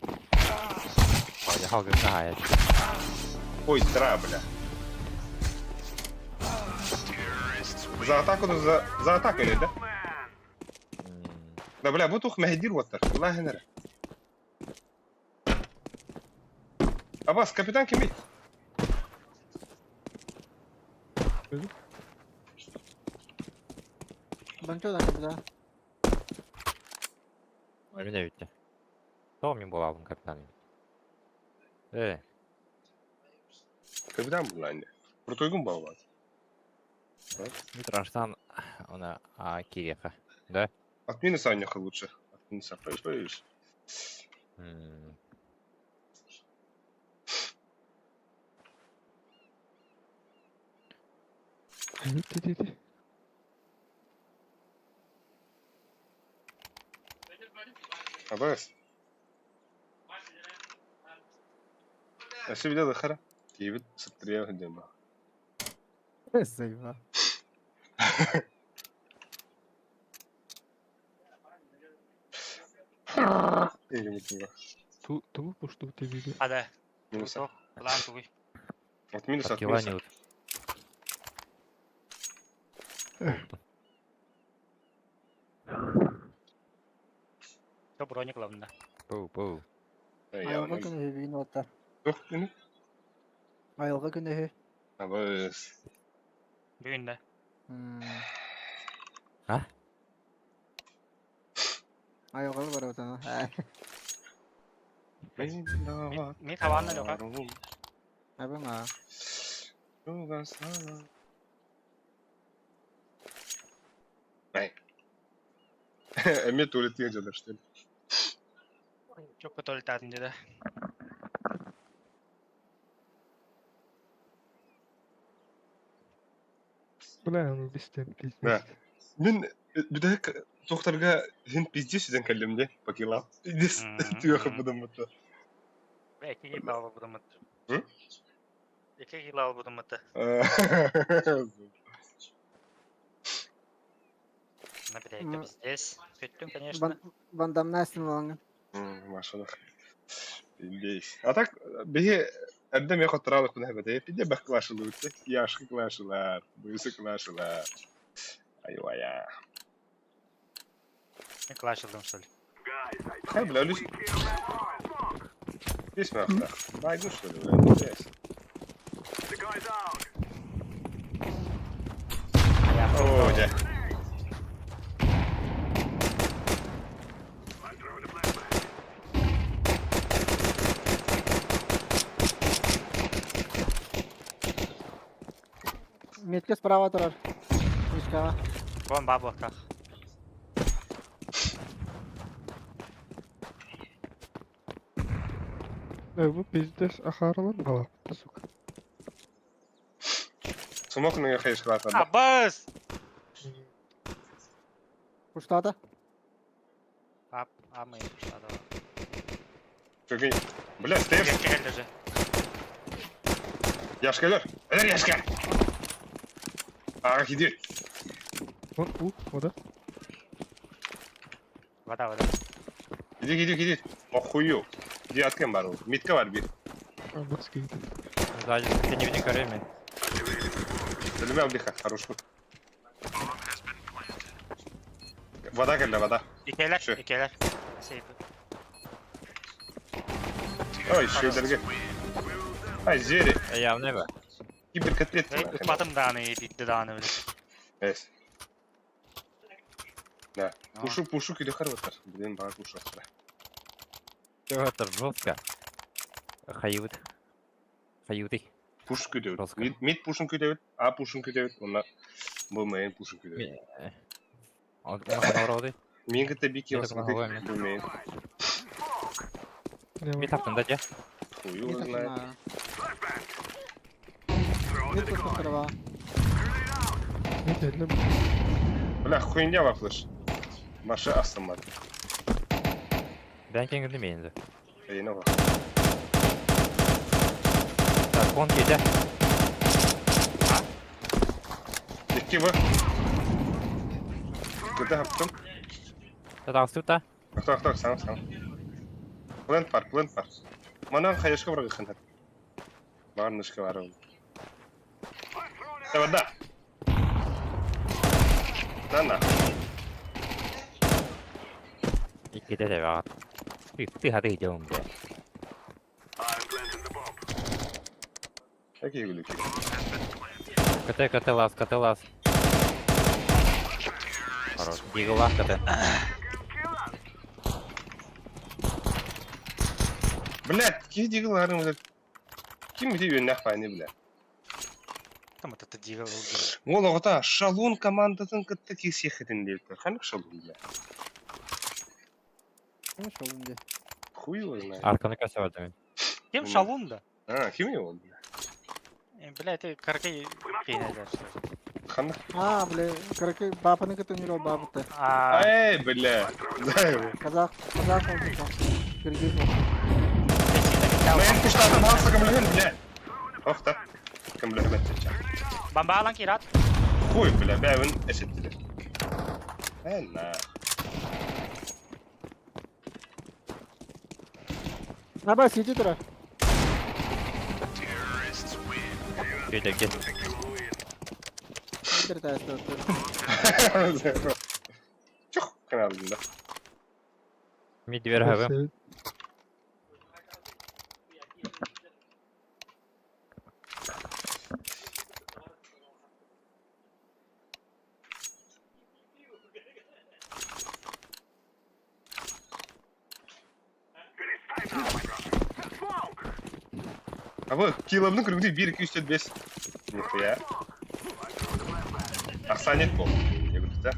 Ой, тра, бля. За атаку, за, за атаку или, да? Да, бля, вот ух, мехдир вот так. Аллах хенера. Абас, капитан кимит? Банчо да капитан. Меня видите. Кто мне был алым капитаном? Э, Капитан был, не. Крутой гум был, Митраштан, она а Киреха, да? От минуса Анюха лучше. От минуса, понимаешь? Ти-ти-ти. Абас. Әсі біледі қара. Кейбіт сыптырия хүндем ба. Заебал. Ту ту что ты видел? А да. Минуса. План тугуй. От минуса, от минуса. Все броник главное. Пу, пу. Айылға күнүһү бүгүн уоттар. Туох күнү? Айылға күнүһү. Абыс. Бүгүн да. А? Айылға бар отана. Ми хаванна лёха. Абы ма. Эме туалетке жатыр, что ли? Чокко туалеттатын деді. Бля, ну бестен пиздец. Да. Мен бүдәк тоқтарға хин пиздец ден кәлемде покилап. Пиздец түйәхі бұдым бұты. Екі кило алып бұдым бұты. Екі кило алып бұдым бұты. На бедәкте пиздец. Көттім, конечно. Бандамна әсін болаңын. Машаллах. Пиздец. А так, биһи эрдэ эмиэ хоттораалык күнэ эбэтэ. Пиздец бэх клашылы үтте. Яшкы клашылар, буйсы клашылар. Ай-вая. Мен клашылдым, что ли? Хай, бля, люсь. Здесь махта. Байгу, что ли, бля, пиздец. О, дя. Метке справа турар. Хаешкаҕа. Вон бабуохтаах. Э, бу пиздец ахаарылар балаппыта, сука. Смок на хаешкалаата. Абыс! Пуштаата. Ап, амы, пуштаата. Чөкей. Бля, стоишь? Кэллэ же. Яшка өлөр. Өлөр Яшка! Ага, иди. Вон, у, вода. Вода, вода. Иди, иди, иди. Охую. Девяткам бар ол. Митка бар бир. А, вот скейт. Сзади, ты не в время. Өлүмэ алдыха, хорош. Вода кэллэ, вода. Икелер, Шö. икелер. Сейф. Ой, шөйдерге. Ай, звери. Явно бе. Киберкотлет. Ыкпатым дааны, битти дааны биле. Эс. Да. Пушу, пушу киде харватар. Блин, бага пушу. Все это жестко. Хают. Хаюты. Пуш күдөбүт. Жестко. Мид, мид пушун күдөбүт, А пушун күдөбүт, онна бу мейн пушун күдөбүт. Он народы. Мин кытта бики Мен басын такой бу мейн. Мид таптын да же. Хую знает. Мид пуштаттара Мид эллем. Бля, хуйня во флеш. Маша астамат. Бен кеңгирди мейинди. Эйне ба. Так, кон кете. Икки бу. Кыта хаптым. Татагыс тута. Так, так, сам, сам. Плент бар, плент бар. Манан хаешка бар гыхын. Бар нышка бар. Давай, да. Да на. Икките де багат. Ты ты хаты жеум де. Какие глюки? КТ, КТ лаз, КТ лаз. Хорош. Дигла КТ. Блядь, какие диглары, блядь. Ким бити yönнэх файны, блядь. Там это дигл. Ол оҕото шалун командатын кытта кисиэхитин диэбиттэр. Ханнык шалун, блядь? Шалун де. Хуй его знает. Арканы касып мен. Ким Мм. шалун да? А, ким его, блядь? Бля, ты каркай кейнелер. Ханнык? А, бля, каракы бапаны кытта нүрө бабыты. А, Эй, блядь. Да его. Казах, казах ол Киргиз ол. Мен куштатым алса кымлыгын, блядь. Ох та. Кымлыгын әтче. Бомба алан кират. Хуй, бля, бәвін эсеттилер. Э, на. Аба, сиди тура. Кете кет. Мидер таясты. Чух, каналында. Мид дверь хабы. А вы килобны күргүдү 1 2 3 4 5. Нихуя. Ахсанет бол. Я говорю, да?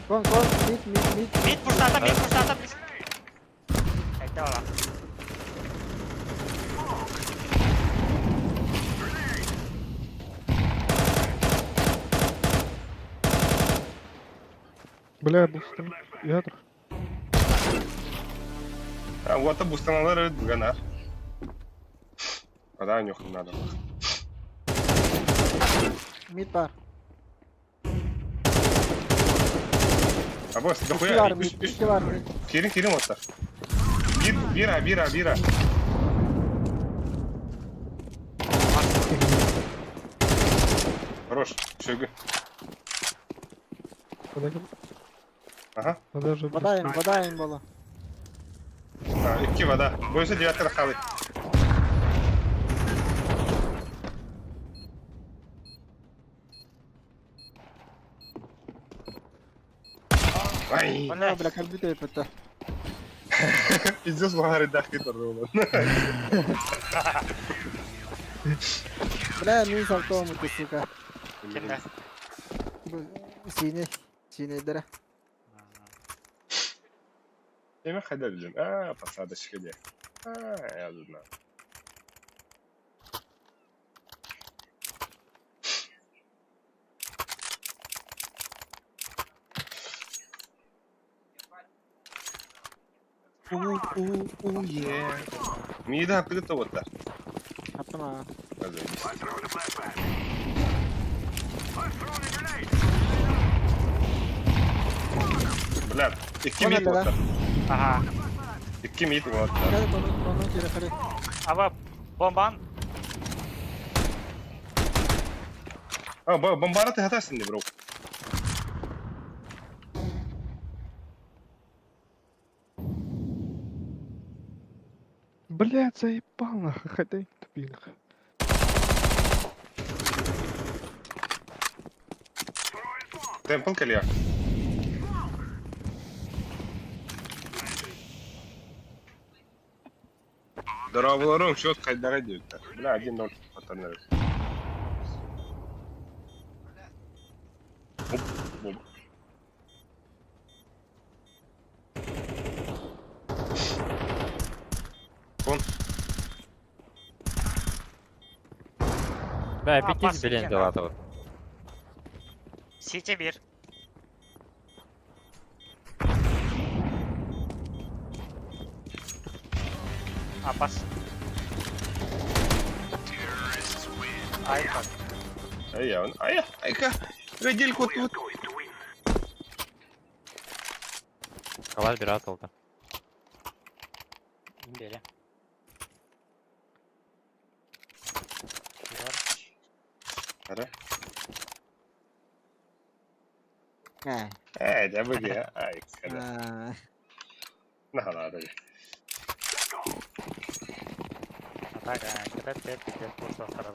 Кон, кон, мид, мид, мид. Мид пуштата, мид пуштата. Айта бала. Бля, бустан. Ядр. А вот бустаналар бүгенар. Вода нюх надо. Мид бар. А босс, Икки дохуя. бар мид, икки бар мид. Кирин, кирин оттар. Бир, бира, бира, бира. Хорош, шөгү. Вода, Ага. вода же. Вода им, вода им было. А, икки вода. Бойся девятка халы. Ай, А, бля, кальбит эппетте. пиздец, лохары дахты торды. Бля, мин салтоомут сука. Кимнэ? Бу синий. Синийдэрэ. Эми хайда билим. А, посадочка де. А, я знаю. У, е. Мида хаппыгыт тоботтар. Аттама. Бля, икки мид уоттар. Ага. Икки мид уоттар. Ава, бомбан. А, бомбара ты хатасың не, бро. Блядь, заебал нахуй, ходай тупик. Темпл кэлиэ. Дорооболоруҥ, счет хайдаҕый диэбиттэр. Бля, 1-0 хотон эрэр. Оп, бом. Вон. Бля, А, аппетит, пас блин, иди, дела тут. Сити бир. Апас. Айка. Ай, ай, айка. Гадельку тут. Калаш бират олды. Бери. Ара. Э. Ээ, дьэ бу дии. Ай, кэдэ. А, Наһаа А так, а, это ты, ты, просто второй.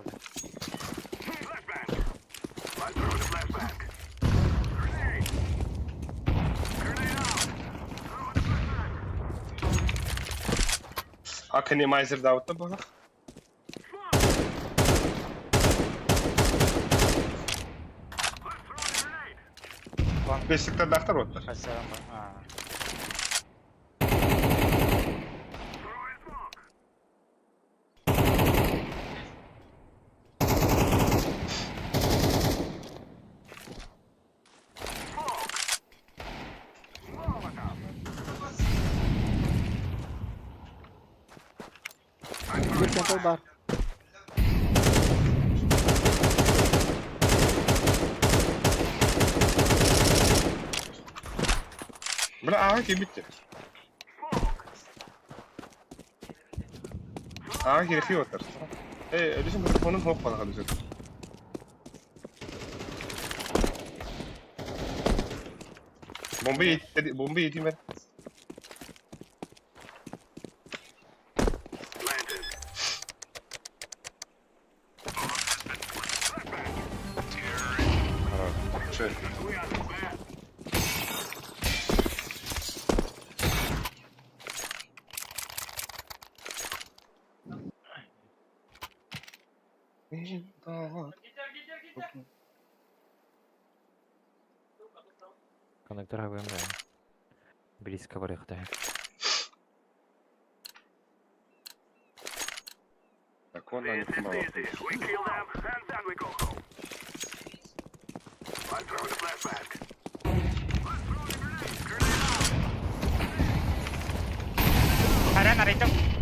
Аканимайзер даутта буолар. Бесиктер оттар. Хасяма. А. Биир темпл бар. Бля, ааҕа киирбит Ааҕа киирихи оттар. Э, өдүсүн микрофонун хоп балаха дүсүн. Бомба бомба етейін бер. Шö. Коннектор ГВМ. Близко барыхта. Так, он на них мало. Арена, рейтинг.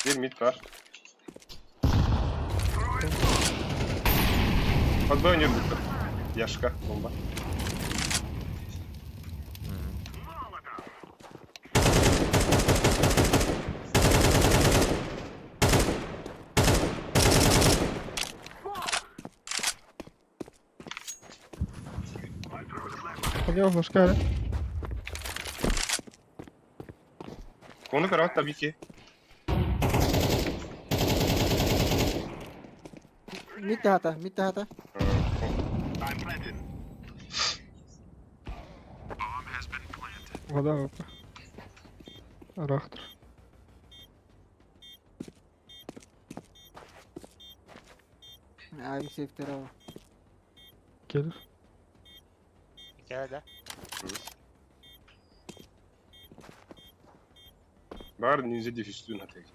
Bir mid var. Подбой oynuyor Яшка, бомба. У него флешка, Konu karat tabii ki. Мид тахата, мид тахата. Вода АВП. Рахтер. Авик сейфтер Келер. Кэлэ да. Бар ниндзя дефицитин хатык.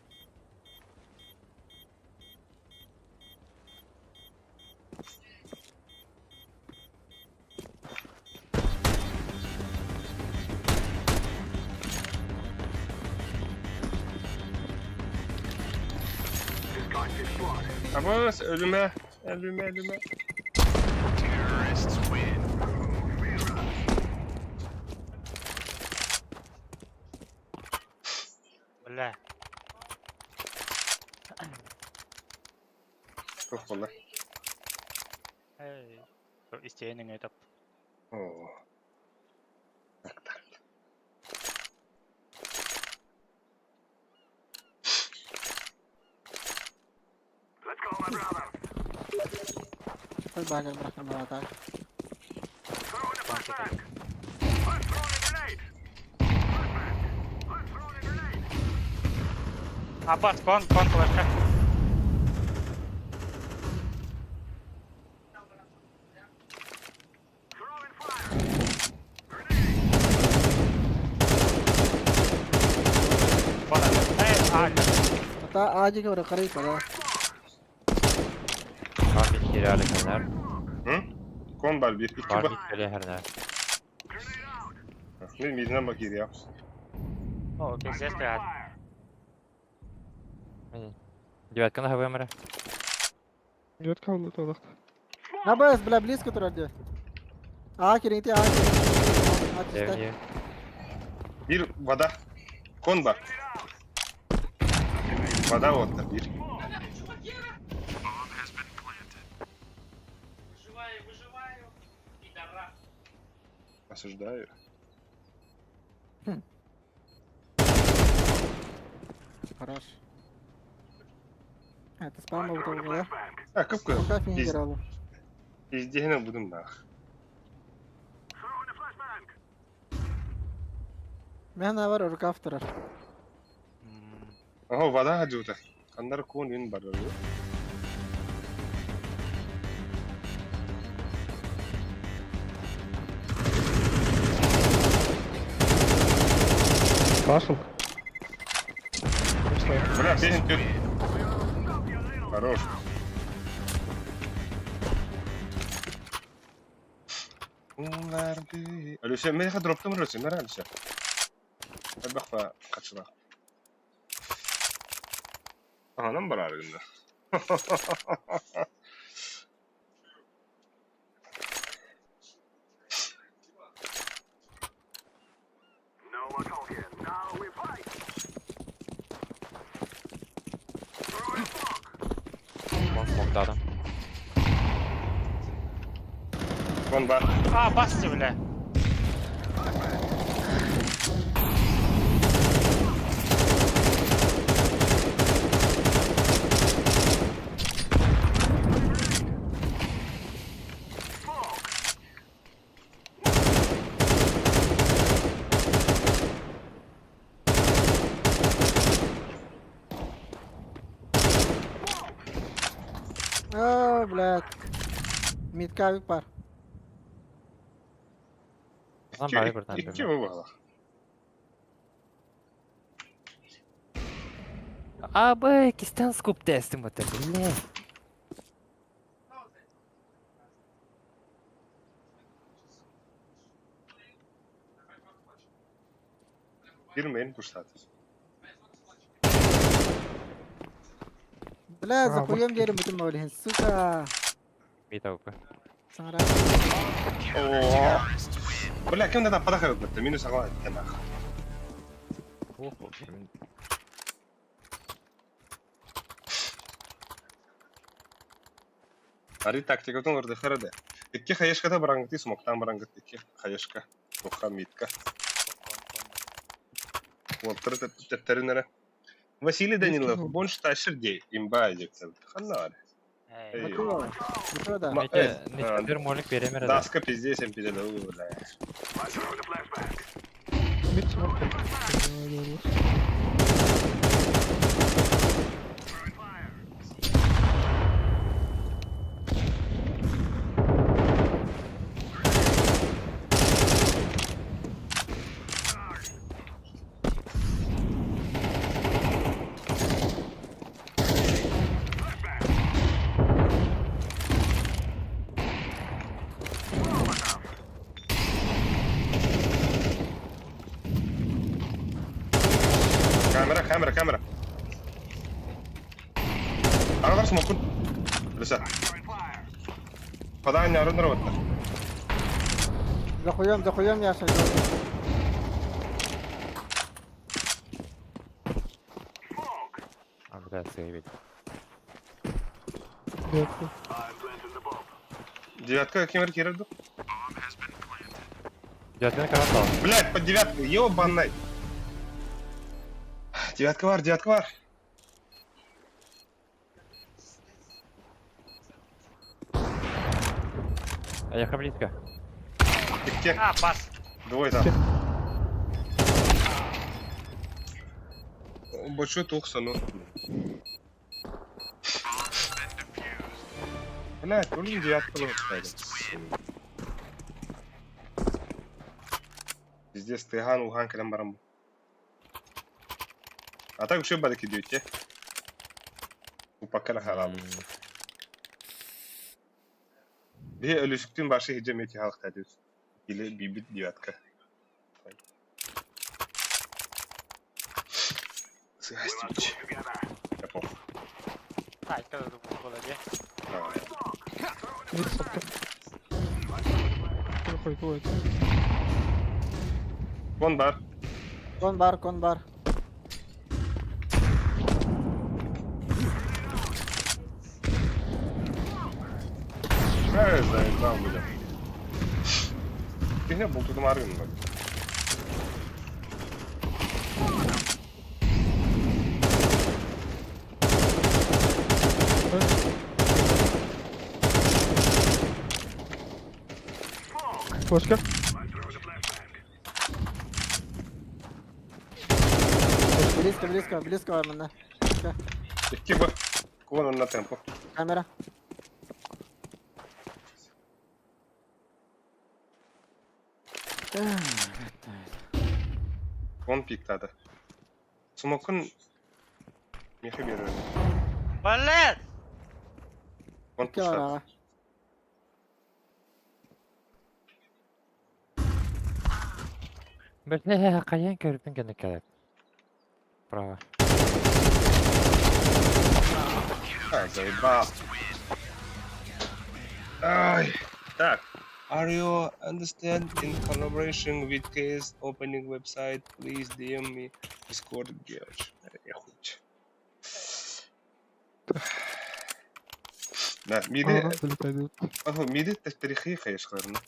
Абас, өлүмэ, өлүмэ, өлүмэ. Бля. Туох буолла? Эй. Истиэнин өтөп. Оо. Так, так. Koy багер bırakın bana так. Абас, кон, кон, флешка. Кон, эй, а, Ата ажига ஒரு கரை பதா. Бар мид кире хернер. Hı? Кон бар bir, iki Бар бар. мид кире хернер. Мен мидинен бак кириya. О, пиздец, блядь. Девятка на ГВМР. Девятка улыталах. Абас, бля, близко турар А кириңти, а кириңти. Девять. Bir вода. Кон бар. Вода вот bir. Осуждаю. Хорош. Это спам был да? А, кыпкы. Пока фингер Пиздегine будем нах. Мен бар рукав турар. Ага, вода хаджута. Кандар кон вин бар. Пашел. Бля, песен тут. Хорош. Алюся, мен дроптым Алюся, мен Алюся. Бақпа қачыла. Анам бар аргында. Кон смоктадым. Кон бар. А, басты, бля. А, блядь. Мидка авик бар. Там бар бир тан. Икки бала. Абы, кистен скуп тестим это, бля. Бир мен пуштат. Бля, А, захуем дерем бүтүн мойлин, сука. Мид АВП. Саңара. О. Бля, ким да падаха өтті. Минус ағала етті нах. Охо, блин. Ари тактикатын орды харады. Икки хаешката барангыты смоктан барангыт икки хаешка. Тоха митка. Уолтер тептеринere. Василий Данилов, больше ташыр дей, имба дек. Ханна. Эй. Эй. Бутылова. Бутылова, да. Ма- Эти, э, а, не молик беремер да. Даска пиздец, им пиздец, бля. Мид смок. Камера, камера, камера. Аралар смокун. Лиса. Подай не работа. Захуем, захуем, Яша. А, бля, сейвить. Девятка. Девятка кемер кирду. Девятка карандал. Блять, под девятку, ёбаный. Девятка вар, девятка вар. А я близко. Тик-тик, А, пас. двое там. Бочу тухса, ну. Блять, блин, девятка была. Пиздец, тыган уган кэлэн баран. А так вообще бадыки дьюте. Упакара харам. Би өлүсүктүн башы хиджем эти халыкта диз. Или бибит девятка. Сгастить. Я пох. А, это было, де. Давай. Мид сапка. Выходит, выходит. Вон бар. Кон бар, кон бар. Эй, заебал, бля. Ты не был тут марин, бля. Флешка. Близко, близко, близко именно. Типа, вон он на темпу. Камера. Вон пик тада. Смокун Михи берер. Блин! Вон пуштат. Килограмма. Бля, каян көрбүн гene келет. Право. А, заебал. Ай. Так. Are you understand in collaboration with case opening website? Please DM me Discord George. Ехуть. Да, миди, Ана залетает. аху, миди тарихи хайшкарна.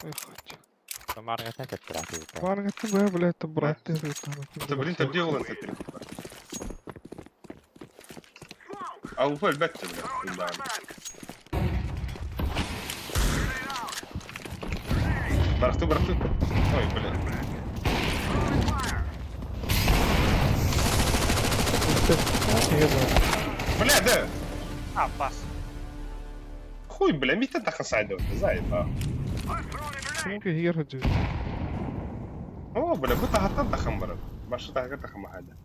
Эх, Марга так как Варга тебе, блядь, это брат, ты Это, блин, там где он это А у البت бля. Барахту, барахту. Ой, бля. Бля, да. А, пас. Хуй, бля, митя тахан сайдов, заебал. Смоки гергаджи. О, бля, бу тахаттан тахан барар. Башы тахага тахан махада.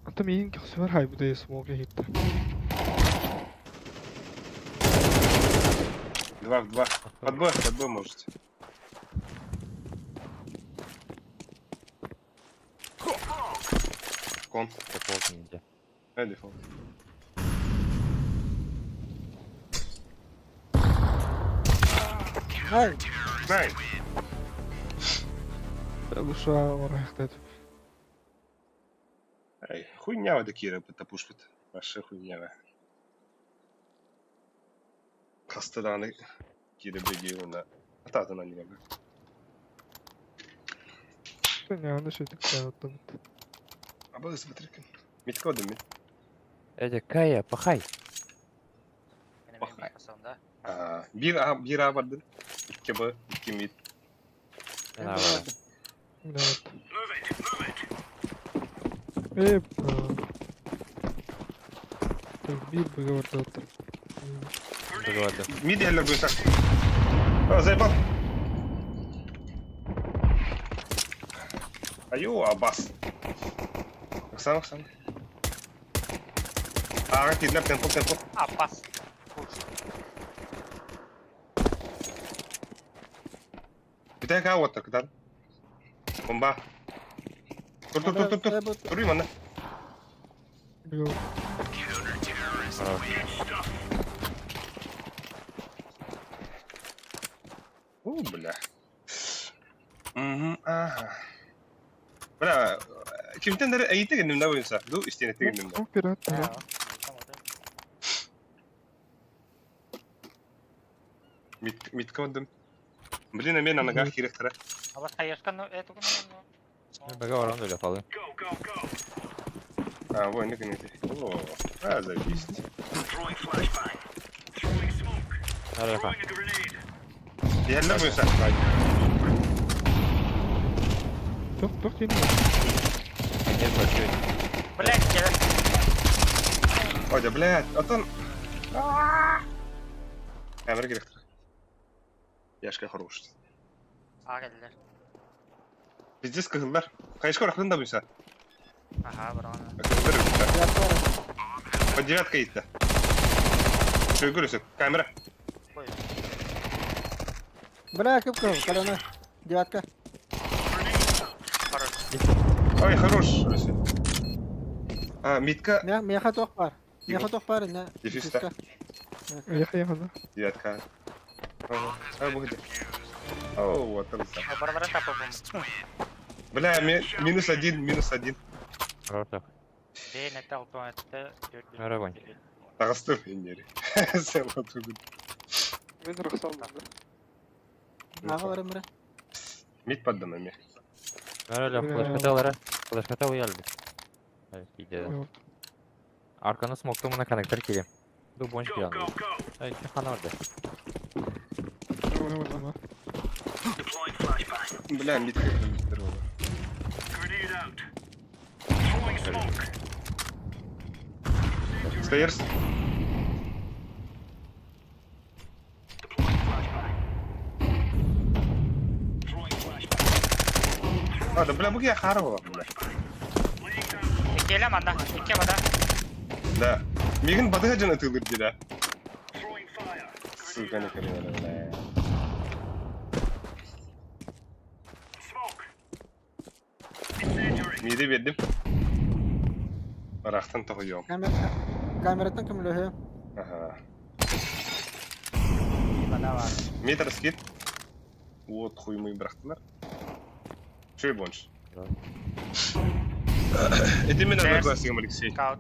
Ата миин көхсүбэр хайбыда смоки хитте. Два в два. Под Б, под Б можете. Кон. Дефолт ниндзя. Э, дефолт. Ай, Най. Душа орахтет. Ай, хуйня вот Кира потапушпит. Ваша хуйня. Хастаданы Кира беги на. Ататана не могу. Не, шүтүк тааттан. Абы смотри-ка. Митко да мит. Эти, Кая, пахай. да? Биир А, биир А бардын. Икки Б, икки мид. Мен А бардым. Мин А бардым. Э, Так, биир Б-га бардыбыттар. Б-га бардым. Мид иһэллэр буйса. Заебал. Айуу, абас. Оксана, Оксана. Ааҕа киирдилэр, темпо, темпо. Аппас. Бүтэһик аа уоттар кытар. Бомба. Тур, тур, тур, тур, тур. Туруй манна. Б-га У, бля. Мгм, ага. Бля, кимтэн эрэ эйитэ гынным да буйунса. Ду истиэнэтэ гынным да. О, пират, пират. Мит, митка бардым. Блин, мен аныга кииректара. А вот хаешка, ну, это, ну, Б-га барам да өлө А, во, не гынете. О, а, зависит. Нараха. Иһэллэр буйунса. Тух, тух диэн. Нет, большой. Блядь, я... Ой, да, блядь, отон... Камера кииректара. Яшка хорош. А, кэллэр. Пиздец кыһыллар. Хайышка орахтын да буйса. Аха, баран. Кыһыллар үттэ. По девятка итте. Шөйгөр өсөк. Камера. Ой, Бля, кып-кып, калана. Девятка. хорош. Ой, хорош. Өсө. А, митка. Меха тоқ бар. Меха тоқ бар, не. Дефиста. Яха, яха, да. Девятка. А, будет. О, вот там. Барбара тапы Бля, минус один, минус один. Хорошо. Бейн это алпан это. Огонь. Тағыстым иннери. Сен отугун. Мин рахсалдым, да. Аға бар өмірі. Мит поддам эми. Нараля, флешкаталара. Флешкатал ялбит. Киде. Арканы смокту мына коннектор кирем. Ду бонч киран. Ай, хана орда. Ой, ой, ой. Бля, мит как здорово. Стейрс. А, да бля, буги я харова, бля. Иккиэлэ манна, икки бада. Да. Мигин бадыга жана тылыр дира. Сука, не понимаю, бля. Миди бердим. Барахтан тоғыйом. Камера, камераттан кім лөхі? Ага. Бада бар. Метр скид. Вот хуй мы брахтылар. Шөй бонш. Это мен одноклассником Алексей. Скаут.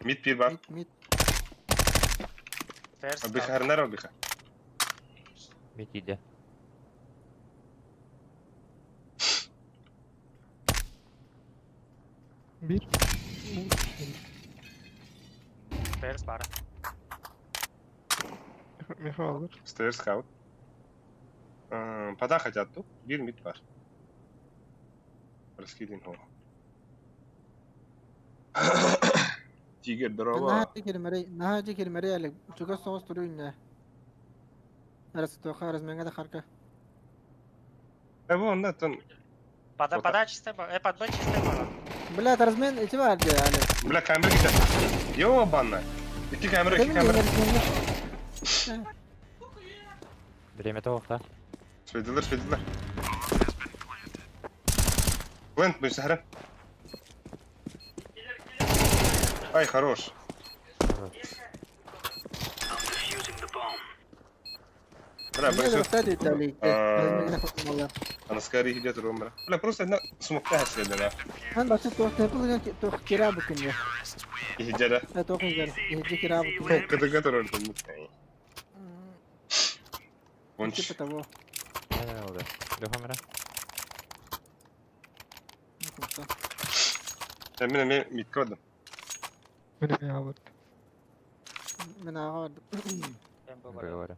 Мид пир бар. Мид, мид. Ферст. Абиха харнар абиха. Митиде. Бир. Ферст бар. Меха алыр. Стейр скаут. Пада хотят тут. Бир мид бар. Раскидин хо. Тигр дрова. Наһа кирмери, наһа кирмери әлі. Чуга соғыс тұру үйіне. Арасы тоқа, разменге де харка. Э, вон, да, там. Пада, Вот пада чистая бар. Э, под Б чистая бар. Бля, размен эти бар де әлі. Бля, камера где? Ёбана. Икки камера, икки камера. Время того, да? Швейдилер, швейдилер. Плент, мы сахара. Ай, хорош. Бля, Бля, бойся. А. Она скорее идет румра. Бля, просто одна смокта следила. Хан басы тоқ тепіл тоқ кира бүкін Иди, да. Тоқ егер, егер кира бүкін. КДГ тоже Онч. Типа того. Лехамера. Мен мен митка бардым. Мин меха алыр. Мен аға бардым. Говорю.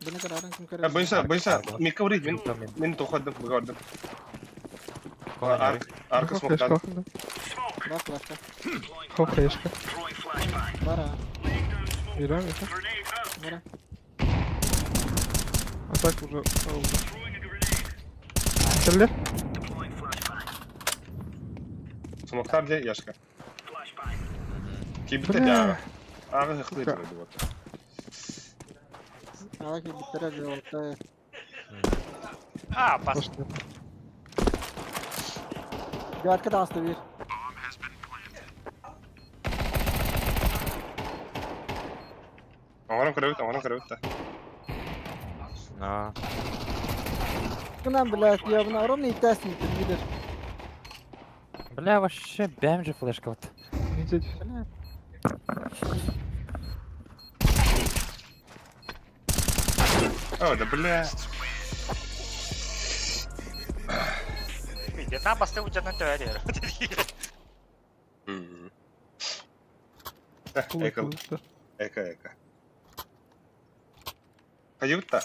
Бini kararın kim көрөр? Бойса, бойса, Арка. мика ври, мен Мен. мен тохадым, бөгөрдüm. Кон Арк, арка Хо флешка. смоктан. Бар флешка. Хо флешка. Бар а. Бирам это. Бар. А так уже. Келле. Смоктар де яшка. Кибите Бля. да. Ага, хлыт вот. Ала ки биттер жолта. А, бас. Пошли. Девятка даста бир. Оңорон көрөбүт, оңорон көрөбүт да. А, Кынан блядь, я бuna ровно иттәсин бидер. Бля, вообще бэм же флешка вот. Видеть. Бля. О, да бля. Вьетнам басты удьянан төһөр. М. Эка, эка, эка. Хайютта.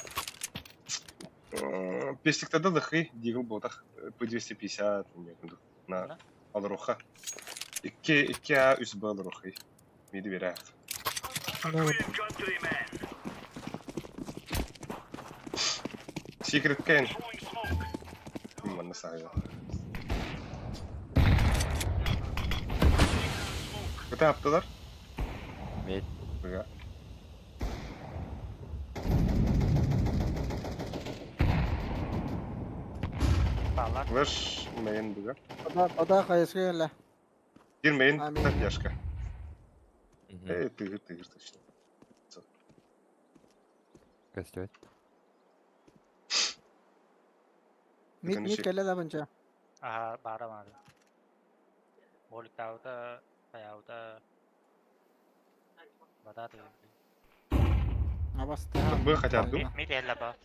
Пестиктада дыхы, дигл ботах П250, на алруха. Икки, икки А, үс Б алрухы. Миди берәк. Secret Кен. Манна сағыға. Кыта аптылар? Мид. Быга. Баллар. Флеш мейн быга. Ода, ода кайсы эле. Дир мейн А, мейн. так яшка. Мгм. Эй, тыгыр, тыгыр, точно. Костёт. Мид мид келе да бунча. Аха, бара бара. Боликтаута, хаяута. Бадаты. Абасты. Б хотя бы. Мид элла ба.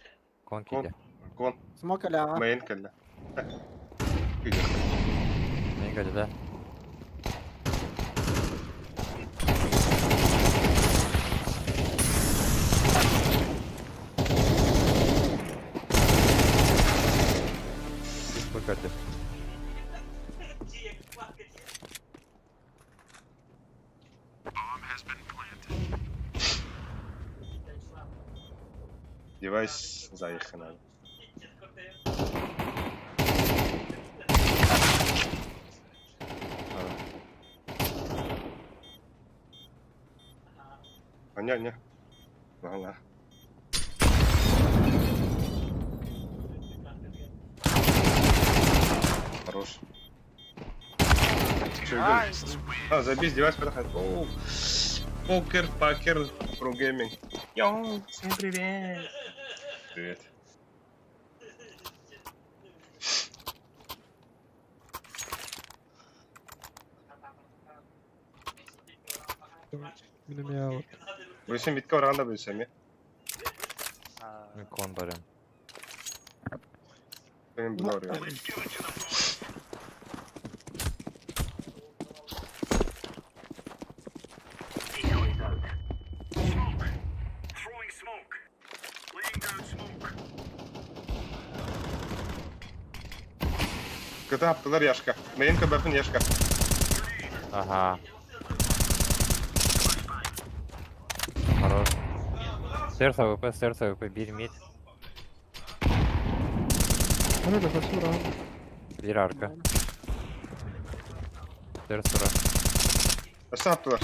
Кон Кон. киде. Кон. Смок эле ага. Мейн келле. Тыгыр. Мен гади да. Покати. Девайс заехана. Аня, аня. Ага. Хорош. Чё, Ай. А, забей, девайс подохать. О, Покер, покер, про гейминг. Йоу, всем привет. Привет. Меня вот. Бөлсем битке барғанда бөлсем, е? Кон барым. Мен бұны барыyorum. Кыта аптылар яшка. Мейн көбәпін яшка. Ага. Хорош. Сердце АВП, сердце АВП, бир мид, Ну это совсем рано. бир арка. Сердце ура. Өсі аптылар.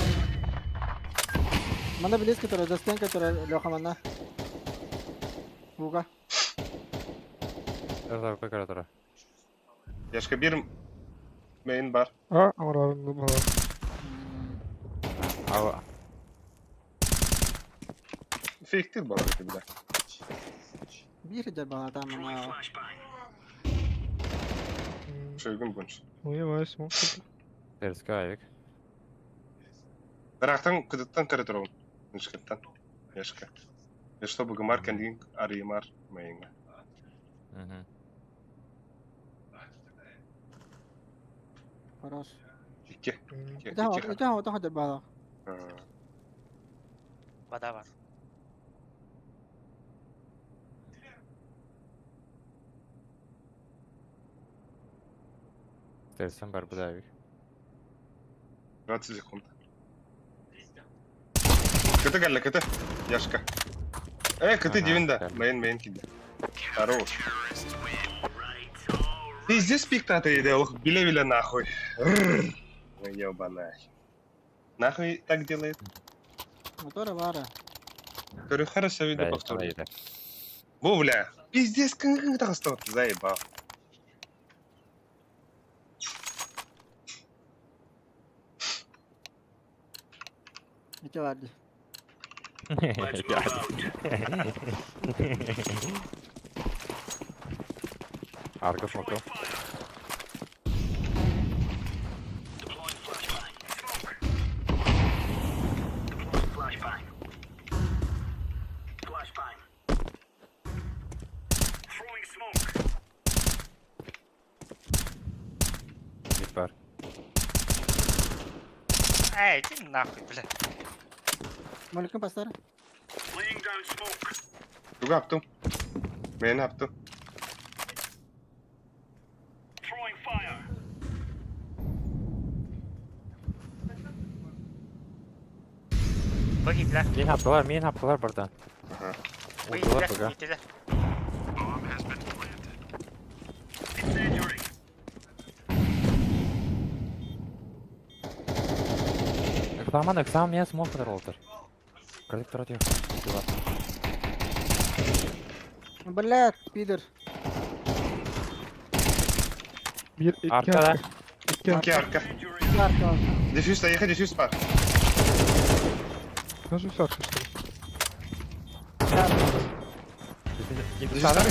Мана близко тура, за стенкой тура, Леха мана. Уга. Сердце АВП кара тура. Яшка бир мейн бар. А, амарарын было. Ава. Фейктир бар бile. Бир жер бала там мана. Шöйгün бұнш. Ну я вась, мог. Терска авик. Бірақтан күдіттен кірі тұрғын. Нішкеттен. Яшка. Яшто бүгімар кәндігін арыймар мейнге. Угу. Хорош. Икки. Это это это жер бала. Вода бар. Терсен бар бу да 20 секунд. Кыты кэллэ, кыты. Яшка. Э, кыты дивин да. Мейн, мейн киде. Хорош. Пиздец пиктаты иде, ох, биле-биле нахуй. Ебаный. Нахуй так делает? Мотора бара. Говорю, хорошо, видно повтор. Бу, бля, пиздец, как так осталось? Заебал. Ити бар дии. Арга смокту. Мид бар. Эй, иди нахуй, бля. Моликын бастар. Тугу аптым. Мени аптым. Быги, бля. Мин аптылар, мин аптылар бардан. Ага. Быги, Урдулар бля. быга. Итилер. Ыксаман, ыксам, мен смок кытар олтыр. Кырдык турат yok. Блядь, пидор. Bir iki Arkada. arka. İki arka. İki arka. Арка. Дефьюз, да, ехай, дефьюз бар. Nasıl üst arka işte? Дефьюз бар.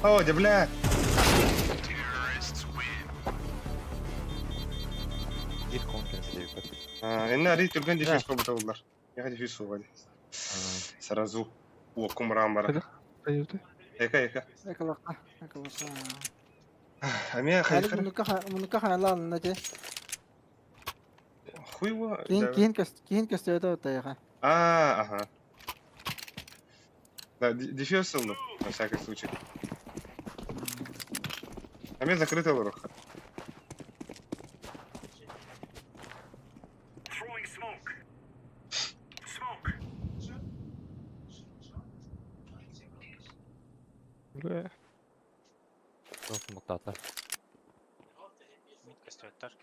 О, да, бля. Bir конкурс деп. Энне ари түрген дефьюз кобута булар. Ехай дефьюз сугали. Сразу. О, кумрам бар. Hayırdı. Эка, эка. Эколока. Эколока. Ами Хали хайхар. мунука мунука хайла на те. Хуйва. Кин кин кес кин кес это тайга. А, ага. Да, дефьюз ну, на всякий случай. Ами закрытый лорох. Бля. Смоктата. Мид көстөттөр.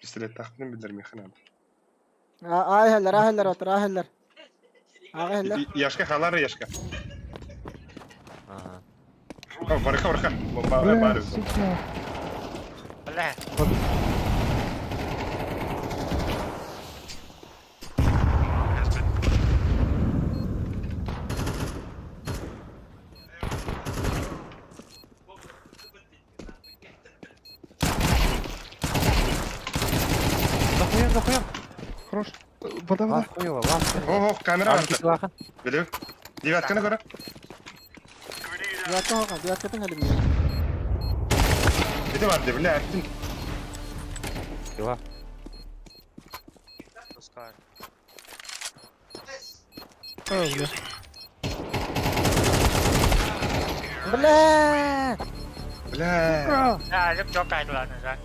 Пистолет тахтын билер механам. Ай хеллер, ай хеллер отыр, ай хеллер. Ага хеллер. Яшка халары яшка. Ага. О, барыха, барыха. Бля, Бар. сука. Бля. Захуям, захуям. Хорош. Вода, вода. Лас хуево, лас хуево. О, о, камера Арки арта. силахан. Билер. Девятканы көрө. Девятка хока, девятка тың хали. Бити бар, бля. Сила. Пускай. А, бля. Бля! Бля. Да, люк жок айтылар, да.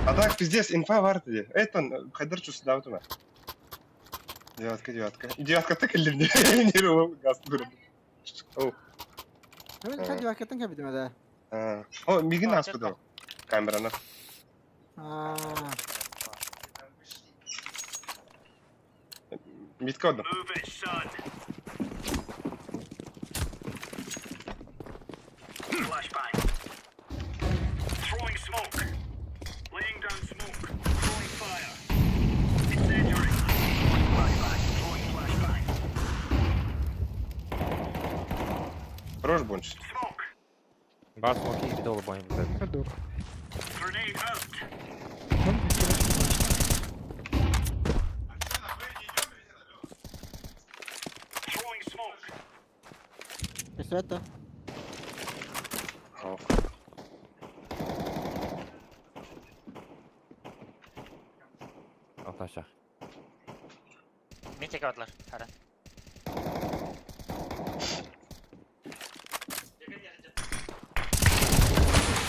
А так, пиздец, инфа бар диye. Этон, хайдар чусу давтыма. Девятка, девятка. Девятка так или не? Не ру, газ дуру. О, Мен хан девятка тың хали да. О, мигин аспыды. Камераны. А. Митка одну. Хорош бонч. Бар смоки и долу бонь. Дур. Это. Ох. Тек алар. Хара.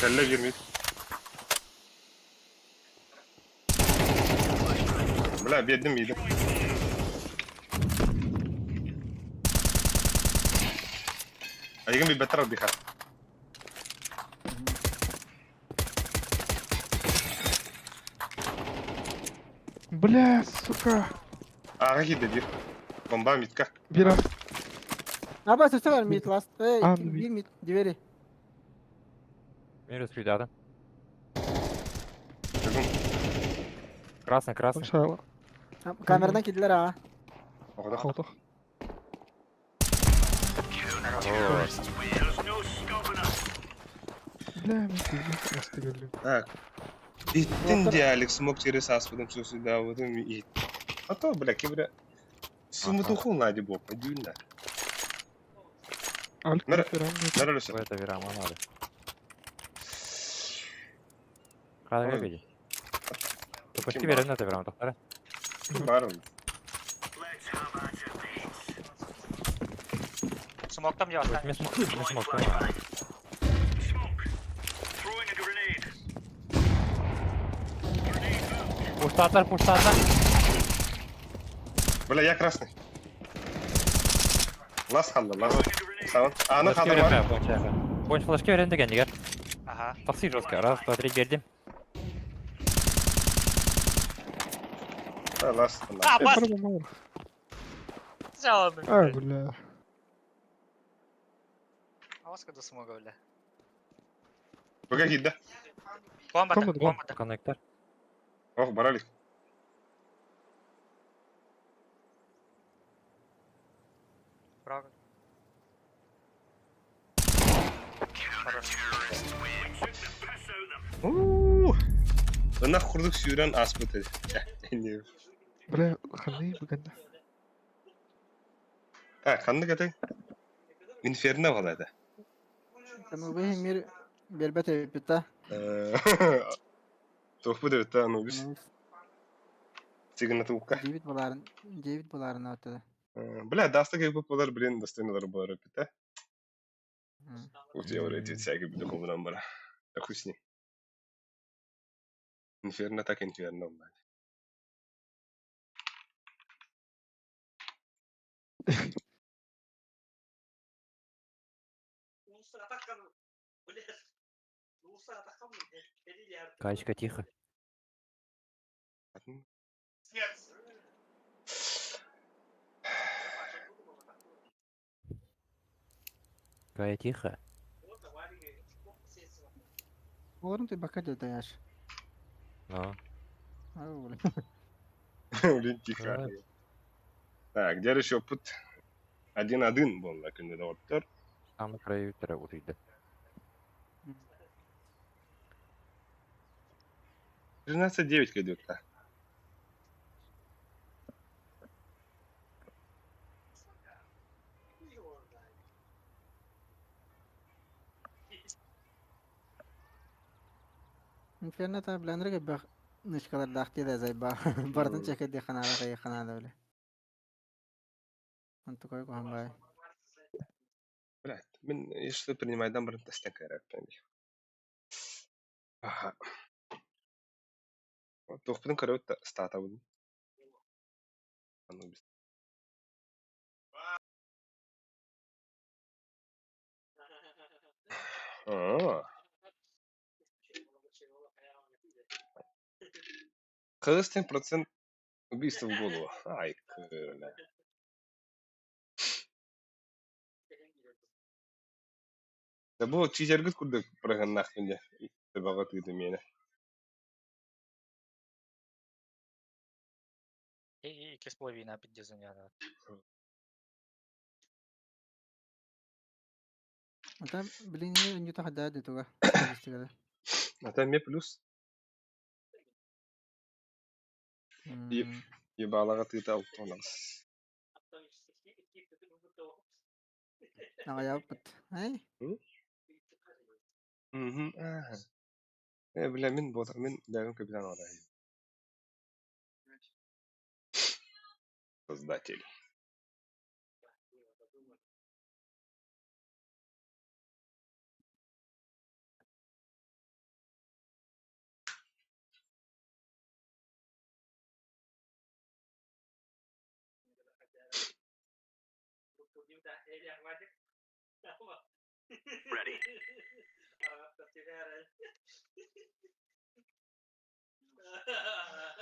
Кэллэ биир mid. Бля, биэрдим миигин. Айгын билбэттэр албиха. Бля, сука. Ааҕа киирдэ биир. Бомба мидка. Бира. Аба, сөстөр мид ласт. Эй, А, бир мид, двери. Минус ребята. Бүгүн Красный, красный. Сначала. Камерадан киделер а. оҕото. Холтох. There's no stopping us. Бля, мен пиздец астыгыллым. Так. Иттин диалик смог через аспыдым сусудавытым и. А то, бля, кибре. Сумутуху нади боб, дюнна. Альк Нара- верам. Наралюся. В это верама надо. Хада Ой. беги. Почти Ким верен это верама, тохтара. Барым. Let's have at it, mates. Смоктам дьявол. Мен смог, мен Throwing смог. flashbang. Smoke. Throwing a grenade. Grenade out. Пуштатар, пуштатар. Бля, я красный. Лас халла, лас. Throwing a grenade. Саван. Аны Флешки хадыр бар. верен, понча. Понч флешки верен деген егер. Ага. Такси жестко. Раз, два, три, бердим. Да, лас. А, бас! А, бля. Аска да смога, бля. Бага кидде. Бомба, Комнат, бомба. Коннектор. Ох, баралик. Браво. Хорош. We took the piss out of them. Уу. Ынах курдук сүүрэн аспыт. Бля, ханы бүгін. Так, ханнык этэй? Инферно балады. Там мир бербет эпита. Тохпу деп та анубис. Сигнатука. Девять буларын, девять буларын отыда. Бля, даста как бы болар, блин, достойно болар опять, Вот я вроде всякий буду хумнам бара. Да хуй с ним. Инферно так инферно, блядь. Качка, тихо. Кая, тихо. Оларын ты бака дедаяш. Ну. Ау, бля. Блин, тихо. Так, где еще пут? 1-1 был на кандидаттар. Там на краю утыйды. 13-9 кайдет. Инферно та бля, бах. Нышкалар дахти да зайба. Бардын чекет ханада кай ханада бля. Анту кой кохамбай. Блядь, мен если принимайдан бір тестен кайрак. Ага. Тохпудун көрөт стата будун. Анубис. А. Кыргызстан процент убийства в голову. Ай, бля. Да бу чижергит курдук программнах мине. Табага тыды мене. И икки с половиной пиздец. Ата, блин, не та хада туга. А там ме плюс ебалага тыта алтонас. Ага, я опыт. Ай, Мгм. Ага. Э, бля, мин бот, мин дәвен капитан ора. Создатель.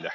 Дьэ.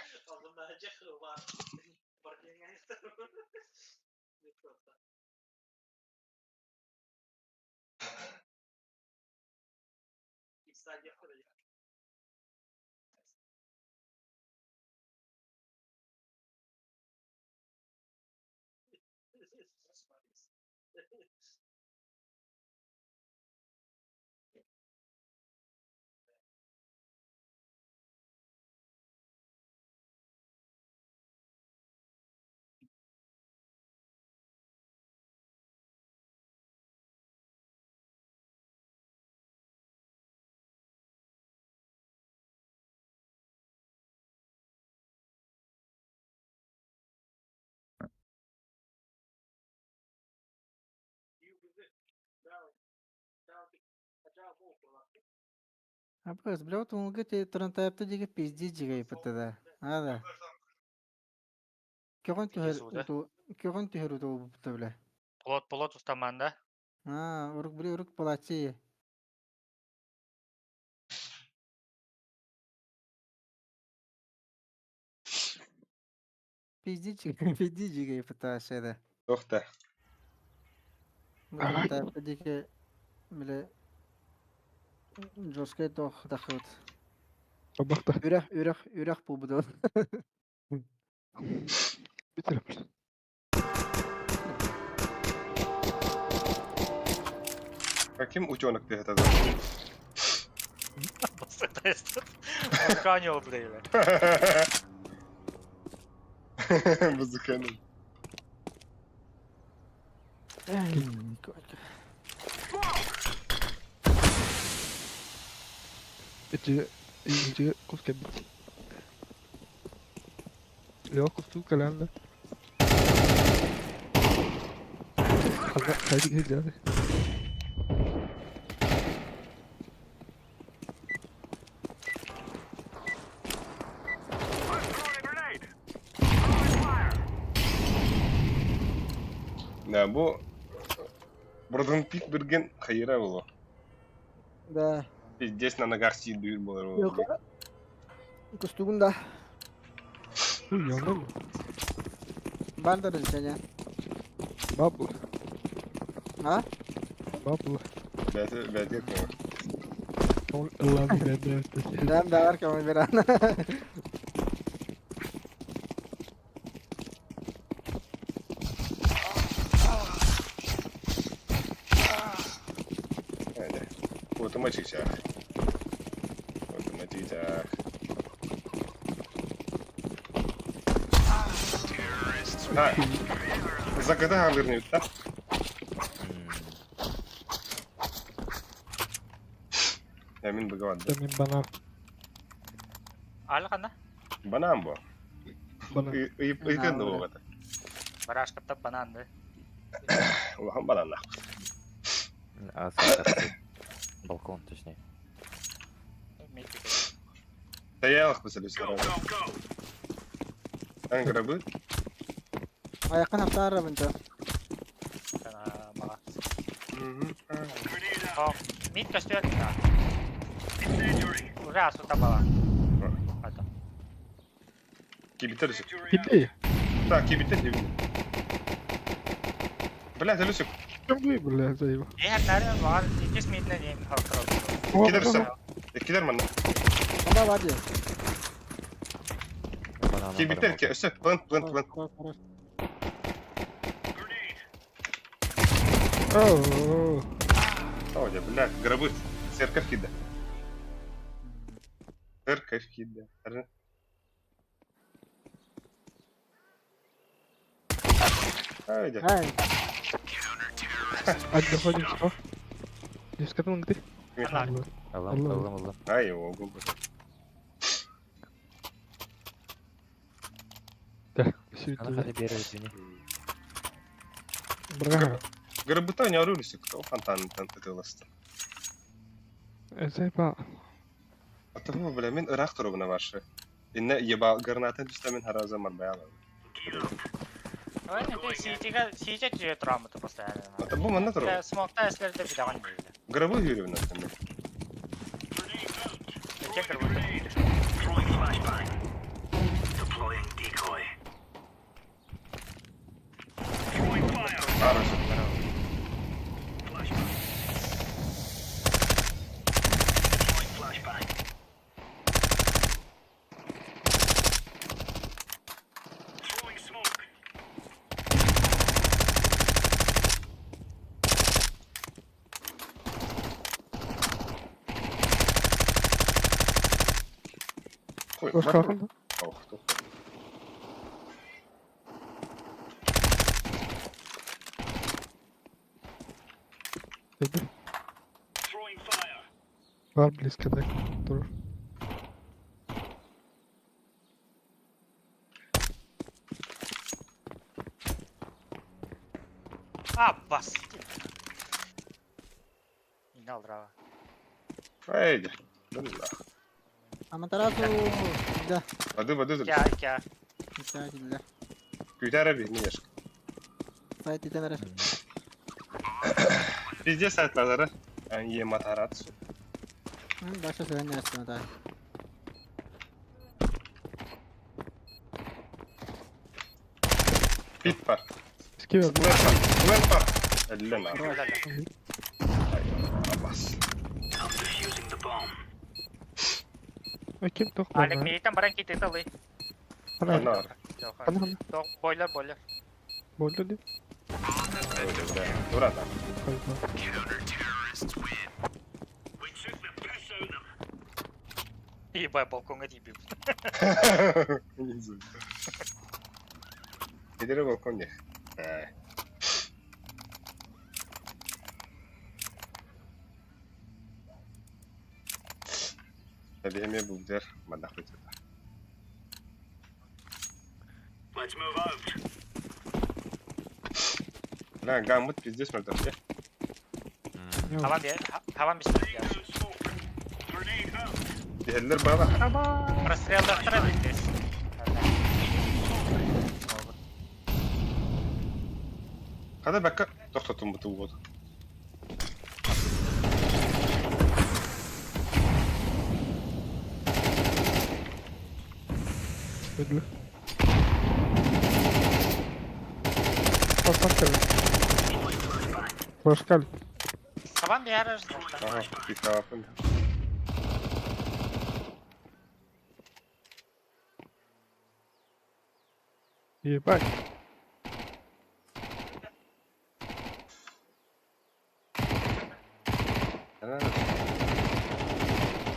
Абыз, бля, вот он говорит, Тарантаепта диге пиздец диге ипотеда. А, да. Көгөн Пиздец түһэр уу да. уту көгөн түһэр уту бупта бля. Плот плот устаман да. А, урук били урук палачи. Пиздец пиздец диге ипотеда да. Туох да. Бу Тарантаепта диге бля жесткий тох тахыт. Табахта. Үрэх үрэх үрэх бу буду. Битер. Каким утенок ты это? Музыканил, блин. Музыканил. Эти эти куска бит. Лео кусту каланда. Хайди хайди. Да, бу Бурдун пик берген хайра было. Да. Пиздец на ногах сидит было. Yok. Кустугун да. Yandı mı? Бар да разрешение. Бабла. А? Бабла. Бәте бәте кого. Allah'ım ben de Да, да, бар кама беран. Öyle. Otuma çıkacak. Otuma çıkacak. Ha. Заката халырны да? Я мин быгават. Мен бана. Ал хана. Банан бу. Бана. Ыйтын да болот. Барашкатта банан да. Улахан банан. А, сам Балкон, точнее. Таялых бысылы Ан грабы. Аякын аптар бунта. Мид көстүөт да. Уже асута бала. Это. Кибитер. Киби. Так, кибитер. Бля, Люсик. Ким бля, заеба. Эһэр нарын бар, иккис миднен эм халтырап. Кидерсен. Кидер манна. Анда бар ди. Банан. Кибитер, өсө, плент, плент, плент. Оо. О, бля, гробы. Церковь кида. Церковь кида. Айда. Ай, Hadi доходим что? Не скатал ты? Ана. Аллам, аллам, аллам. Ай, ого. Да, все. Аны сити. хата биэрэр бини. Браха. Гырбыта не орулись, кто фонтан ытыласта. Эсэпа. Атабы бля мен ыраах турубуна баршы. Инне еба гранатын түстэ мен хараза марбаяла. Ой, это ситига сити түһэ турамыты постоянно. Атабы манна туру. Смокта эслерде билэҕин дииллэр. Грабы хүрүбүн аттым. Икки кырбыты. Throwing flashbang. Deploying decoy. Throwing fire. Арыш. Flashbang. Deploying flashbang. Throwing smoke. Хуй. Ошкахан. Ох, тух. Dedi. Throwing fire. Var близко так. Тур. А, бас. Инал драва. Эй, да. Аматарасу. Да. Воды, воды, Кя, кя. Кя киллер. Күтәрә бир, минеш. Сайт итен эрэ. Везде сайт лазары. Е матарат. Баша сөйөн нәрсен ата. Пит бар. Скивер. Плент бар. Плент бар. Әллә на. Өлөлө. Абас. I'm defusing the bomb. Ким тох Алек бар. мейтен баран кити талы. Ана. Ана. Ана ана. Ток бойлер бойлер. Болды ди. Дура да. We took the piss out of them. Ебай балконга тип. Кедере балкон не. Эбеме булдер, мандах бит. Let's move out. Бля, гаммут пиздец мөлтөр. Хаван бе, хаван бис. Laying down smoke. Grenade out. Дихеллер баба. Прострелдактыра битес. Када бакка токтотун буту бот. Ödülü. Поставка. Пашкаль. Хаван бе ярыш. Ага, пикапын. Ебать.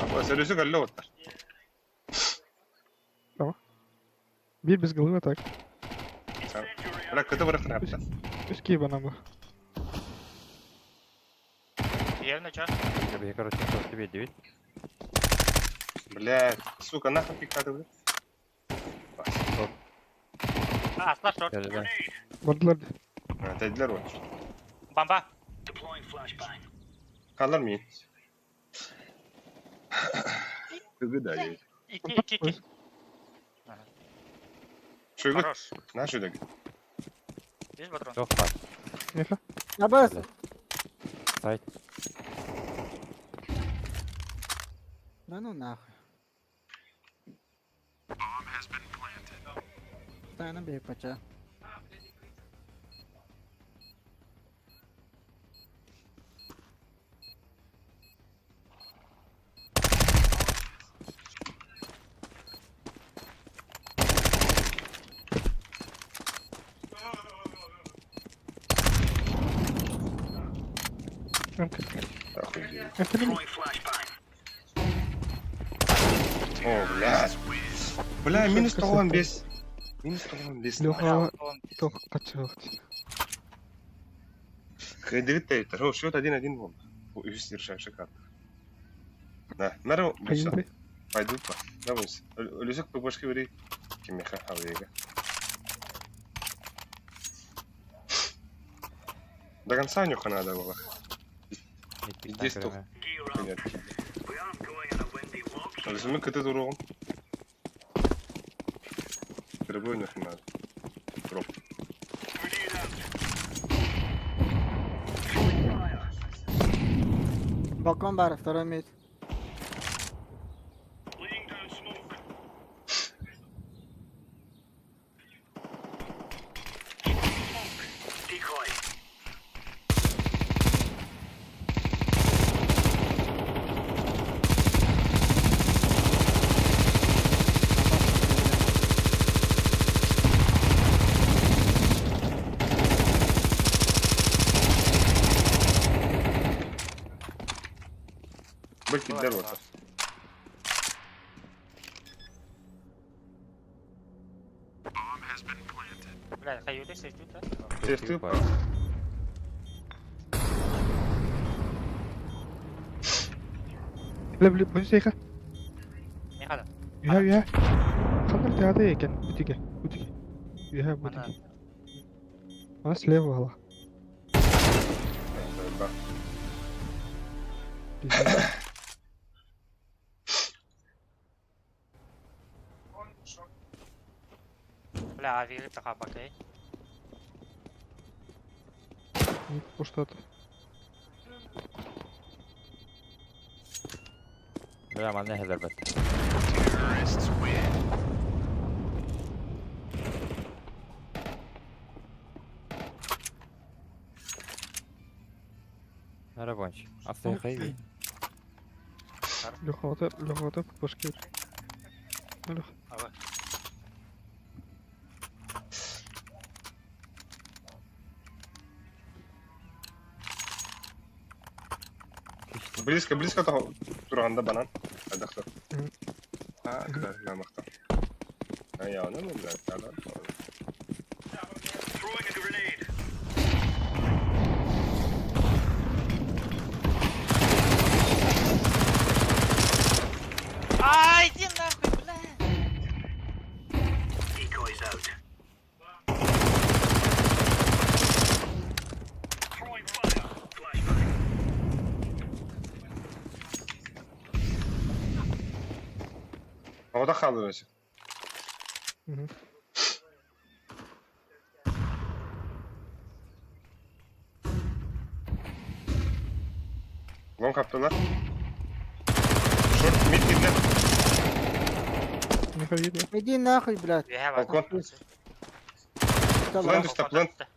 Аба, сөрүсү каллы боттар. Bir без головы так. Бля, кыты бырактын апта. Үски банамы. Верно, чё? Я, короче, что тебе 9. Бля, сука, нахуй пикаты, бля. А, слаш шорт. Да. Бардылар ди. Тәдилер бар. Бомба. Deploying flashbang. Калар мин. Кыгы да. Ики, ики, ики. Шуйгут, Хорош. на шуйдаг. Есть патрон? Все, фак. Меха. Абас. Сайт. Да ну нахуй. Тайна бей пача. МК. Охуеть. МК. Throwing flashbang. О, блядь. Бля, минус 95. Минус 95. Леха тох качык. Кредит тәйтер. О, счет 1-1 был. Үс решающий карта. Да, нару, Кайынды. пойду по. Да, вон. Үлүсек башка бери. Кимеха хавега. До конца нюха надо было. Здесь Мид тух. Нет. Возьми кыты дуругум. Требую нюха надо. Дроп. Балкон баар, второй мид. Бөль кидер вот. Бля, хайюды сестют, да? Сестют. Бля, бля, бля, Не хада. Үһэ, үһэ. Ханна театр екен, бутиге, бутиге. Үһэ, бутиге. Она слева была. Бля, авири тахабакай. Что-то. Бля, манна хәләрбәт. Нара бонч. Астай хайви. Лехота, лехота, башкир. Лех. Ага. Близко, близко того. Туранда банан. Адахта. А, да, да, махта. А я, ну, блядь, да, да. Ай, иди нахуй, бля! Ода халдырасы. Лонг аптылар. Шорт, мид кидде. Иди нахуй, блядь. Балкон. Плент үстә, плент.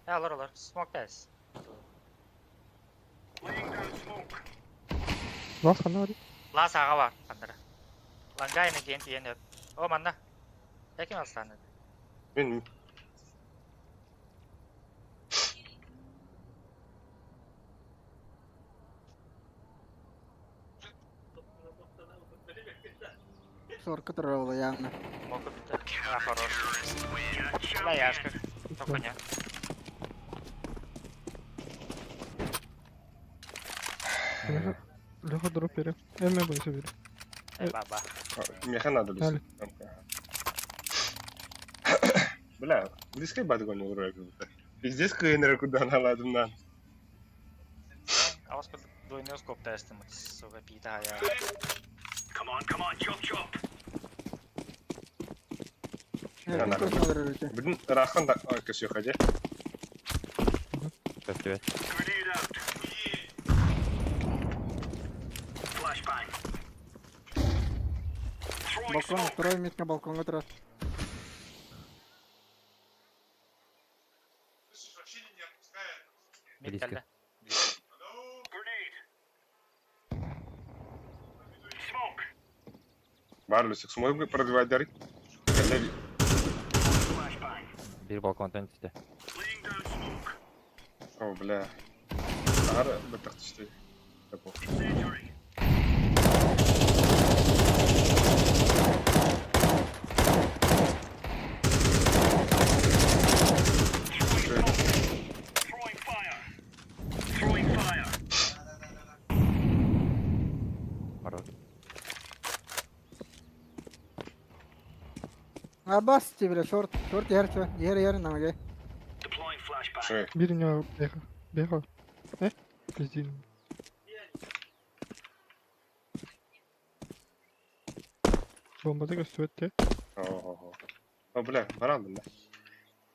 Алар, алар. Смок тәс. Лас хана бар. Лас аға бар, қандыра. Лангайны кен тиен өп. О, манна. Кем алсаны? Мен Сорка турала явно. Мог бит. А, хорош. Бля, яшка. Только не. Леха дроп берем. Эме бойся берем. Эй, баба. Меха надо лисить. Бля, близко бадгон уроек. Пиздец кыйныр куда наладым на. А вас двойной скоп тестим, сука, питая. Блин, рахан да көсө хаҗа. Көстүбэт. Балкон, второй мид на балкон турар. Мид Близко. кэллэ. Бар Люсик, смог продвигать дары. Бир балконтан түсті. О, бля. Ары бытык түштү. Такой. Хорош. Абас тебе, бля, шорт. Шорт ер, чё? Ер, ер, намага. Шей. Бир него беха. Беха. Э? Пиздин. Бомбада көстүбэт те. О, О, бля, барандым да.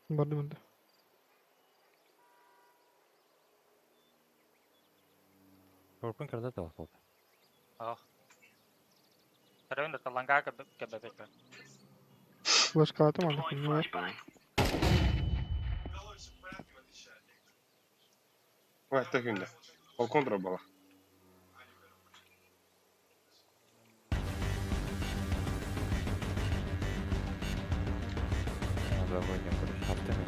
Барды мында. Корпун кырда да болды. Ох. Второй на ланга КБП. Флешка атым аны хуйня. Ой, это күндө. Балкон дробала. Надо войне, короче, хаптами.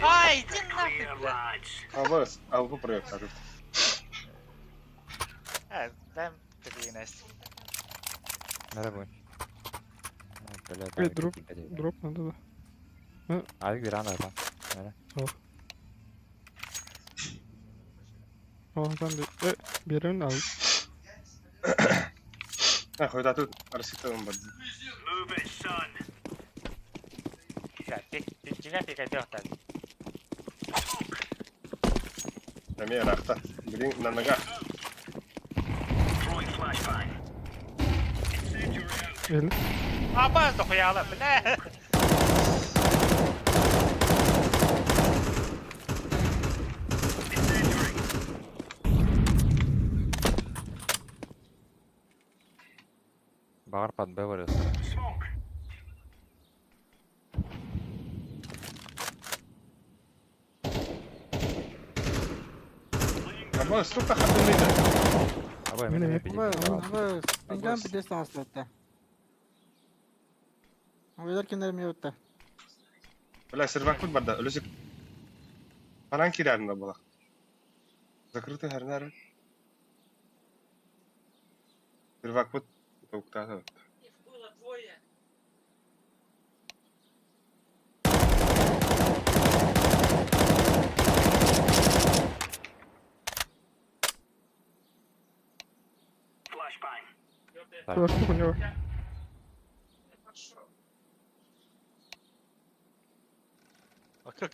Ай, иди нахуй, бля. Абас, алгы проект арып. Э, дай тобі Настя. Надо будет. Бля, Эй, дроп, дроп надо да. Авик бир анда там. О, там бир. Э, берем ал. А, хоть тут арситон бар. Бля, пик, пик, тебя пик идет там. Эме рахта. Блин, на ногах. Эл. Абаз дохуяла, бля. Багар под Б вырос. Абас, сколько хаты мида? Абай, Міне, мен мен. Абы, пинган пидес таҥаслатта. Абылар киндер миотта. Бля, сервак тут барда. Үлүсүк. Анан кирәрин да була. Закрытый харнар. Сервак тут токтады. Флешку хуйня. А как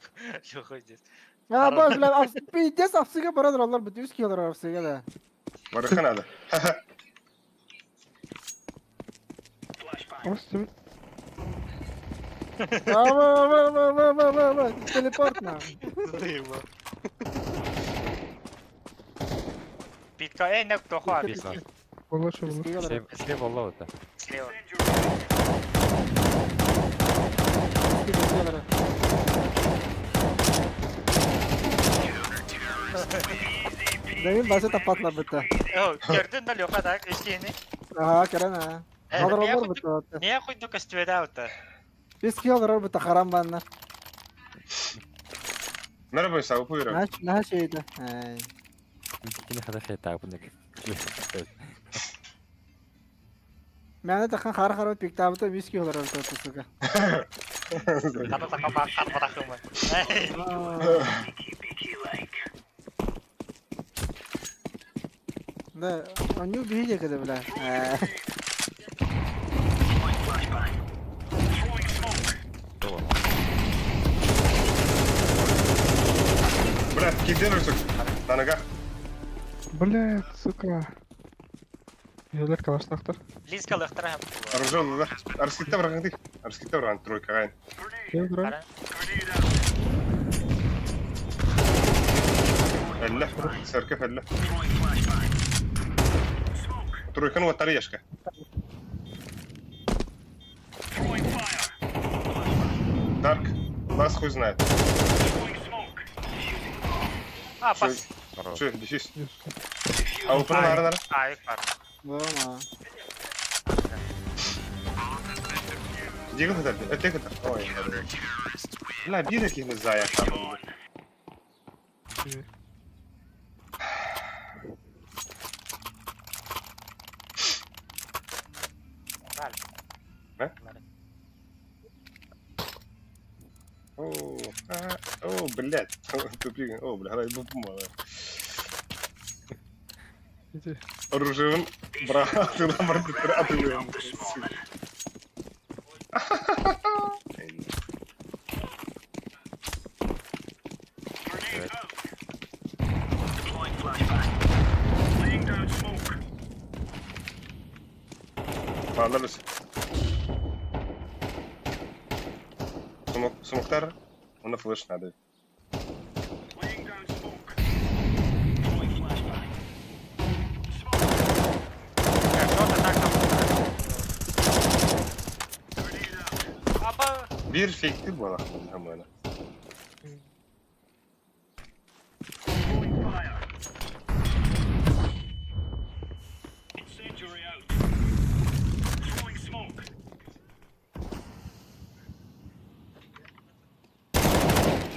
Лёха здесь? Абы, бля, пиздец апсыга барадыр алар бит үс килер апсыга да. Барыха надо. Остым. Абы, абы, абы, абы, абы, абы, абы, телепорт на. Дыма. Питка, эй, не кто Пизда. Болла шу болла. Слева, слева лоута. Слева. Demin басы тапатла битте. О, көрдүн да Лёха так, ишкени. Ага, керен а. Алар олар битте. Не хуйду костюмеда ота. Бис килер битте харам банна. Merhaba, sağ buyurun. Наш наш şeydi. Эй. Кини хада хета буны. Мени тахан хар хар пиктабыта бис килер битте сука. Ката така бак кат барахымы. Да, они убили когда, бля. Бля, кидер үсүк. На ногах. Блядь, сука. Елер калаштактар. Близко лыхтыра. Оружие да. Арскитте барган дик. Арскитте барган тройка гайн. Кел дроп. Элле, церковь элле. Тройканы ватары яшка. Дарк, нас хуй знает. А, пас. Şu, düşüş. Avupunu nara nara. Айык бар. Болма. Дигл хатар, өтө хатар. Ой, Бля, бир экини зая там. Валь. О, а, о, блядь. Тупик. О, бля, рай бу Иди. Оружием брат, туда братан. Бааллар өс. Смок, смоктар. Уонна флеш надо. Биир фейктир буолахпын хамыана.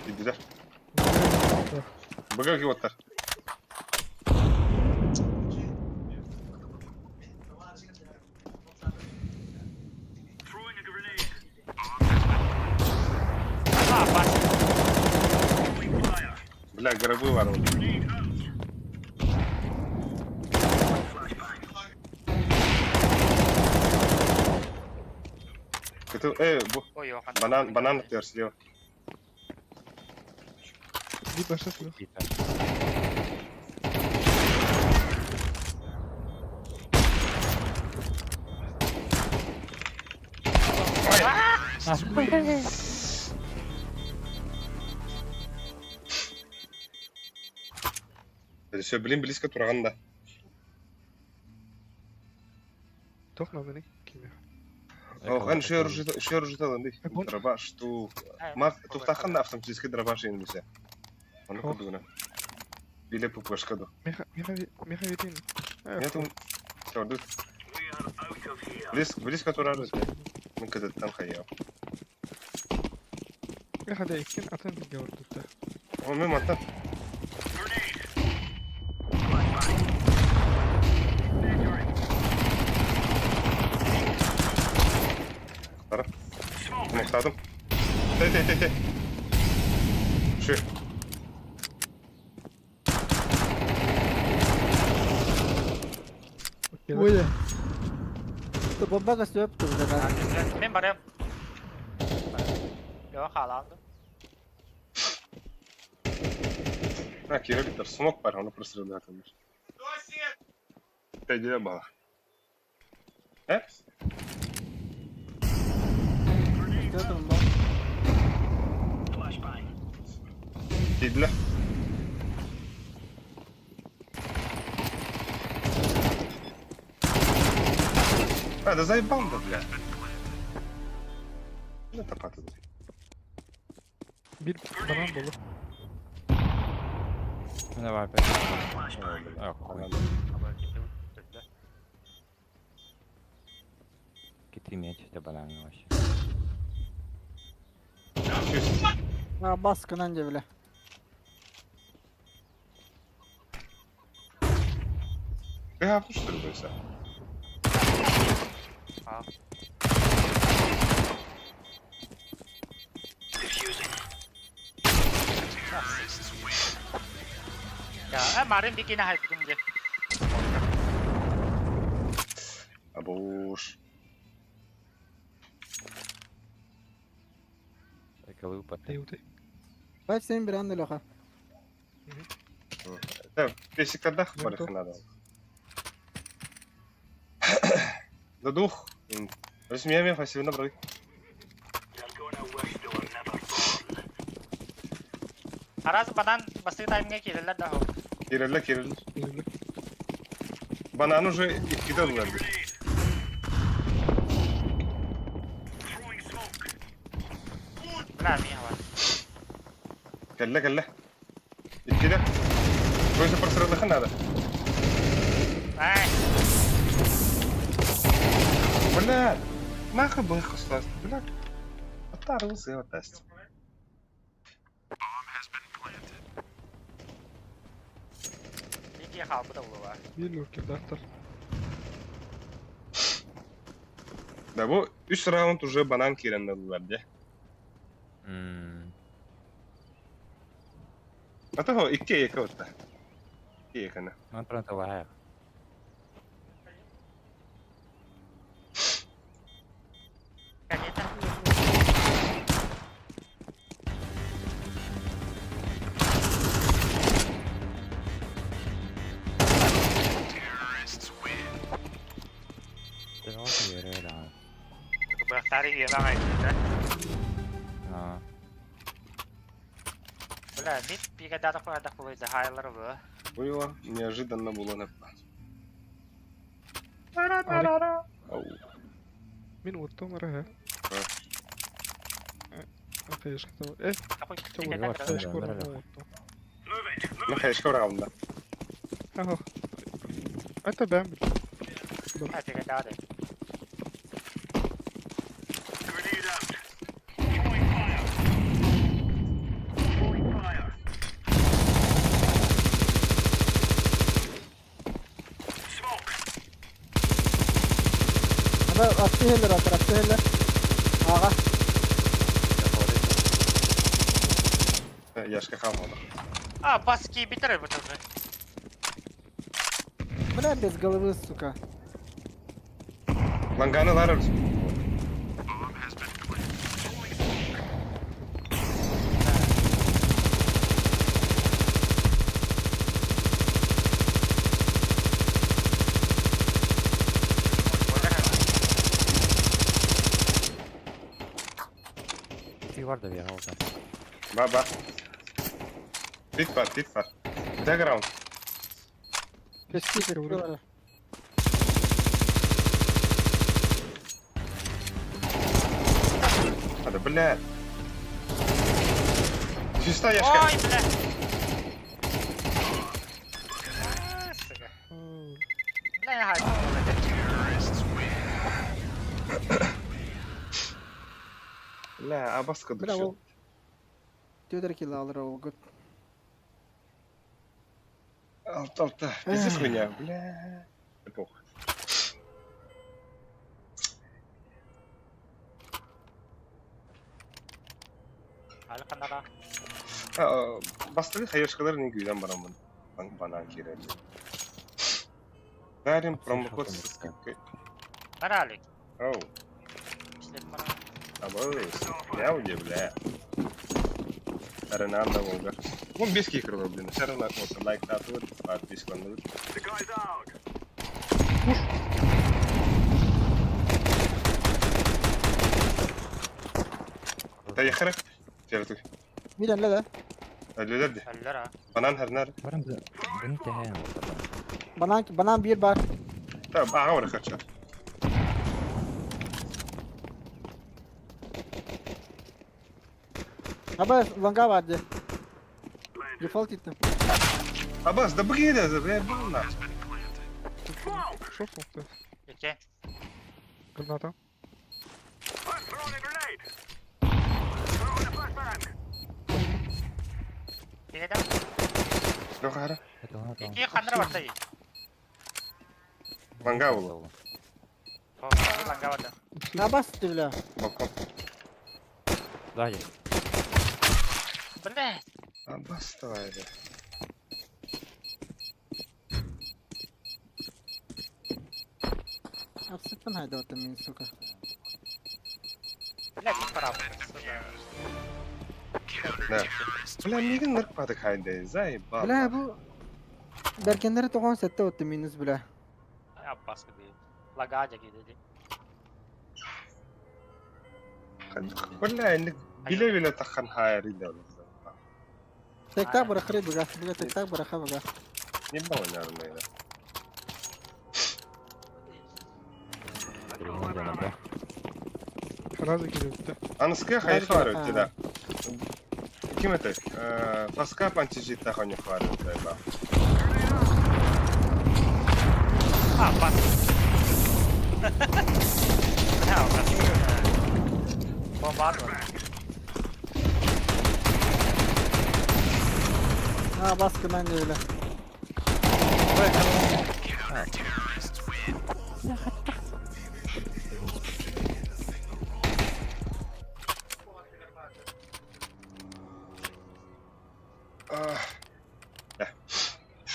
Киирдилэр. Быга киоттар. Бля, гробы ворот. Это, бу, банан, банан слева. Биир баша суох. Все, блин, близко тураган да. Туох нааданы кимиэхэ. Хан шер житалынды. Дробаш ту. Мак тухтахан да автоматический дробаш инмесе. Оны курдугуна. Биле пупашка ду. Меха меха ветин. Нету. Чорду. Близко, близко турары. Мен кыдыттан хайя. Меха да иккин атын билге ордутта. О, мен маттан. Тара. Муктадым. Тей, тей, тей, тей. Şu. Ой. Бомба көстүөп турда. Мен барам. Yok хааланды. Ha, Кирилл, смок бар, оны просто ребята. Тей, бала. Э? Көстүөп бомба. Тейдилер. А, да заебал да, бля. Ну, топаты. Биир банан болу. Давай опять. А, хуй. Какие меч это бананы вообще. А баскынан же биле. Ты гапну, что ли, бойся? А. Я, марын бикини хайбытым же. Абуш. Кылы упаты. Дэйуты. Бай сен бир анды лоха. Да, песиктердах Ну, барых надо. Да дух. Возьми спасибо, брой. Араз банан басты таймге кирелер да. Кирилл, Кирилл. Банан уже их кидал, наверное. Бля, мия бар. Кэллэ, кэллэ. Иккиде. Көзі просрылыхын надо. Ай, Бля, нахуй бы их услас. Бля. Оттарылся и отдаст. бики халбы да улуга. Биир луркердаахтар. Да бу үс раунд уже банан киреннелилер де. А то икки екі отта. Икки екіні. Ну, правда, лагаю. Конечно. Ты вот Быахтаары үөмэ аҕай да. Бля, мид пига дата хуайдах буолуй да хаайлар бу. Было неожиданно было напад. Ау. Мин уоттум ара ха. Э, Ну, хаешка ураҕалында. Аха. Это бэм. Aba attı heller atar attı heller. Ağa. Яшка хаалла. А, баски битер бу тоже. Бля, без головы, сука. Ланганы ларар. Ти бар да бия oldu. Ба ба. Пит бар, пит бар. Дай раунд. Пески бар. А, да, бля. Чисто Яшка. Ой, бля. Сука. Бля, я Бля, абаска Бля, ол. Төдер килл алыр ол гыт. Алта, алта. Пиздец хуйня, бля. Похуй. Алыканара. Бастығы хаешкалар не күйден барамын. Банан кирер. Дарим промокод со скидкой. Баралик. Оу, абыз. Я бля. Ренанда Волга. Вон без кикрова, блин. Все равно вот, лайк татур, подписка на. Да я хрек. Терቱ. Миден ле да. Өлөлөр Өллөр а. Банан хернер. Барам bunu tehe oldu. Банан банан bir бар. Та ага бар хача. Аба ланга vardı. Дефолт иттим. Абас, да бгиде, да бля, бална. Шо смокты? Ике. Граната. Пигада. Дохара. Ике ханра бартай. Ланга болу. Ланга барды. Абас бля. Балкон. Сзади. Бля. Абас давай. да. Абсыппын хайда оттым мин, сука. Бля, ким пора. Да. Бля, мигин нырк хайда, заебал. Бля, бу Беркенleri тоғон сетте отты минус, бля. Аббас киди. Лагадя киди. Бля, инде биле-биле таххан хайр иде. Тек-так бырахыры быга. Быга тек-так быраха быга. Не было, наверное. Разы кирилді. Аныскы хайфар өтті да. Ким это? Паска пантижит тахони хвар өтті ба. А, бас. Бля, аббас. Бомба бар. Ha baskı ben de öyle. Да.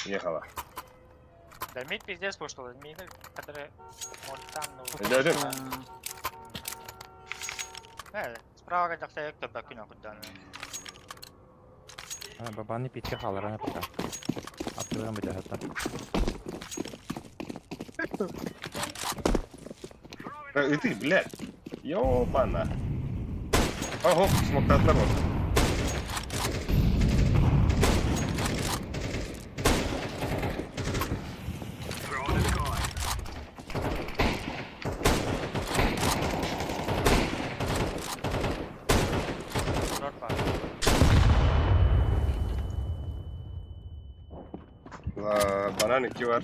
Ехала. Да мид пиздец пошел. Мид, который может там, ну... Дядя. Справа жақта екі бәкін оқыдан. Бабаны питке халарана пока. Аптырган бит хатта. И ты, блядь. Ёбана. Ого, смоктаатылар вот. Банан 2 бар.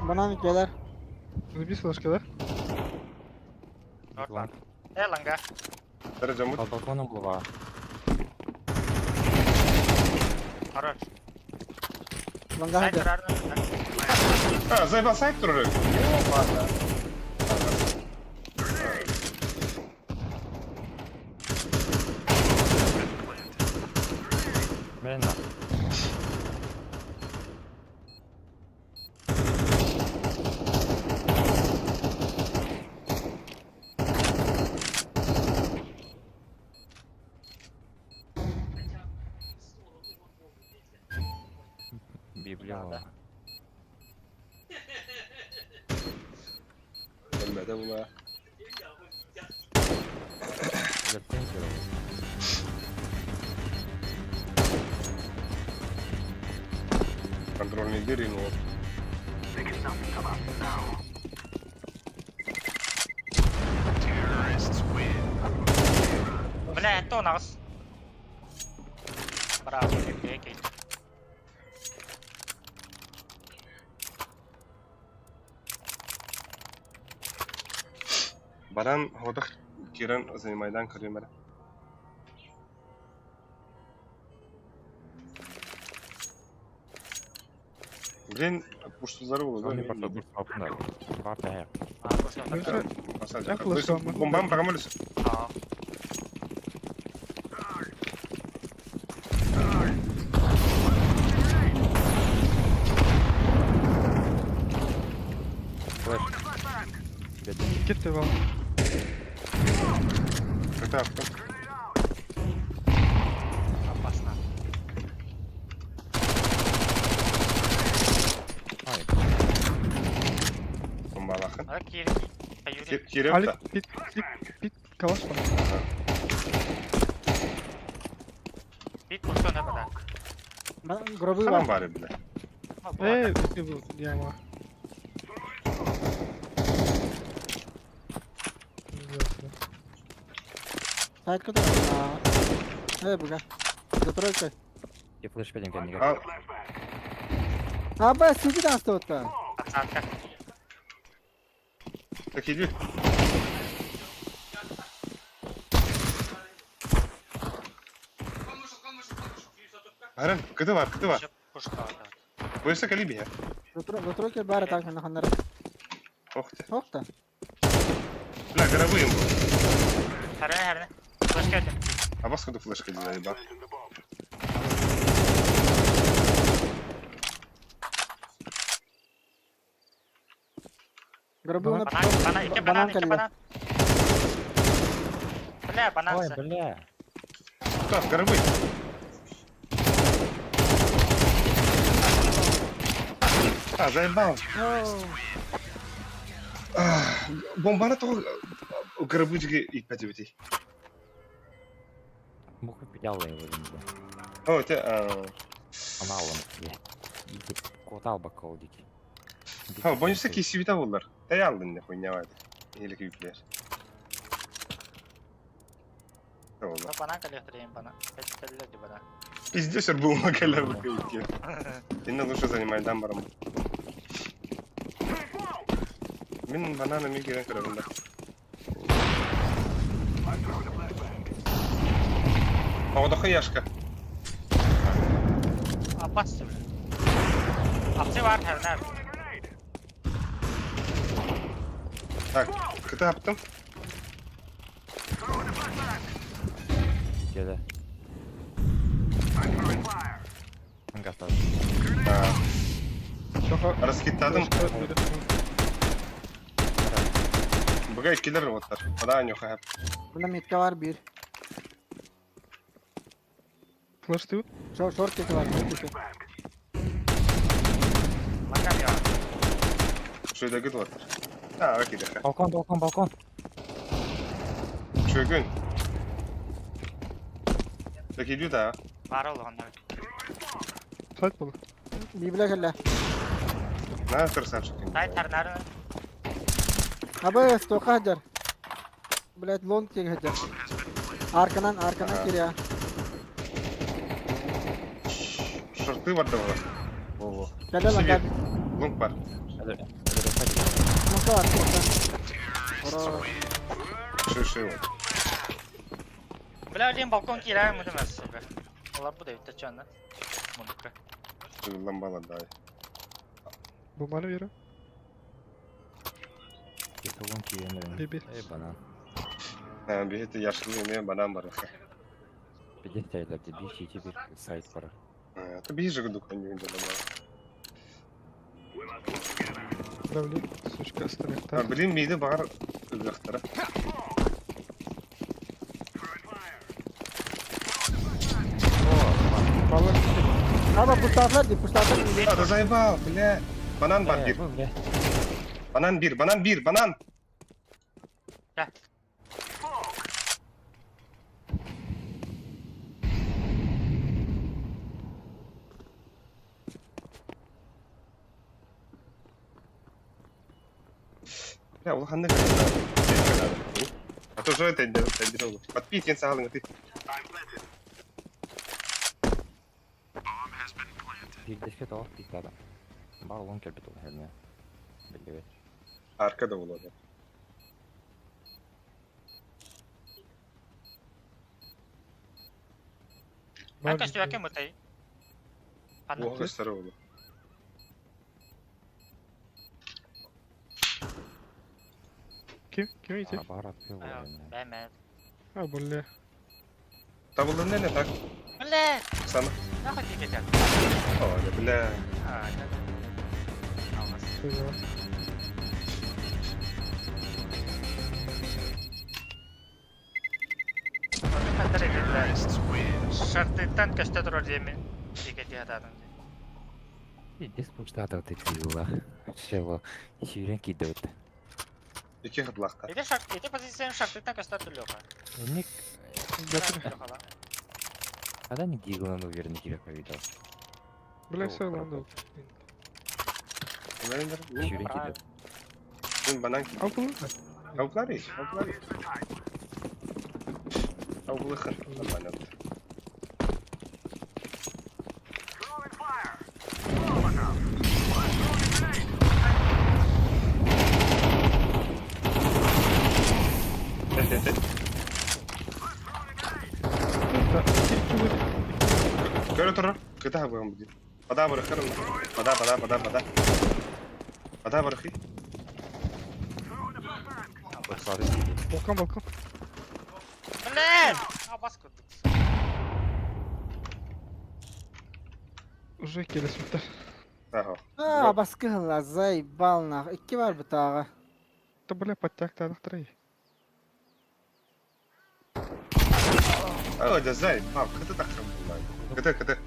Банан иккилэр. Биир флешкалар. Э, ланга. Дорожамут. Под балконом была. Хорош. Ланга Сайт хадыр. А, заебал сайт турары. Ёбана. Блин, Библия. Ölmedi bula. Контрольный дыр ему. Бля, это у нас. Браво, окей. Баран ходах киран занимайдан көрүмэр. Блин, пуштузары болду. Бомбам прогамалыс. Кетти бал. Это Опасно. Бомбалахын. Кири. Алик пит пит пит калаш там. Пит пушон это да. Гробы бар. Бары, бля. Э, ты был, яма. Сайт куда? Э, буга. За тройкой. Я флеш пятен кәндеге. А, б, сюда остался. Отсадка. Так иди. Аран, кыты бар, кыты бар. Бойса калибия. За тройкой бары так на ханар. Ох ты. Ох ты. Бля, горовые был. Хәрне, хәрне. Флешка этим. А вас куда флешка заебал? Гробы на Банан, банан, ике банан, ике банан. Бля, банан. Ой, бля. Так, горовые. А, заебал. Бомбаны того горобы и пять Муха пидяла его инде. О, те, Аналым. Котал бакал дики. Ha, бонуса кисибите болар. Тэй алдын не хуйня бар. Или күйплер. Болар. Банан коллекторим банан. Пять банан. Пиздец, был макаля в күйке. Инна лучше занимай дам барам. Мин банана ми кирен көрөбүн да. Оғдақы яшка. Опасно, бля. Апсы бар, хәрне. Так, кыты аптым. Кеде. Аңгастар. Раскиттадым. Буга иккилер роботтар. Бада нюха. Мына метка бар бир. Флештыы. Шорт диэки бар, шорт диэки. Лангар я. Шөйдөгүт олаттар. А, кидэхэ. Балкон, балкон, балкон. Шөйгүн. Такидю да. Баар олоҕуннар. Сайт буолла. Библия кэллэ. На красавчик. Тай тарнары. Абы, стока сылдьар. Блять, лонг диэки сылдьар. Арканан, арканан кириэ. Шорты барда буолар. Во-во. Кэлэ лангар. Лунг бар. Смока бар, смока. Ура. Ши-ши вот. Бля, блин, балкон киирэр мутум сука. Олар бу да бүттэ чуонна. Мунукка. Ламбала дай. Буманы бере. Кетугун киирэн Беби. Эй, банан. А, бихити яшкылы эме банан бар. Бидет тайлар ди бир сити бир сайт бар. Это биһи же гудук они Давлет, сучка, А, остальных. блин, миди бар ыгахтара. Балар. Аба, пустатлар ди, пустатлар ди. А, да заебал, бля. Банан бар бир. Бля. Банан бир, банан бир, банан. Да. Бля, ол ханны А то же это Подпить я сағалың ты. Бирдешке тоҕо пикада. Бар лон келбит ол херне. Билбет. Арка да болады. Ай көстүбэккэ мытай. Ханна. Оғы сары болады. Ким? Ким ити? Бар атпы ол херне. Бэмэ. А, бля. Табылды не так? Бля! Сана. Нахуй тикетер. О, да, бля. А, да. Алгас. Хуйня. Шартыттан көстө турар диэми. Тикети хатаатым. Дес пуштата ты пила. Шело. Сүүрэн кидет. Iki хытлақта. Ити шарт, ити позицияны шартыттан көстө турлуха. Ник Гатыр. Ада не диглан уверен кирек повидал. Бля, все, ладно. Сүүрэн кидет. Мен банан Ал бұл. Ауплари, ауплари. Ауплыхын. Нормально. Тет, тет, тет. Көрө турар. Кыта буган бу. Бада барыхыр. Бада, бада, бада, бада. Бада барыхы. Балкон, балкон. Бля! Абас курдук. Уже келесмиттер. Ага. А, баскы заебал нах. Икки бар бутаға. Да, бля, подтяг тадықтырай. О, да зай, пап, кыта так Кыта, кыта.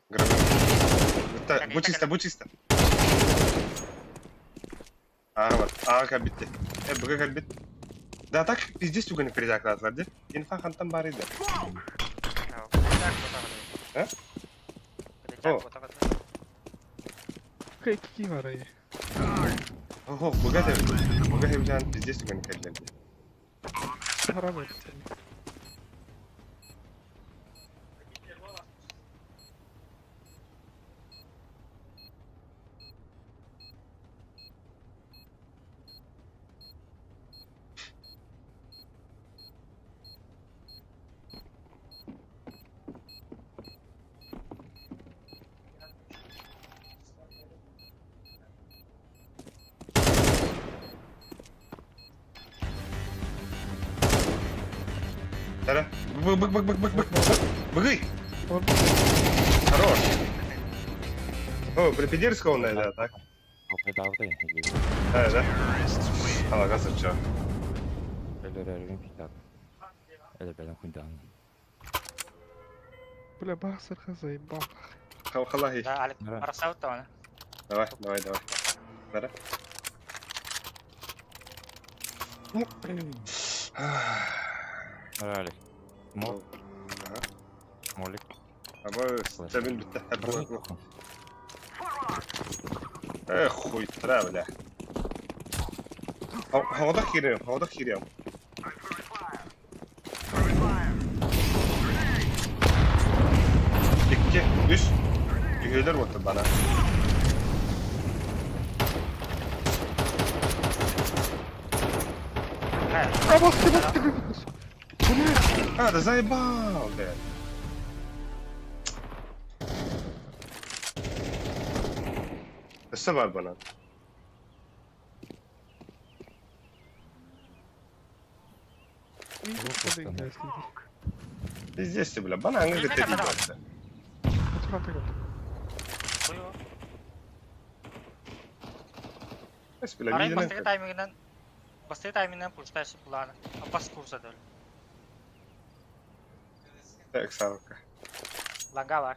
Гранат. Бу чисто, бу чисто. А, вот, а, кабитте. Э, бг кабит. Да так пиздец түгені перезакладылар, де. Инфа хантан бар еді. А? О. Какие бар ай? Ого, бг деп. Бг хевжан пиздец түгені кәдлерді. Харам Тара. Бык, бык, бык, бык, бык, бык, бык. Быгый. Хорош. О, припидерского он, да, так? Опредавды. Да, да. Ала, газыр чё. Бля. Көрөрүн питак. Элебелен хуйдан. Бля, бахсырха заебал. Халахи. Да, Алик, арахсабыт даҕаны. Давай, давай, давай. Бара. Бара, Алик. Мол. Молик. Аба, сәбин битте. Эх, хуй, тра, бля. Хаҕада киириэм, хаҕада киириэм. Икки, үс. Үһүөлэр уоттар бана. А, да заебал, блядь. Өссө бар банан. Пиздец ты, бля, банан кытта тиийбэттэр. Эс, бля, Арай видно. бастакы таймингынан бастакы таймингынан пульсташы планы. Апас курса дөл. Так, савка. Ланга бар.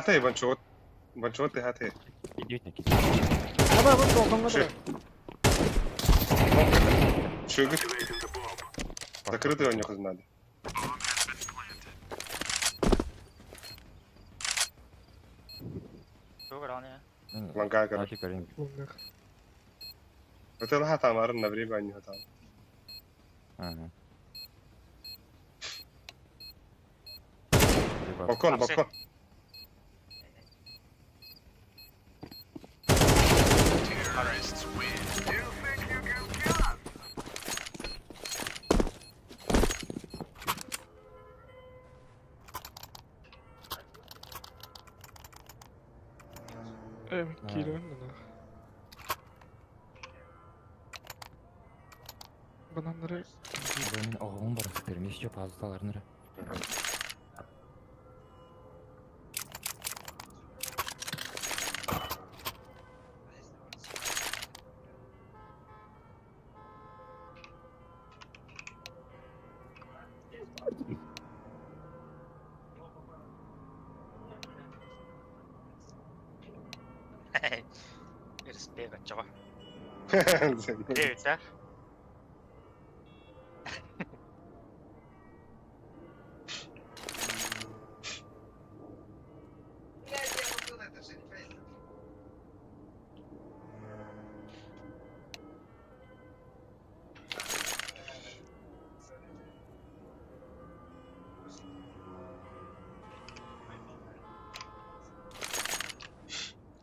Ты ваншот. Ваншот ты хаты. Аба, бу балконга турар. Шөгүт. Закрытый у них надо. Ланга короче. Это лха там арын на время они там. Ага. Балкон, балкон. Киирэн Бананнары Мен оҕом бар, пермиш жок азыталарыныры. Респект оччоҕо. Девять, а?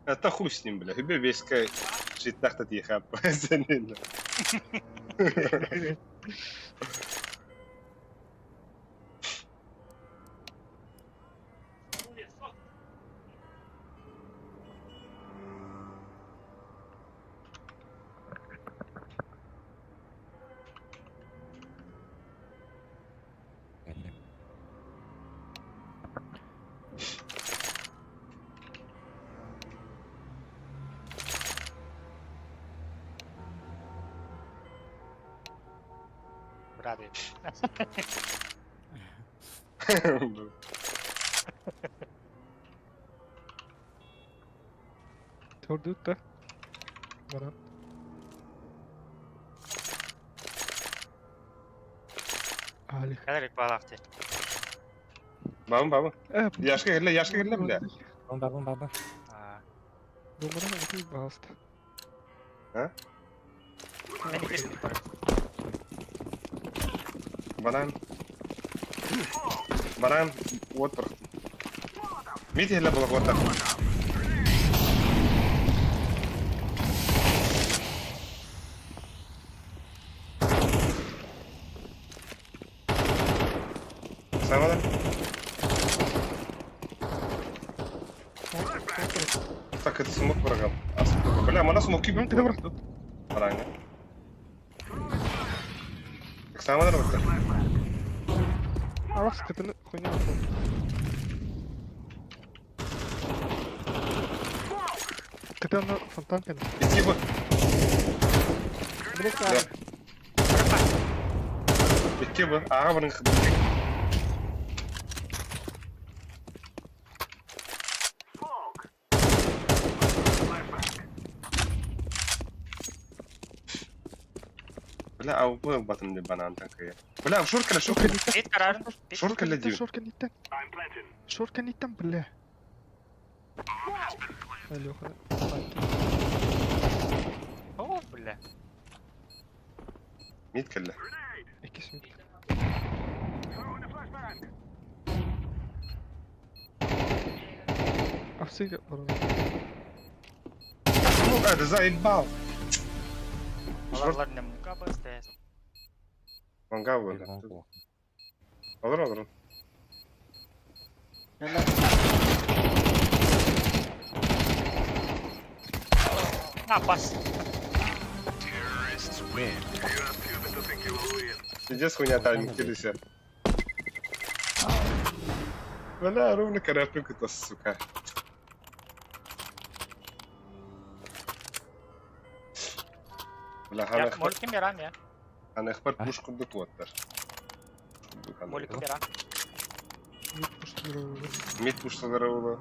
Это хуй с ним, бля. Тебе веска шиттахта тихо. Радует. Төрдүт да. Банан. Алих. Кәлерик балақты. Бабым, бабым. Яшка кирле, яшка кирле, бля. Бабым, бабым. Думарам, это пожалуйста. А? Банан. Банан. Вот просто. Мити хеле была вот так. Самада? Так, это смог врагам. Бля, мана смоки Ну, ты добра. Баранга. Так самое дорогое. Алас кытыны хуйня. Кытыны фонтан кэнэ. Икки бу. Близко. Да. Икки бу. Ага, барын. Бля, а bu батым деп банан такая. Бля, шорт кэлэ, шорт кэлэ. Бит карарын. Шорт кэлэ диир. Шорт кэнниттэн. Шорт кэнниттэн, бля. Алёха. О, бля. Мид кэлэ. Иккис мид. Овцы баран. Ну, это заебал. Аларлар не мука бастес. Манга bu. Olur olur. А, бас. Пиздец хуйня тайминг кидайся. Бля, ровно карапюк это, сука. Бля, Я молики мирам я. Ханахпар пуш курдук уоттар. Молики мирам. Мид пушталар Мид пушталар ула.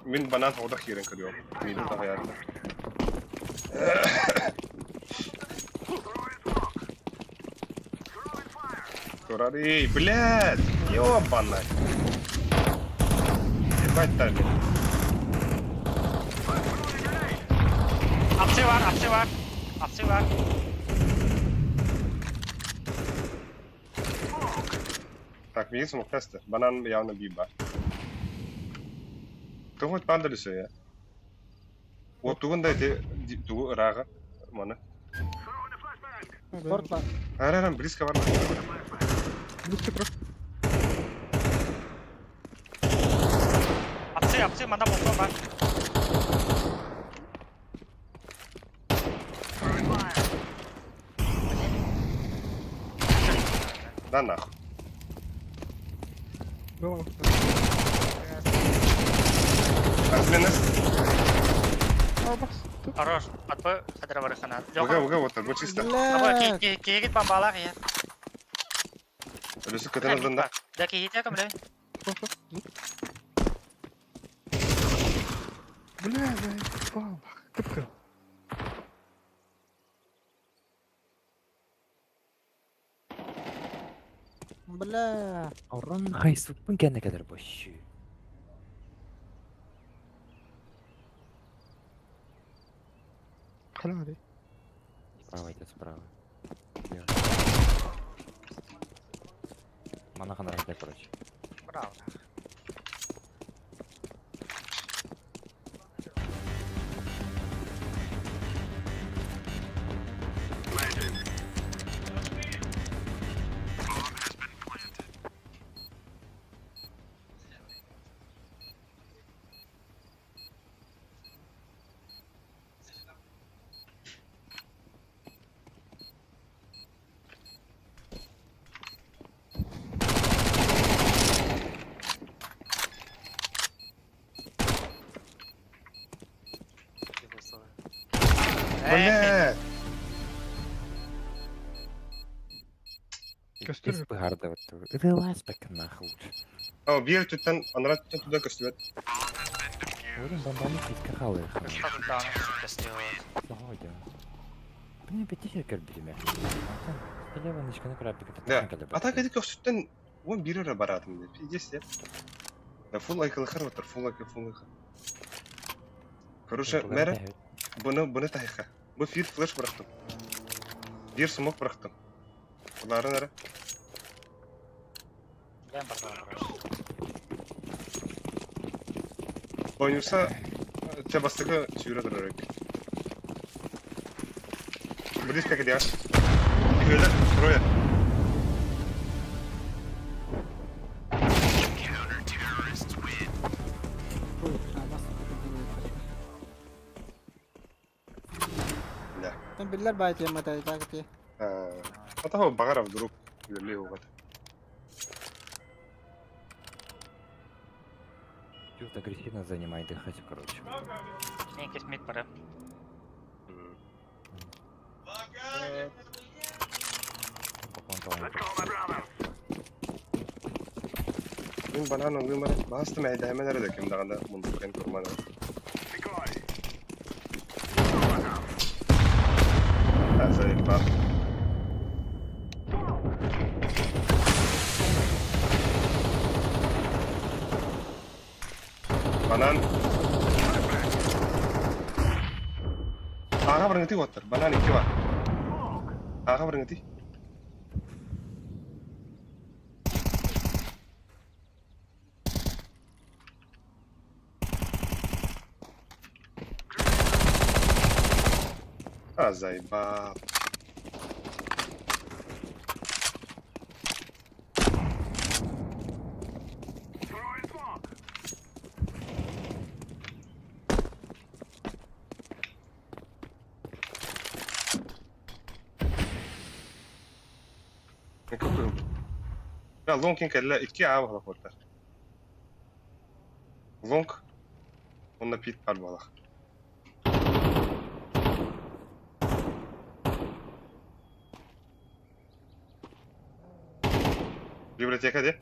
Мин банан хода хирен көрүөм. Мид тахаярда. Турары, блядь, ёбана. Ебать тайминг. Апсы бар, апсы бар. Апсы бар. Так, миигин смоктасты. Банан явно би бар. Тугут баар да я. Вот тугун да эти тугу ырааҕа маны. Спорт бар. Арарам близко бар. Близко тұр. Апсы, апсы, мана болса бар. Да нахуй. Бала. Отменес. Албас. Хорош. Атпы хадра бар хана. Буга буга вот так, чисто. Абы Бля. кегит бомбалар я. Үлүсү көтөрөдөн да. Да кегит я кымлы. Бля, заебал. Кыпкы. Бля. Орон хайсуппун кэннэ кэлэр бошшу. Халя ади. Справа идет, справа. Манахан рождай, короче. Браво. Бля. Көстөр. Из быгарды вот. Вылазь нахуй. О, бир түттен, анра түттен туда көстүбөт. Орун бомбаны китке халы. Блин, пяти көр билме. Да. А так эти көстүттен он бир өрө баратым деп. Пиздец, я. Да фул айкылыхар отыр, фул айкы, фул айкы. Короче, мэрэ, бұны, бұны тайха. Бу фир флеш бырахтым. Бир смок бырахтым. Буларын әрі. Бен бар бар. Ойнуса, те бастыгы сүйрө турар Близко где? Үһүлэр, трое. Ой, а, бас. Биллэр баай тиэмэтэ так ти. Атаһа баҕар вдруг үлэлиэ угат. Тут агрессивно занимай дыхать, короче. Мен кесмет бара. Мин банан ылыым эрэ. Баһаста мэһэйдэһэмэн эрэ да ким даҕаны мундуккан турман эрэ. Заебал. Банан. Ааҕа барыҥытыы уоттар. Банан икки бар. Ааҕа барыҥытыы. А, заебал. Лонг кэллэ икки аа буолар. Лонг онно пит бар буолах. Библиотека де?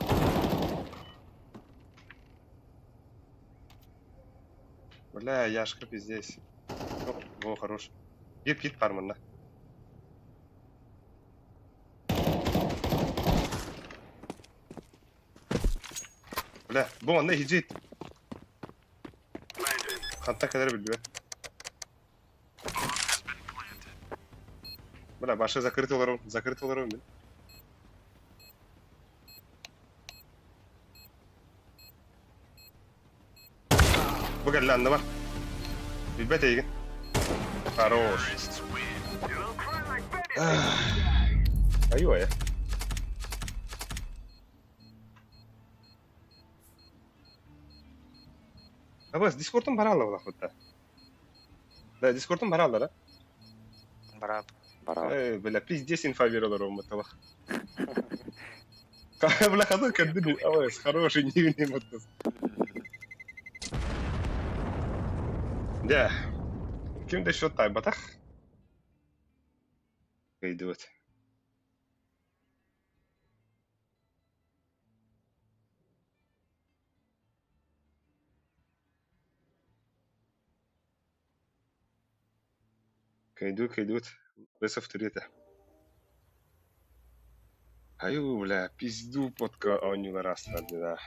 Бля, Яшка пиздец. О, хорош. Гип пит бар мында. Бля, бу онно иһдьит. Хантан кэлэрэ билбэт. Бля, башы закрыт олором, закрыт олором мин. Бу кэллэ анны бар. Билбэт эйигин. Хорош. Айуая. Абас, Дискордун баралла булахпытта. Да, Дискордун бараллара. Барап. Барал. Э, бля, пиздец инфа бералар оомматалах. Бля, хата кырдын, абас, хороший не моттас. Да. Ким да счет тайбатах? Идет. Кайдут, кайдут. Весов трета. Аю, бля, пизду подка оонньуулар астар да.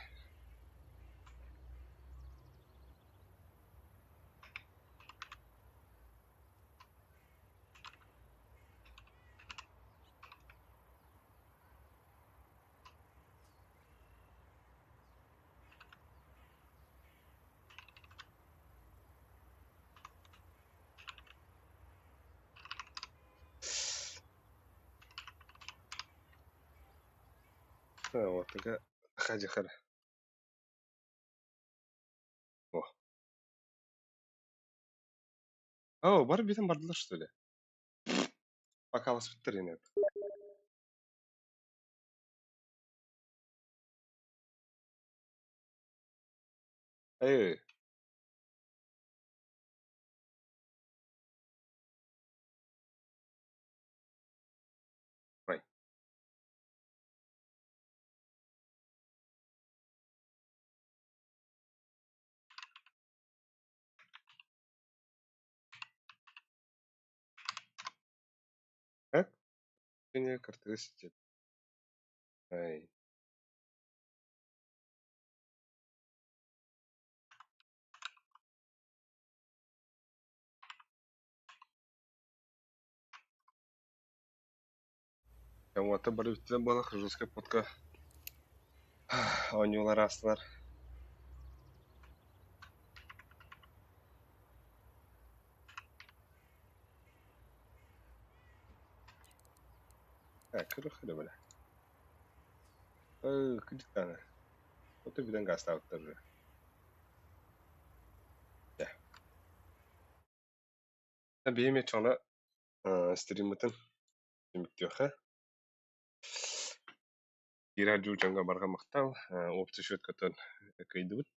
Вот такая хадихара. О. О, бары бүтэн бардылар что ли? Пока вас нет. Эй. Ой. Так? Карты Ай. Вот бары бүттэ буолах жесткая подка оонньуулар астылар. Так, көрөх бля. Э, кыдыктаны. Ото бүтэн гастаабыттар уже. Да. Биһиме чоҥно Стриммытын түмүктүөххэ. Киирэр дьоҥҥо барҕа махтал. Общий счеткаттан кыайдыбыт.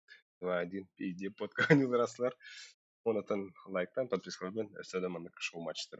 2-1 PD подкаһын ыраслар. Онтон лайктан, подпискаларбын өссө да маннык шоу матчтары.